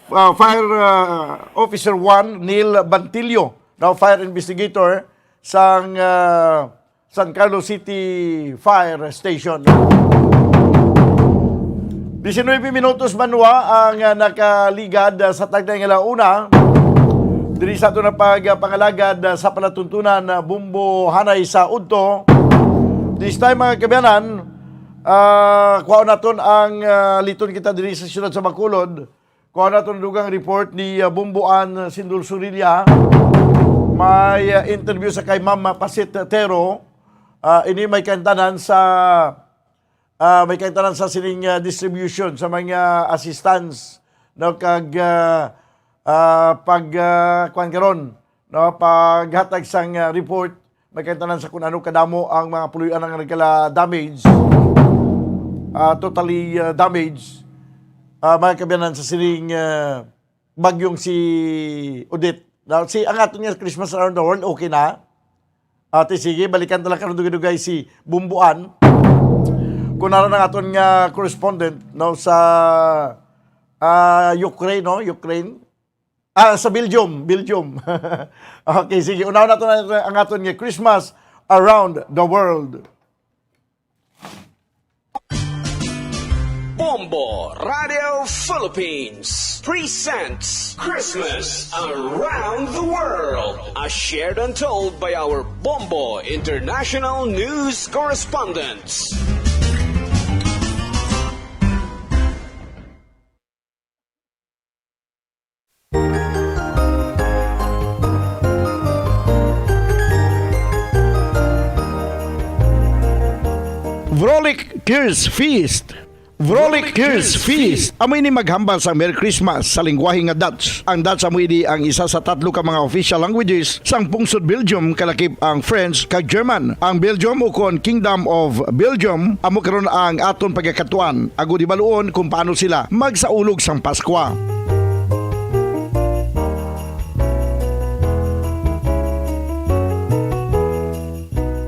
ah, Fire, ah, Officer one, Neil Bantillo, now fire investigator sang, ah, San Carlos City Fire Station. Diecinuebe minutos man wa ang, ah, nakaligad, ah, sa tagnay nga launa. Diri sa ato na pagpangalagad, ah, sa palatuntunan, ah, Bombo Hanay sa Udto. This time, mga kaabyanan, ah, kuhaon naton ang, ah, liton kita diri sa siyudad sa Bacolod. Kuha naton dugang report ni, ah, Bombo Ann Sindol Surilla. May, ah, interview sa kay Ma'am Pasit Tero. Ah, ini may kaintanan sa, ah, may kaintanan sa sining, ah, distribution sa mga assistance, no, kag, ah, ah, pag, ah, kuwan karon, no, paghatag sang, ah, report, may kaintanan sa kung ano kadamo ang mga puloy-an nga nagkala damage, ah, totally, ah, damage, ah, mga kaabyanan sa sining, ah, bagyong si Odette. Now, si, ang aton nga Christmas Around the World, okay na? Ate, sige, balikan ta lang karon dugay-dugay si Bombo Ann. Kung naron ang aton nga correspondent, no, sa, ah, Ukraine, no? Ukraine. Ah, sa Belgium, Belgium. Okay, sige. Unahon nato na ang aton nga Christmas Around the World. Bombo Radio Philippines presents Christmas Around the World, as shared and told by our Bombo International News Correspondents. Vrolik Tears Feast. Vrolik Tears Feast. Amo ini maghambal sang Merry Christmas sa lingwahe nga Dutch. Ang Dutch amo ini ang isa sa tatlo ka mga official languages sang pungsod Belgium, kalakip ang French kag German. Ang Belgium ukon Kingdom of Belgium amo karon ang aton pagakatuan, agod hibaluon kung paano sila magsaulog sang Paskwa.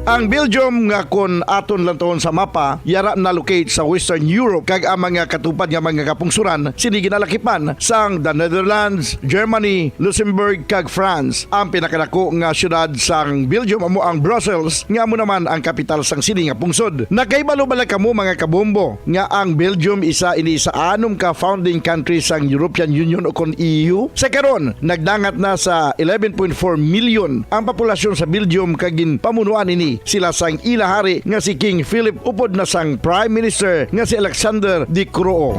Ang Belgium, nga kon aton lantawon sa mapa, yara na-locate sa Western Europe, kag ang mga katupad nga mga kapungsuran sini ginalakipan sang the Netherlands, Germany, Luxembourg, kag France. Ang pinakadako nga siyudad sang Belgium amo ang Brussels, nga amo naman ang kapital sang sini nga pungsod. Nakahibalo bala kamo, mga kabombo, nga ang Belgium isa ini sa anom ka founding country sang European Union ukon E U? Sa karon, nagdangat na sa eleven point four million ang populasyon sa Belgium, kag ginpamunuan ini sila sang ila hari nga si King Philip upod na sang Prime Minister nga si Alexander De Croo.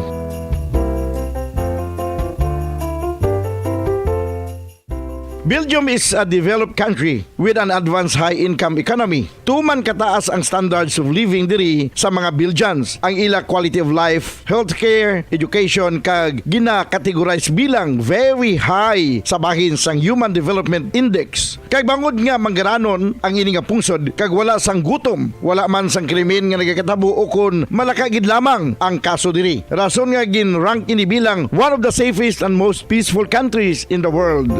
Belgium is a developed country with an advanced high-income economy. Tuman kataas ang standards of living diri sa mga Belgians. Ang ila quality of life, healthcare, education, kag gina-categorize bilang very high sa bahin sang Human Development Index. Kag bangod nga manggaranon ang ini nga pungsod kag wala sang gutom, wala man sang krimen nga nagakatabo ukon malaka gid lamang ang kaso diri. Rason nga gin-rank ini bilang one of the safest and most peaceful countries in the world.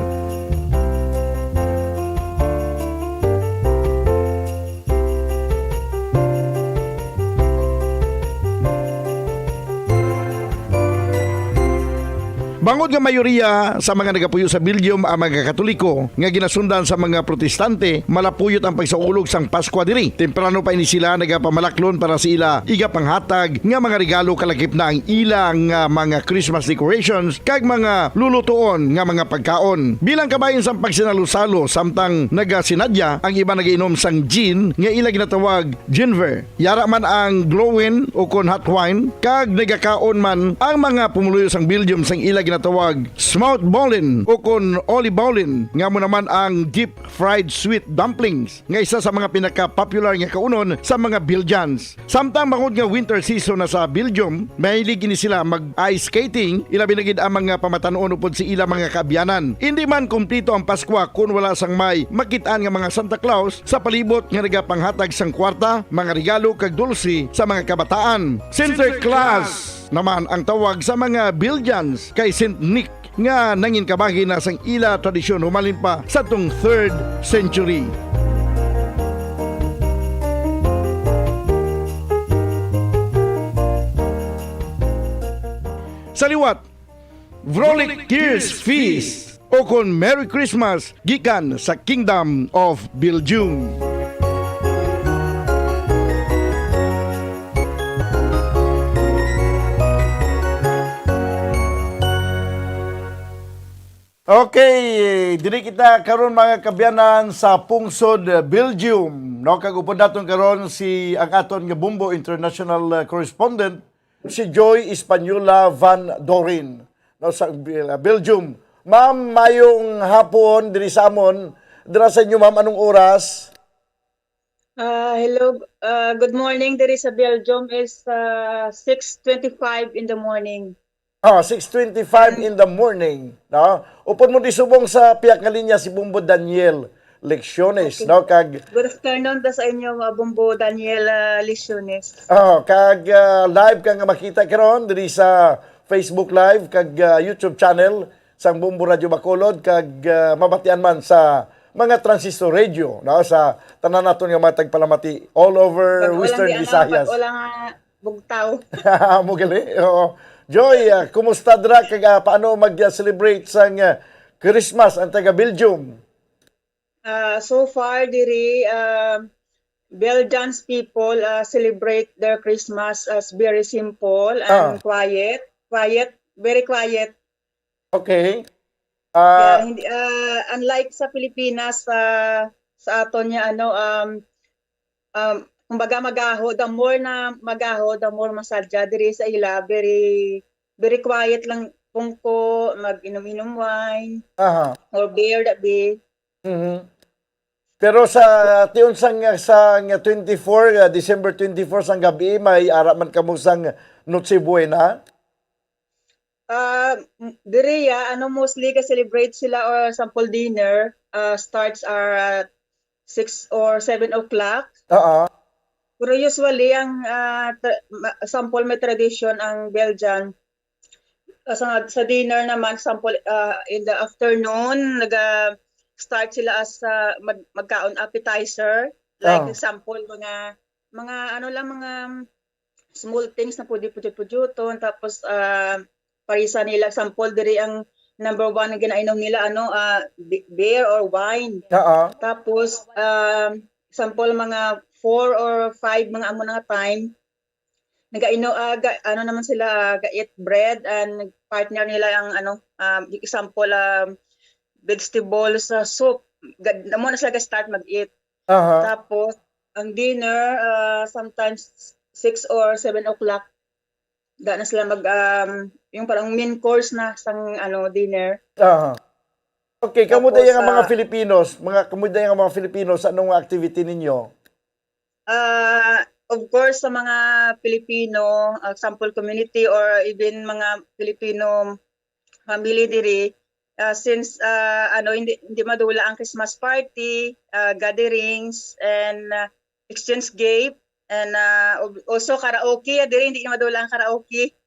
Bangod nga mayoriya sa mga nagapuyo sa Belgium ang mga Katoliko nga ginasundan sa mga Protestante, malapuyot ang pagsaulog sang Paskwa diri. Temprano pa ini sila nagapamalaklon para sa ila igapanghatag nga mga regalo, kalakip na ang ila nga mga Christmas decorations kag mga lulutuon nga mga pagkaon. Bilang kabahin sang pagsinalo-salo, samtang nagasinadya, ang iba nagainom sang gin nga ila ginatawag Genver. Yara man ang Glühwein ukon hot wine, kag nagakaon man ang mga pumuluyo sang Belgium sang ila ginatawag smautbollen ukon oliebollen, nga amo naman ang deep fried sweet dumplings, nga isa sa mga pinaka-popular nga kaunon sa mga Belgians. Samtang bangod nga winter season na sa Belgium, mahilig ini sila mag-ice skating, ilabi na gid ang mga pamatan-on upod sa ila mga kaabyanan. Indi man kumplito ang Paskwa kon wala sang may makit-an nga mga Santa Claus sa palibot nga nagapanghatag sang kwarta, mga regalo kag dulce sa mga kabataan. Sinterklaas naman ang tawag sa mga Belgians kay Saint Nick. nga nangin kabahin na sang ila tradisyon humalin pa sa tong third century. Sa liwat, Vrolik Tears Feast, o kon Merry Christmas gikan sa Kingdom of Belgium. Okay, diri kita karon, mga kaabyanan, sa pungsod, uh, Belgium, no? Kag upod naton karon si ang aton nga Bombo International, uh, correspondent, si Joy Española Van Doren, no, sa Bil-, Belgium. Ma'am, mayong hapon diri sa amon. Dira sa inyo, ma'am, anong oras? Ah, hello, ah, good morning. Diri sa Belgium is, ah, six twenty-five in the morning. Ah, six twenty-five in the morning, no? Upod mo di subong sa pihak nga linya si Bombo Daniel Lecciones, okay, no? Kag good afternoon ta sa inyo, uh, Bombo Daniel, uh, Lecciones. Oh, kag, uh, live ka nga makita karon diri sa Facebook Live kag, uh, YouTube channel sang Bombo Radio Bacolod kag, uh, mabatian man sa mga transistor radio, no? Sa tanan naton nga mga tagpalamati all over Western Visayas. Pag-ulang di, ano, pag-ulang, ah, bugtaw. Mo gali? Oo. Joy, ah, kumusta dira kag, ah, paano mag-celebrate sang, ah, Christmas ang taga Belgium? Ah, so far diri, ah, Belgians people, ah, celebrate their Christmas as very simple and, ah, quiet, quiet, very quiet. Okay. Kaya ah, hindi, ah, unlike sa Pilipinas, sa, sa aton nga, ano, um, um, kumbaga, magaho, the more na magaho, the more masadya. Diri sa ila, very, very quiet lang, pungko, mag-inom-inom wine, aha, or beer, that be. Mhm. Pero sa tion sang, sang twenty-four, ah, December twenty-four sang gabi, may ara man kamo sang Noche Buena? Ah, m-, diri, ah, ano, mostly ga-celebrate sila or sample dinner, ah, starts are at six or seven o'clock. Oo. Pero usually, ang, ah, tra-, ma-, sample may tradisyon ang Belgian. Ah, sa, sa dinner naman, sample, ah, in the afternoon, naga-start sila as, ah, mag-, magkaon appetizer. Like, ah, example, mga, mga ano lang, mga small things na pwede pudyot-pudyoton. Tapos, ah, parisa nila, example, diri ang number one nga ginainom nila, ano, ah, bi-, beer or wine. Oo. Tapos, ah, example, mga four or five, mga amo na nga time, nagaino-, ah, ga-, ano naman sila, ah, ga-eat bread and partner nila ang, ano, ah, example, ah, vegetables, ah, soup. Ga-, amo na sila ga-start mag-eat. Aha. Tapos, ang dinner, ah, sometimes six or seven o'clock. Da na sila mag, um, yung parang main course na sang, ano, dinner. Aha. Okay, kamo diay nga mga Filipinos, mga, kamo diay nga mga Filipinos, ano nga activity ninyo? Ah, of course, sa mga Pilipino, example, community or even mga Filipino family diri, ah, since, ah, ano, hindi, hindi madula ang Christmas party, ah, gatherings, and, ah, exchange gift, and, ah, al-, also karaoke. Ah, diri hindi madula ang karaoke.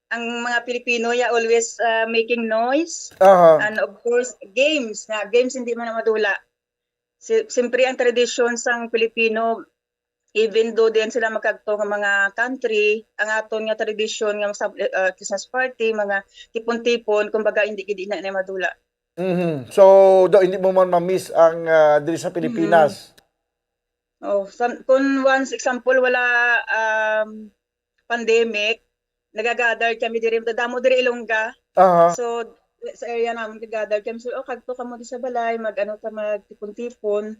Ang mga Pilipino, ya, always, ah, making noise. Aha. And of course, games. Nga, games hindi man madula. Si-, siyempre, ang tradisyon sang Pilipino, even though din sila magkagto nga mga country, ang aton nga tradisyon nga sa, ah, Christmas party, mga tipon-tipon, kumbaga, hindi gid na, na madula. Mhm. So, do, hindi mo man ma-miss ang, ah, diri sa Pilipinas? Mm. Oh, sam-, kung once, example, wala, um, pandemic, nagagather kami diri, madamo diri Ilongga. Aha. So, sa area namin, nagagather kami. So, "Oh, kagto kamo di sa balay, mag-ano ta, magtipon-tipon."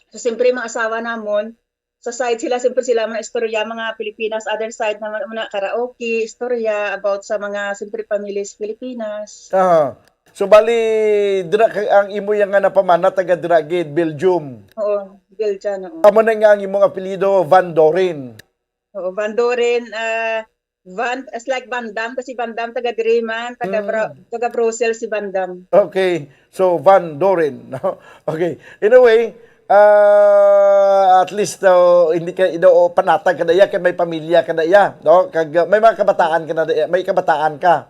So, siyempre, mga asawa namon, sa side sila, siyempre, sila mga istorya, mga Pilipinas, other side naman, mga karaoke, istorya about sa mga, siyempre, pamilya sa Pilipinas. Aha. So, bali, dira ka, ang imo yang nga napamana, taga dira gid, Belgium. Oo, Belgian, oo. Amo na nga ang imong apelyido, Van Doren. Oo, Van Doren, ah, Van, it's like Van Damme, kasi Van Damme taga diri man, taga Bra-, Mm. taga Brussels si Van Damme. Okay. So, Van Doren, no? Okay. In a way, ah, at least, oh, hindi ka, you know, panatag ka na iya, kay may pamilya ka na iya, no? Kag, ah, may mga kabataan ka na iya, may kabataan ka.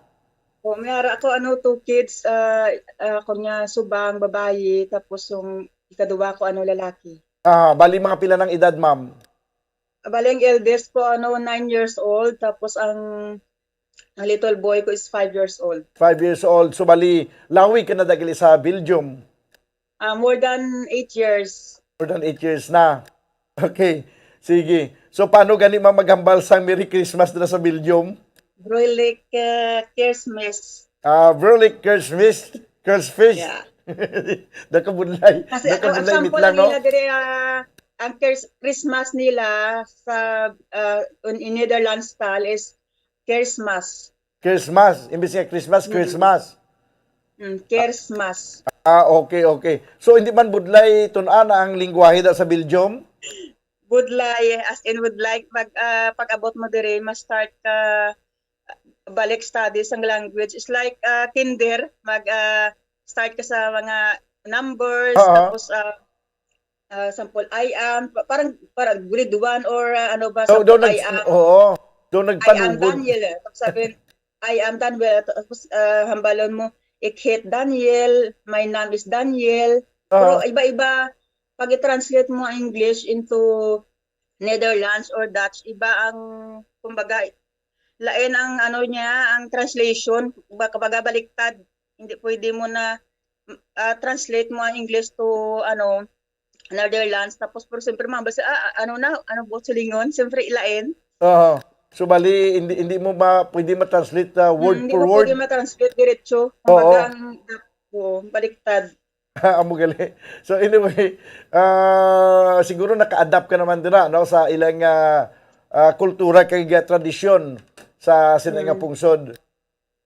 O, may ara ko, ano, two kids, ah, ah, ako nga subang, babayi, tapos yung ikaduwa ko, ano, lalaki. Ah, bali mga pila ng edad, ma'am? Bali, ang eldest ko, ano, nine years old, tapos ang, ang little boy ko is five years old. Five years old. So, bali, lawig ka na dagili sa Belgium? Ah, more than eight years. More than eight years na. Okay. Sige. So, paano gani, ma'am, maghambal sang Merry Christmas dira sa Belgium? Vrolijk, uh, Kerstmis. Ah, vrolijk Kerstmis, Kerstfeest. Yeah. Nakabudlay. Kasi ang, ang Nakabudlay sample mitlang, nila no? diri, ah, ang Kers-, Christmas nila sa, ah, in, in Netherlands style is Kerstmas. Christmas. Imbis nga Christmas, Mm. Christmas. Mm, Kerstmas. Ah, okay, okay. So, hindi man budlay tun-an ang lingwahe da sa Belgium? Would like, as in would like, mag, ah, pag-abot mo diri, ma-start ka balik study sang language. It's like, ah, kinder, mag, ah, start ka sa mga numbers, Oo. Tapos, ah, ah, sample, I am, pa-, parang, parang grade one or, ah, ano ba, So, daw sample, nag I am, Oo. Daw I am nagpanugod. Daniel. Eh. Tapos sabihin, I am Daniel. Tapos, ah, hambalon mo, ik heet Daniel, my name is Daniel. Pero Oo. iba-iba, pag i-translate mo ang English into Netherlands or Dutch, iba ang, kumbaga, lain ang ano niya, ang translation, kumbaga, kumbaga baliktad. Hindi pwede mo na, ah, translate mo ang English to, ano, Netherlands. Tapos, pero siyempre, mga basta, ah, ah, ano na, ano buot silingon? Siyempre, lain. Oo. So, bali, hindi, hindi mo ma, pwede ma-translate uh, word Hmm, hindi for mo word. Pwede ma-translate diretso. Oo. Kumbaga, ang, oo, baliktad. Amo gali. So, anyway, ah, siguro naka-adapt ka naman dira, no, sa ilang ah, ah, kultura kag ah, tradisyon sa sila nga Hmm. pungsod.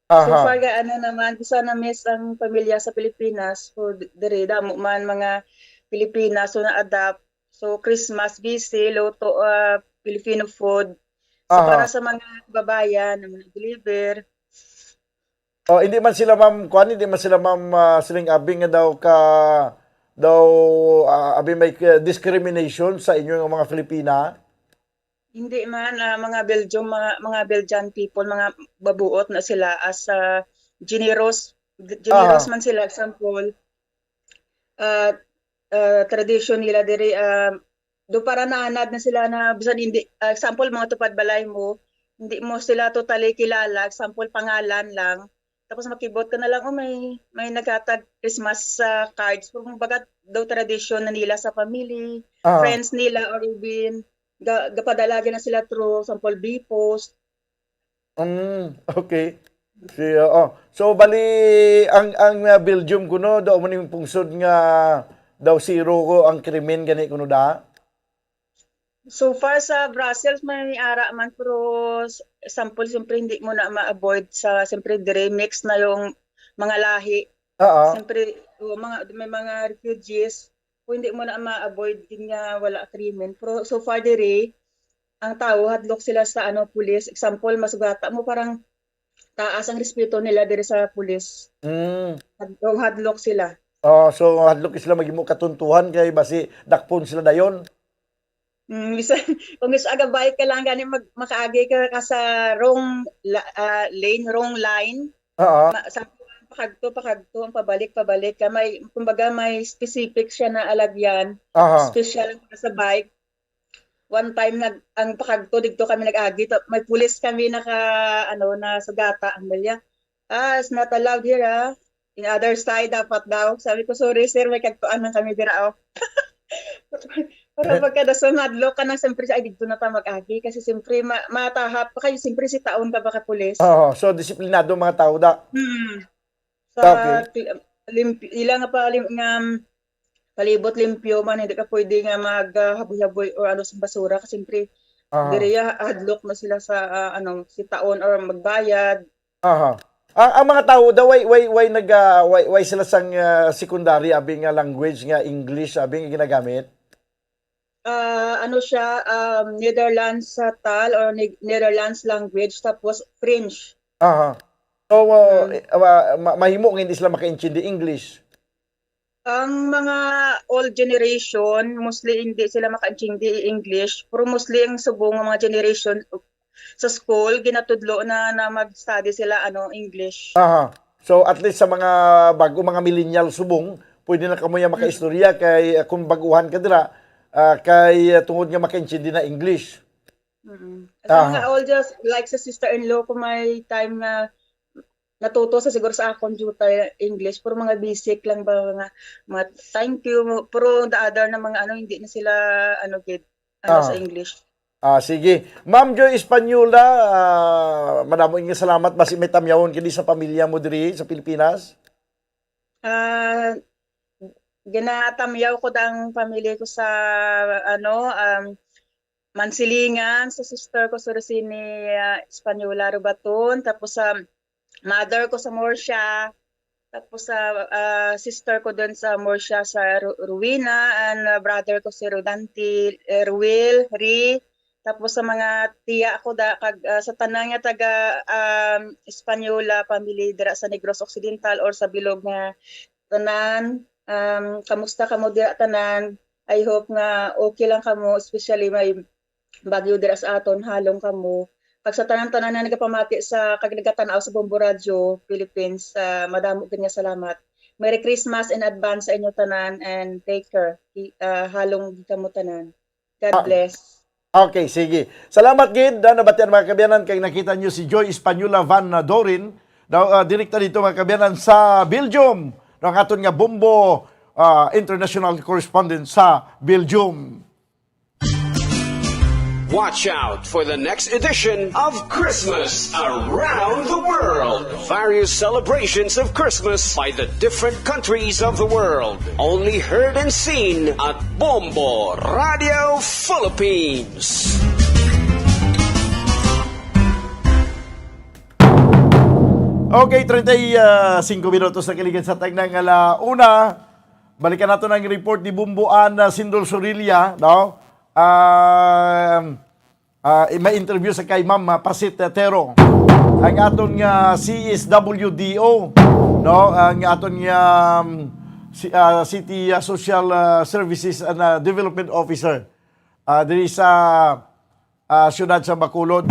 So Aha. far, ga, ano naman, gusto na miss ang pamilya sa Pilipinas. So, d-, diri, damo man mga Pilipinas, so na-adapt. So, Christmas, busy, luto, ah, Filipino food. So, Aha. Para sa mga kababayan, ang mga deliver. Oh, hindi man sila, ma'am, kuan, hindi man sila, ma'am, ah, siling abi nga daw ka, daw, ah, abi may ah, discrimination sa inyo nga mga Filipina? Hindi man, ah, mga Belgium, mga, mga Belgian people, mga babuot na sila as ah, generous, generous Aha. Man sila. Example, ah, ah, tradition nila diri, ah, do para naanad na sila na bisan hindi, ah, example, mga tupad balay mo, hindi mo sila totally kilala, example, pangalan lang. Tapos makibot ka na lang, oh, may, may naghatag Christmas ah, cards. Pero kumbaga, daw tradisyon na nila sa family, Ah. Friends nila, or even ga, gapadala gyud na sila through, example, B post. Mm, okay. Si, oo. So, bali, ang, ang ah, Belgium kuno, daw man yung pungsod nga daw zero ko ang krimen gani kuno da? So far sa Brussels, may ara man, pero s-, sample, siyempre, hindi mo na ma-avoid sa, siyempre, dire mix na yung mga lahi. Oo. Siyempre, o, mga, may mga refugees, kung hindi mo na ma-avoid, yun nga, wala krimen. Pero so far, dire, ang tao, hadlok sila sa, ano, pulis. Example, masugata mo, parang taas ang respeto nila dire sa pulis. Mm. Had-, o, hadlok sila. Oh, so hadlok sila maghimo katuntuhan kay basi dakpon sila dayon. Mm, bisan, kung gusto aga bike ka lang gani mag, makaagi ka, ka sa wrong la, ah, lane, wrong line. Oo. Ma, sa pakagto, pakagto, ang pabalik, pabalik ka. May, kumbaga, may specific siya na alagyan. Aha. Special para sa bike. One time, nag, ang pakagto, dito kami nag-agi. To, may pulis kami naka, ano, na sugata. Ang balya, ah, it's not allowed here, ah. In other side, dapat daw. Sabi ko, "Sorry, sir, may kagtuan lang kami dira, oh." Pero pagka dason, madlo ka na, siyempre, ay, dito na ta mag-agi. Kasi, siyempre, ma matahap pa kayo. Siyempre, si taon ka baka pulis. Oo, so disiplinado mga tao da. Hmm. Sa Okay. ti-, limpi-, ila nga pa, lim-, nga, palibot limpyo man, hindi ka pwede nga maghaboy-haboy or ano sa basura. Kasi, siyempre, Aha. Diriya, hadlok na sila sa, ah, ano, si taon or magbayad. Aha. Ang, ang mga tao daw, why, why, why nag, ah, why, why sila sang, ah, secondary, abi nga language nga English, abi nga ginagamit? Ah, ano siya, um, Netherlands sa tal or Ne-, Netherlands language, tapos French. Aha. So, uh, Mm. eh, uh, ma- mahimo nga hindi sila makaintindi English. Ang mga old generation, mostly hindi sila makaintindi English, pero mostly ang subong nga mga generation, sa school, ginatudlo na, na mag-study sila, ano, English. Aha. So, at least sa mga bago, mga millennial subong, pwede na kamo yung makaistorya kay, uh, kung baguhan ka dira, uh, kay, uh, tungod nga makaintindi na English. Mm. Sa mga older, like sa sister-in-law ko, may time nga natuto sa siguro sa akong computer English, pero mga basic lang ba, mga, mga thank you, pero the other na mga ano, hindi na sila, ano, gid, ano, sa English. Ah, sige. Ma'am Joy Española, ah, madamo nga salamat. Basi may tamyawon kini sa pamilya mo diri sa Pilipinas? Ah, ginatamyaw ko ang pamilya ko sa, ano, um, Mansilingan, sa sister ko, si Rosini, ah, Española Rubaton, tapos sa mother ko sa Murcia, tapos sa, ah, sister ko dun sa Murcia, sa Ru-, Ruina, and, ah, brother ko si Rodante, eh, Ruel, Ri, tapos sa mga tiya ko da, kag, ah, sa tanan nga taga, um, Española family dira sa Negros Occidental or sa bilog nga tanan. Um, kamusta kamo dira tanan? I hope nga okay lang kamo, especially may bagyo dira sa aton, halong kamo. Kag sa tanan-tanan na nagapamati sa, kag nagatan-aw sa Bombo Radio Philippines, ah, madamo gid nga salamat. Merry Christmas in advance sa inyo tanan and take care. I-, ah, halong gid kamo tanan. God bless. Okay, sige. Salamat gid na nabatian, mga kaabyanan, kay nakita nyo si Joy Española Van Dorin, daw, ah, direkta dito, mga kaabyanan, sa Belgium. No, ang aton nga Bombo, ah, international correspondent sa Belgium. Watch out for the next edition of Christmas Around the World. Various celebrations of Christmas by the different countries of the world. Only heard and seen at Bombo Radio Philippines. Okay, treinta y cinco minutos na kaligid sa tagna nga ala una. Balikan nato ang report ni Bombo Ann, ah, Sindol Sorilla, no? Ah, ah, may interview sa kay Ma'am, ah, Pasit, ah, Tero. Ang aton nga C S W D O, no? Ang aton nga, um, si-, ah, City, ah, Social, ah, Services and, ah, Development Officer, ah, diri sa, ah, siyudad sa Bacolod.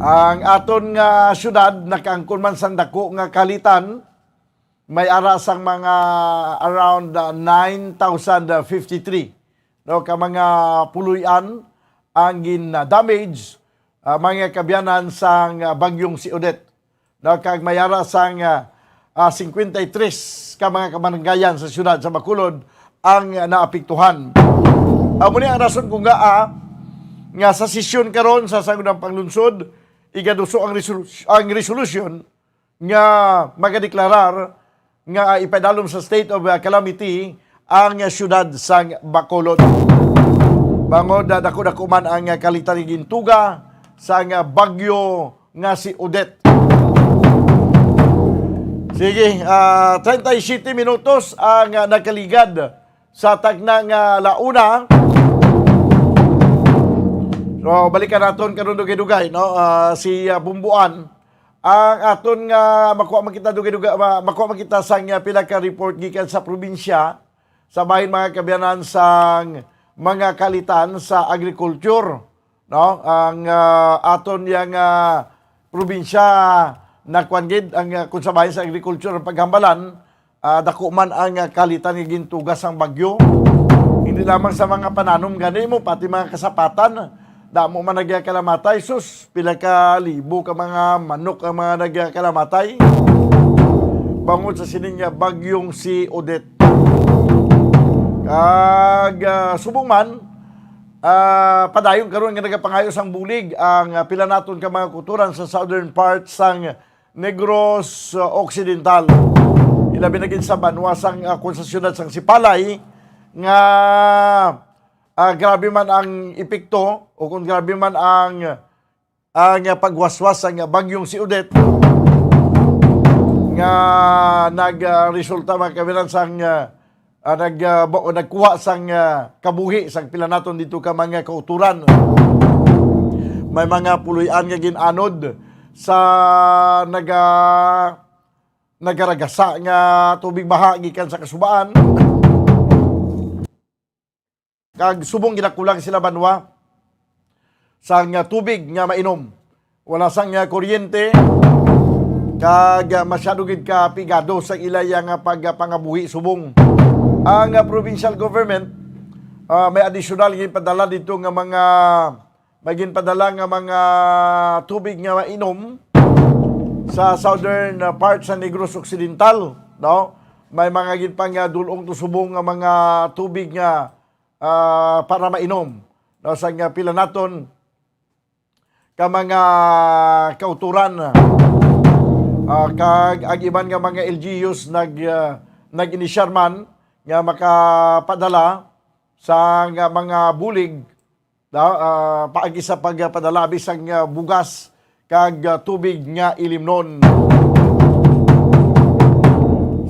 Ang aton nga siyudad nakaangkon man sang dako nga kalitan, may ara sang mga around, ah, nine thousand fifty-three, no, ka mga puloy-an ang gin-damage, ah, mga kaabyanan sang, ah, bagyong si Odette. No, kag may ara sang, ah, ah, cincuenta y tres ka mga kabaranggayan sa siyudad sa Bacolod ang, ah, naapektuhan. Amo ni ang rason kung ngaa nga sa sesyon karon sa Sangguniang Panglungsod, igaduso ang resolu-, ang resolution nga magadeklarar nga, ah, ipadalom sa state of, ah, calamity ang, ah, siyudad sang Bacolod. Bangod, ah, dako-dako man ang, ah, kalitan nga gintuga sang, ah, bagyo nga si Odette. Sige, ah, treinta y siete minutos ang, ah, nagkaligad sa tagna nga ala una. So, balikan naton karon dugay-dugay, no? Ah, si, ah, Bombo Ann. Ang aton nga makuha man kita dugay-dugay, ma-, makuha man kita sang, ah, pila ka report gikan sa probinsya, sa bahin, mga kaabyanan, sang mga kalitan sa agriculture, no? Ang, ah, aton yang, ah, probinsya nakuan gid ang, ah, kung sa bahin sa agriculture ang paghambalan, ah, dako man ang, ah, kalitan nga gintuga sang bagyo. Hindi lamang sa mga pananom gani mo, pati mga kasapatan, damo man nagakalamatay. Sus, pila ka libo ka mga manok ang mga nagakalamatay bangod sa sining nga bagyong si Odette. Kag, ah, subong man, ah, padayon karon nga nagapangayo sang bulig ang, ah, pila naton ka mga kauturan sa southern part sang Negros, uh, Occidental. Ilabi na gid sa banwa sang, uh, kon sa siyudad sang Sipalay nga, uh, grabe man ang epekto o kung grabe man ang, ang, uh, pagwaswas sang bagyong si Odette nga nag, uh, resulta, mga kaabyanan, sang, uh, ah, nag, ah, ba-, o nagkuha sang, ah, kabuhi sang pila naton dito ka mga kauturan. May mga puloy-an nga gin-anod sa naga-, nagaragasa nga tubig baha gikan sa kasubaan. Kag subong ginakulang sila banwa. sang, ah, tubig nga mainom. Wala sang, ah, kuryente, kag, ah, masyado gid ka pigado sa ilaya nga pagpangabuhi subong ang, ah, provincial government, ah, may additional ginpadala dito nga mga, may ginpadala nga mga tubig nga mainom sa southern, ah, part sa Negros Occidental, no? May mga ginpang, ah, dulong to subong nga mga tubig nga, ah, para mainom, no? Sa nga pila naton ka mga kauturan, ah, kag ang iban nga mga L G Us nag, ah, nag-inisyar man nga makapadala sa nga mga bulig, da, ah, paagi sa pagpadala bisag, ah, bugas kag, ah, tubig nga ilimnon.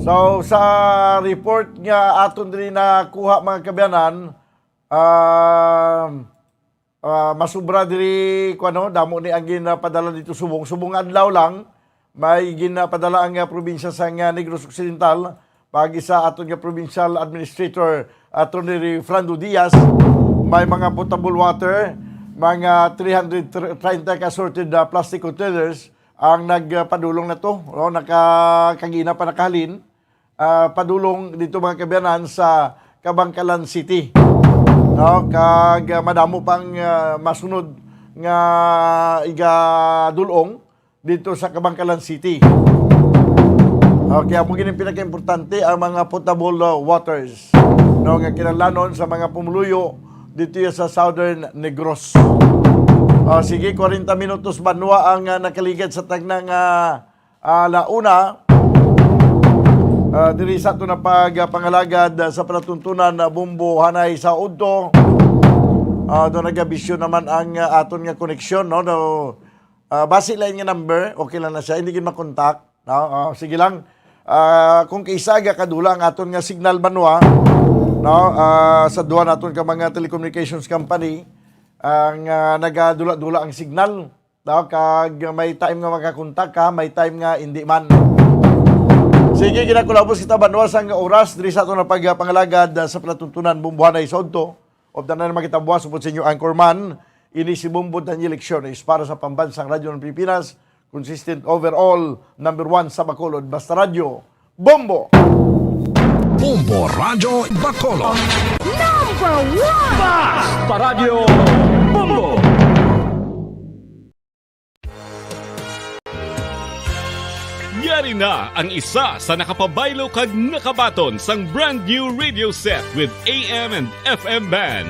So, sa report nga aton diri nakuha, mga kaabyanan, ah, ah, masubra diri, kuno, damo ni ang ginapadala dito subong. Subong nga adlaw lang, may ginapadala ang, ah, probinsya sa nga Negros Occidental, paagi sa aton nga provincial administrator, Attorney Refrando Diaz, may mga potable water, mga three hundred thirty ka sorted, ah, plastic containers ang nagpadulong na to, no? Nakakagina pa nakahalin, ah, padulong dito, mga kaabyanan, sa Kabankalan City. No? Kag, ah, madamo pang, ah, masunod nga igadulong dito sa Kabankalan City. Okay, amo gini ang pinakaimportante, ang mga potable, uh, waters, no, nga kinahanglanon sa mga pumuluyo dito sa Southern Negros. Ah, sige, kwarenta minutos banwa ang, ah, nakaligad sa tagna nga, ah, launa. Ah, diri sa ato na pagpangalagad, ah, sa palatuntunan, ah, Bombo Hanay sa Udto. Ah, do nagabisyo naman ang, ah, aton nga koneksyon, no? No, ah, basi lain nga number, okay lang na siya, hindi gid makontak, no? Ah, sige lang. Ah, kung kaisa ga kadula ang aton nga signal banwa, no? Ah, sa duha naton ka mga telecommunications company, ang, ah, nagadula-dula ang signal, no? Kag may time nga makakontak ka, may time nga hindi man. Sige, ginakulabos kita banwa sang oras diri sa aton nga pagpangalagad, ah, sa palatuntunan Bombo Hanay sa Udto. Ug tanan nga makitabuas upod sa inyo anchorman, ini si Bombo Daniel Lecciones para sa Pambansang Radyo ng Pilipinas, consistent overall, number one sa Bacolod, Basta Radyo, Bombo! Bombo Radyo Bacolod. Number one! Basta Radyo, Bombo! Yari na ang isa sa nakapabaylo kag nakabaton sang brand new radio set with A M and F M band.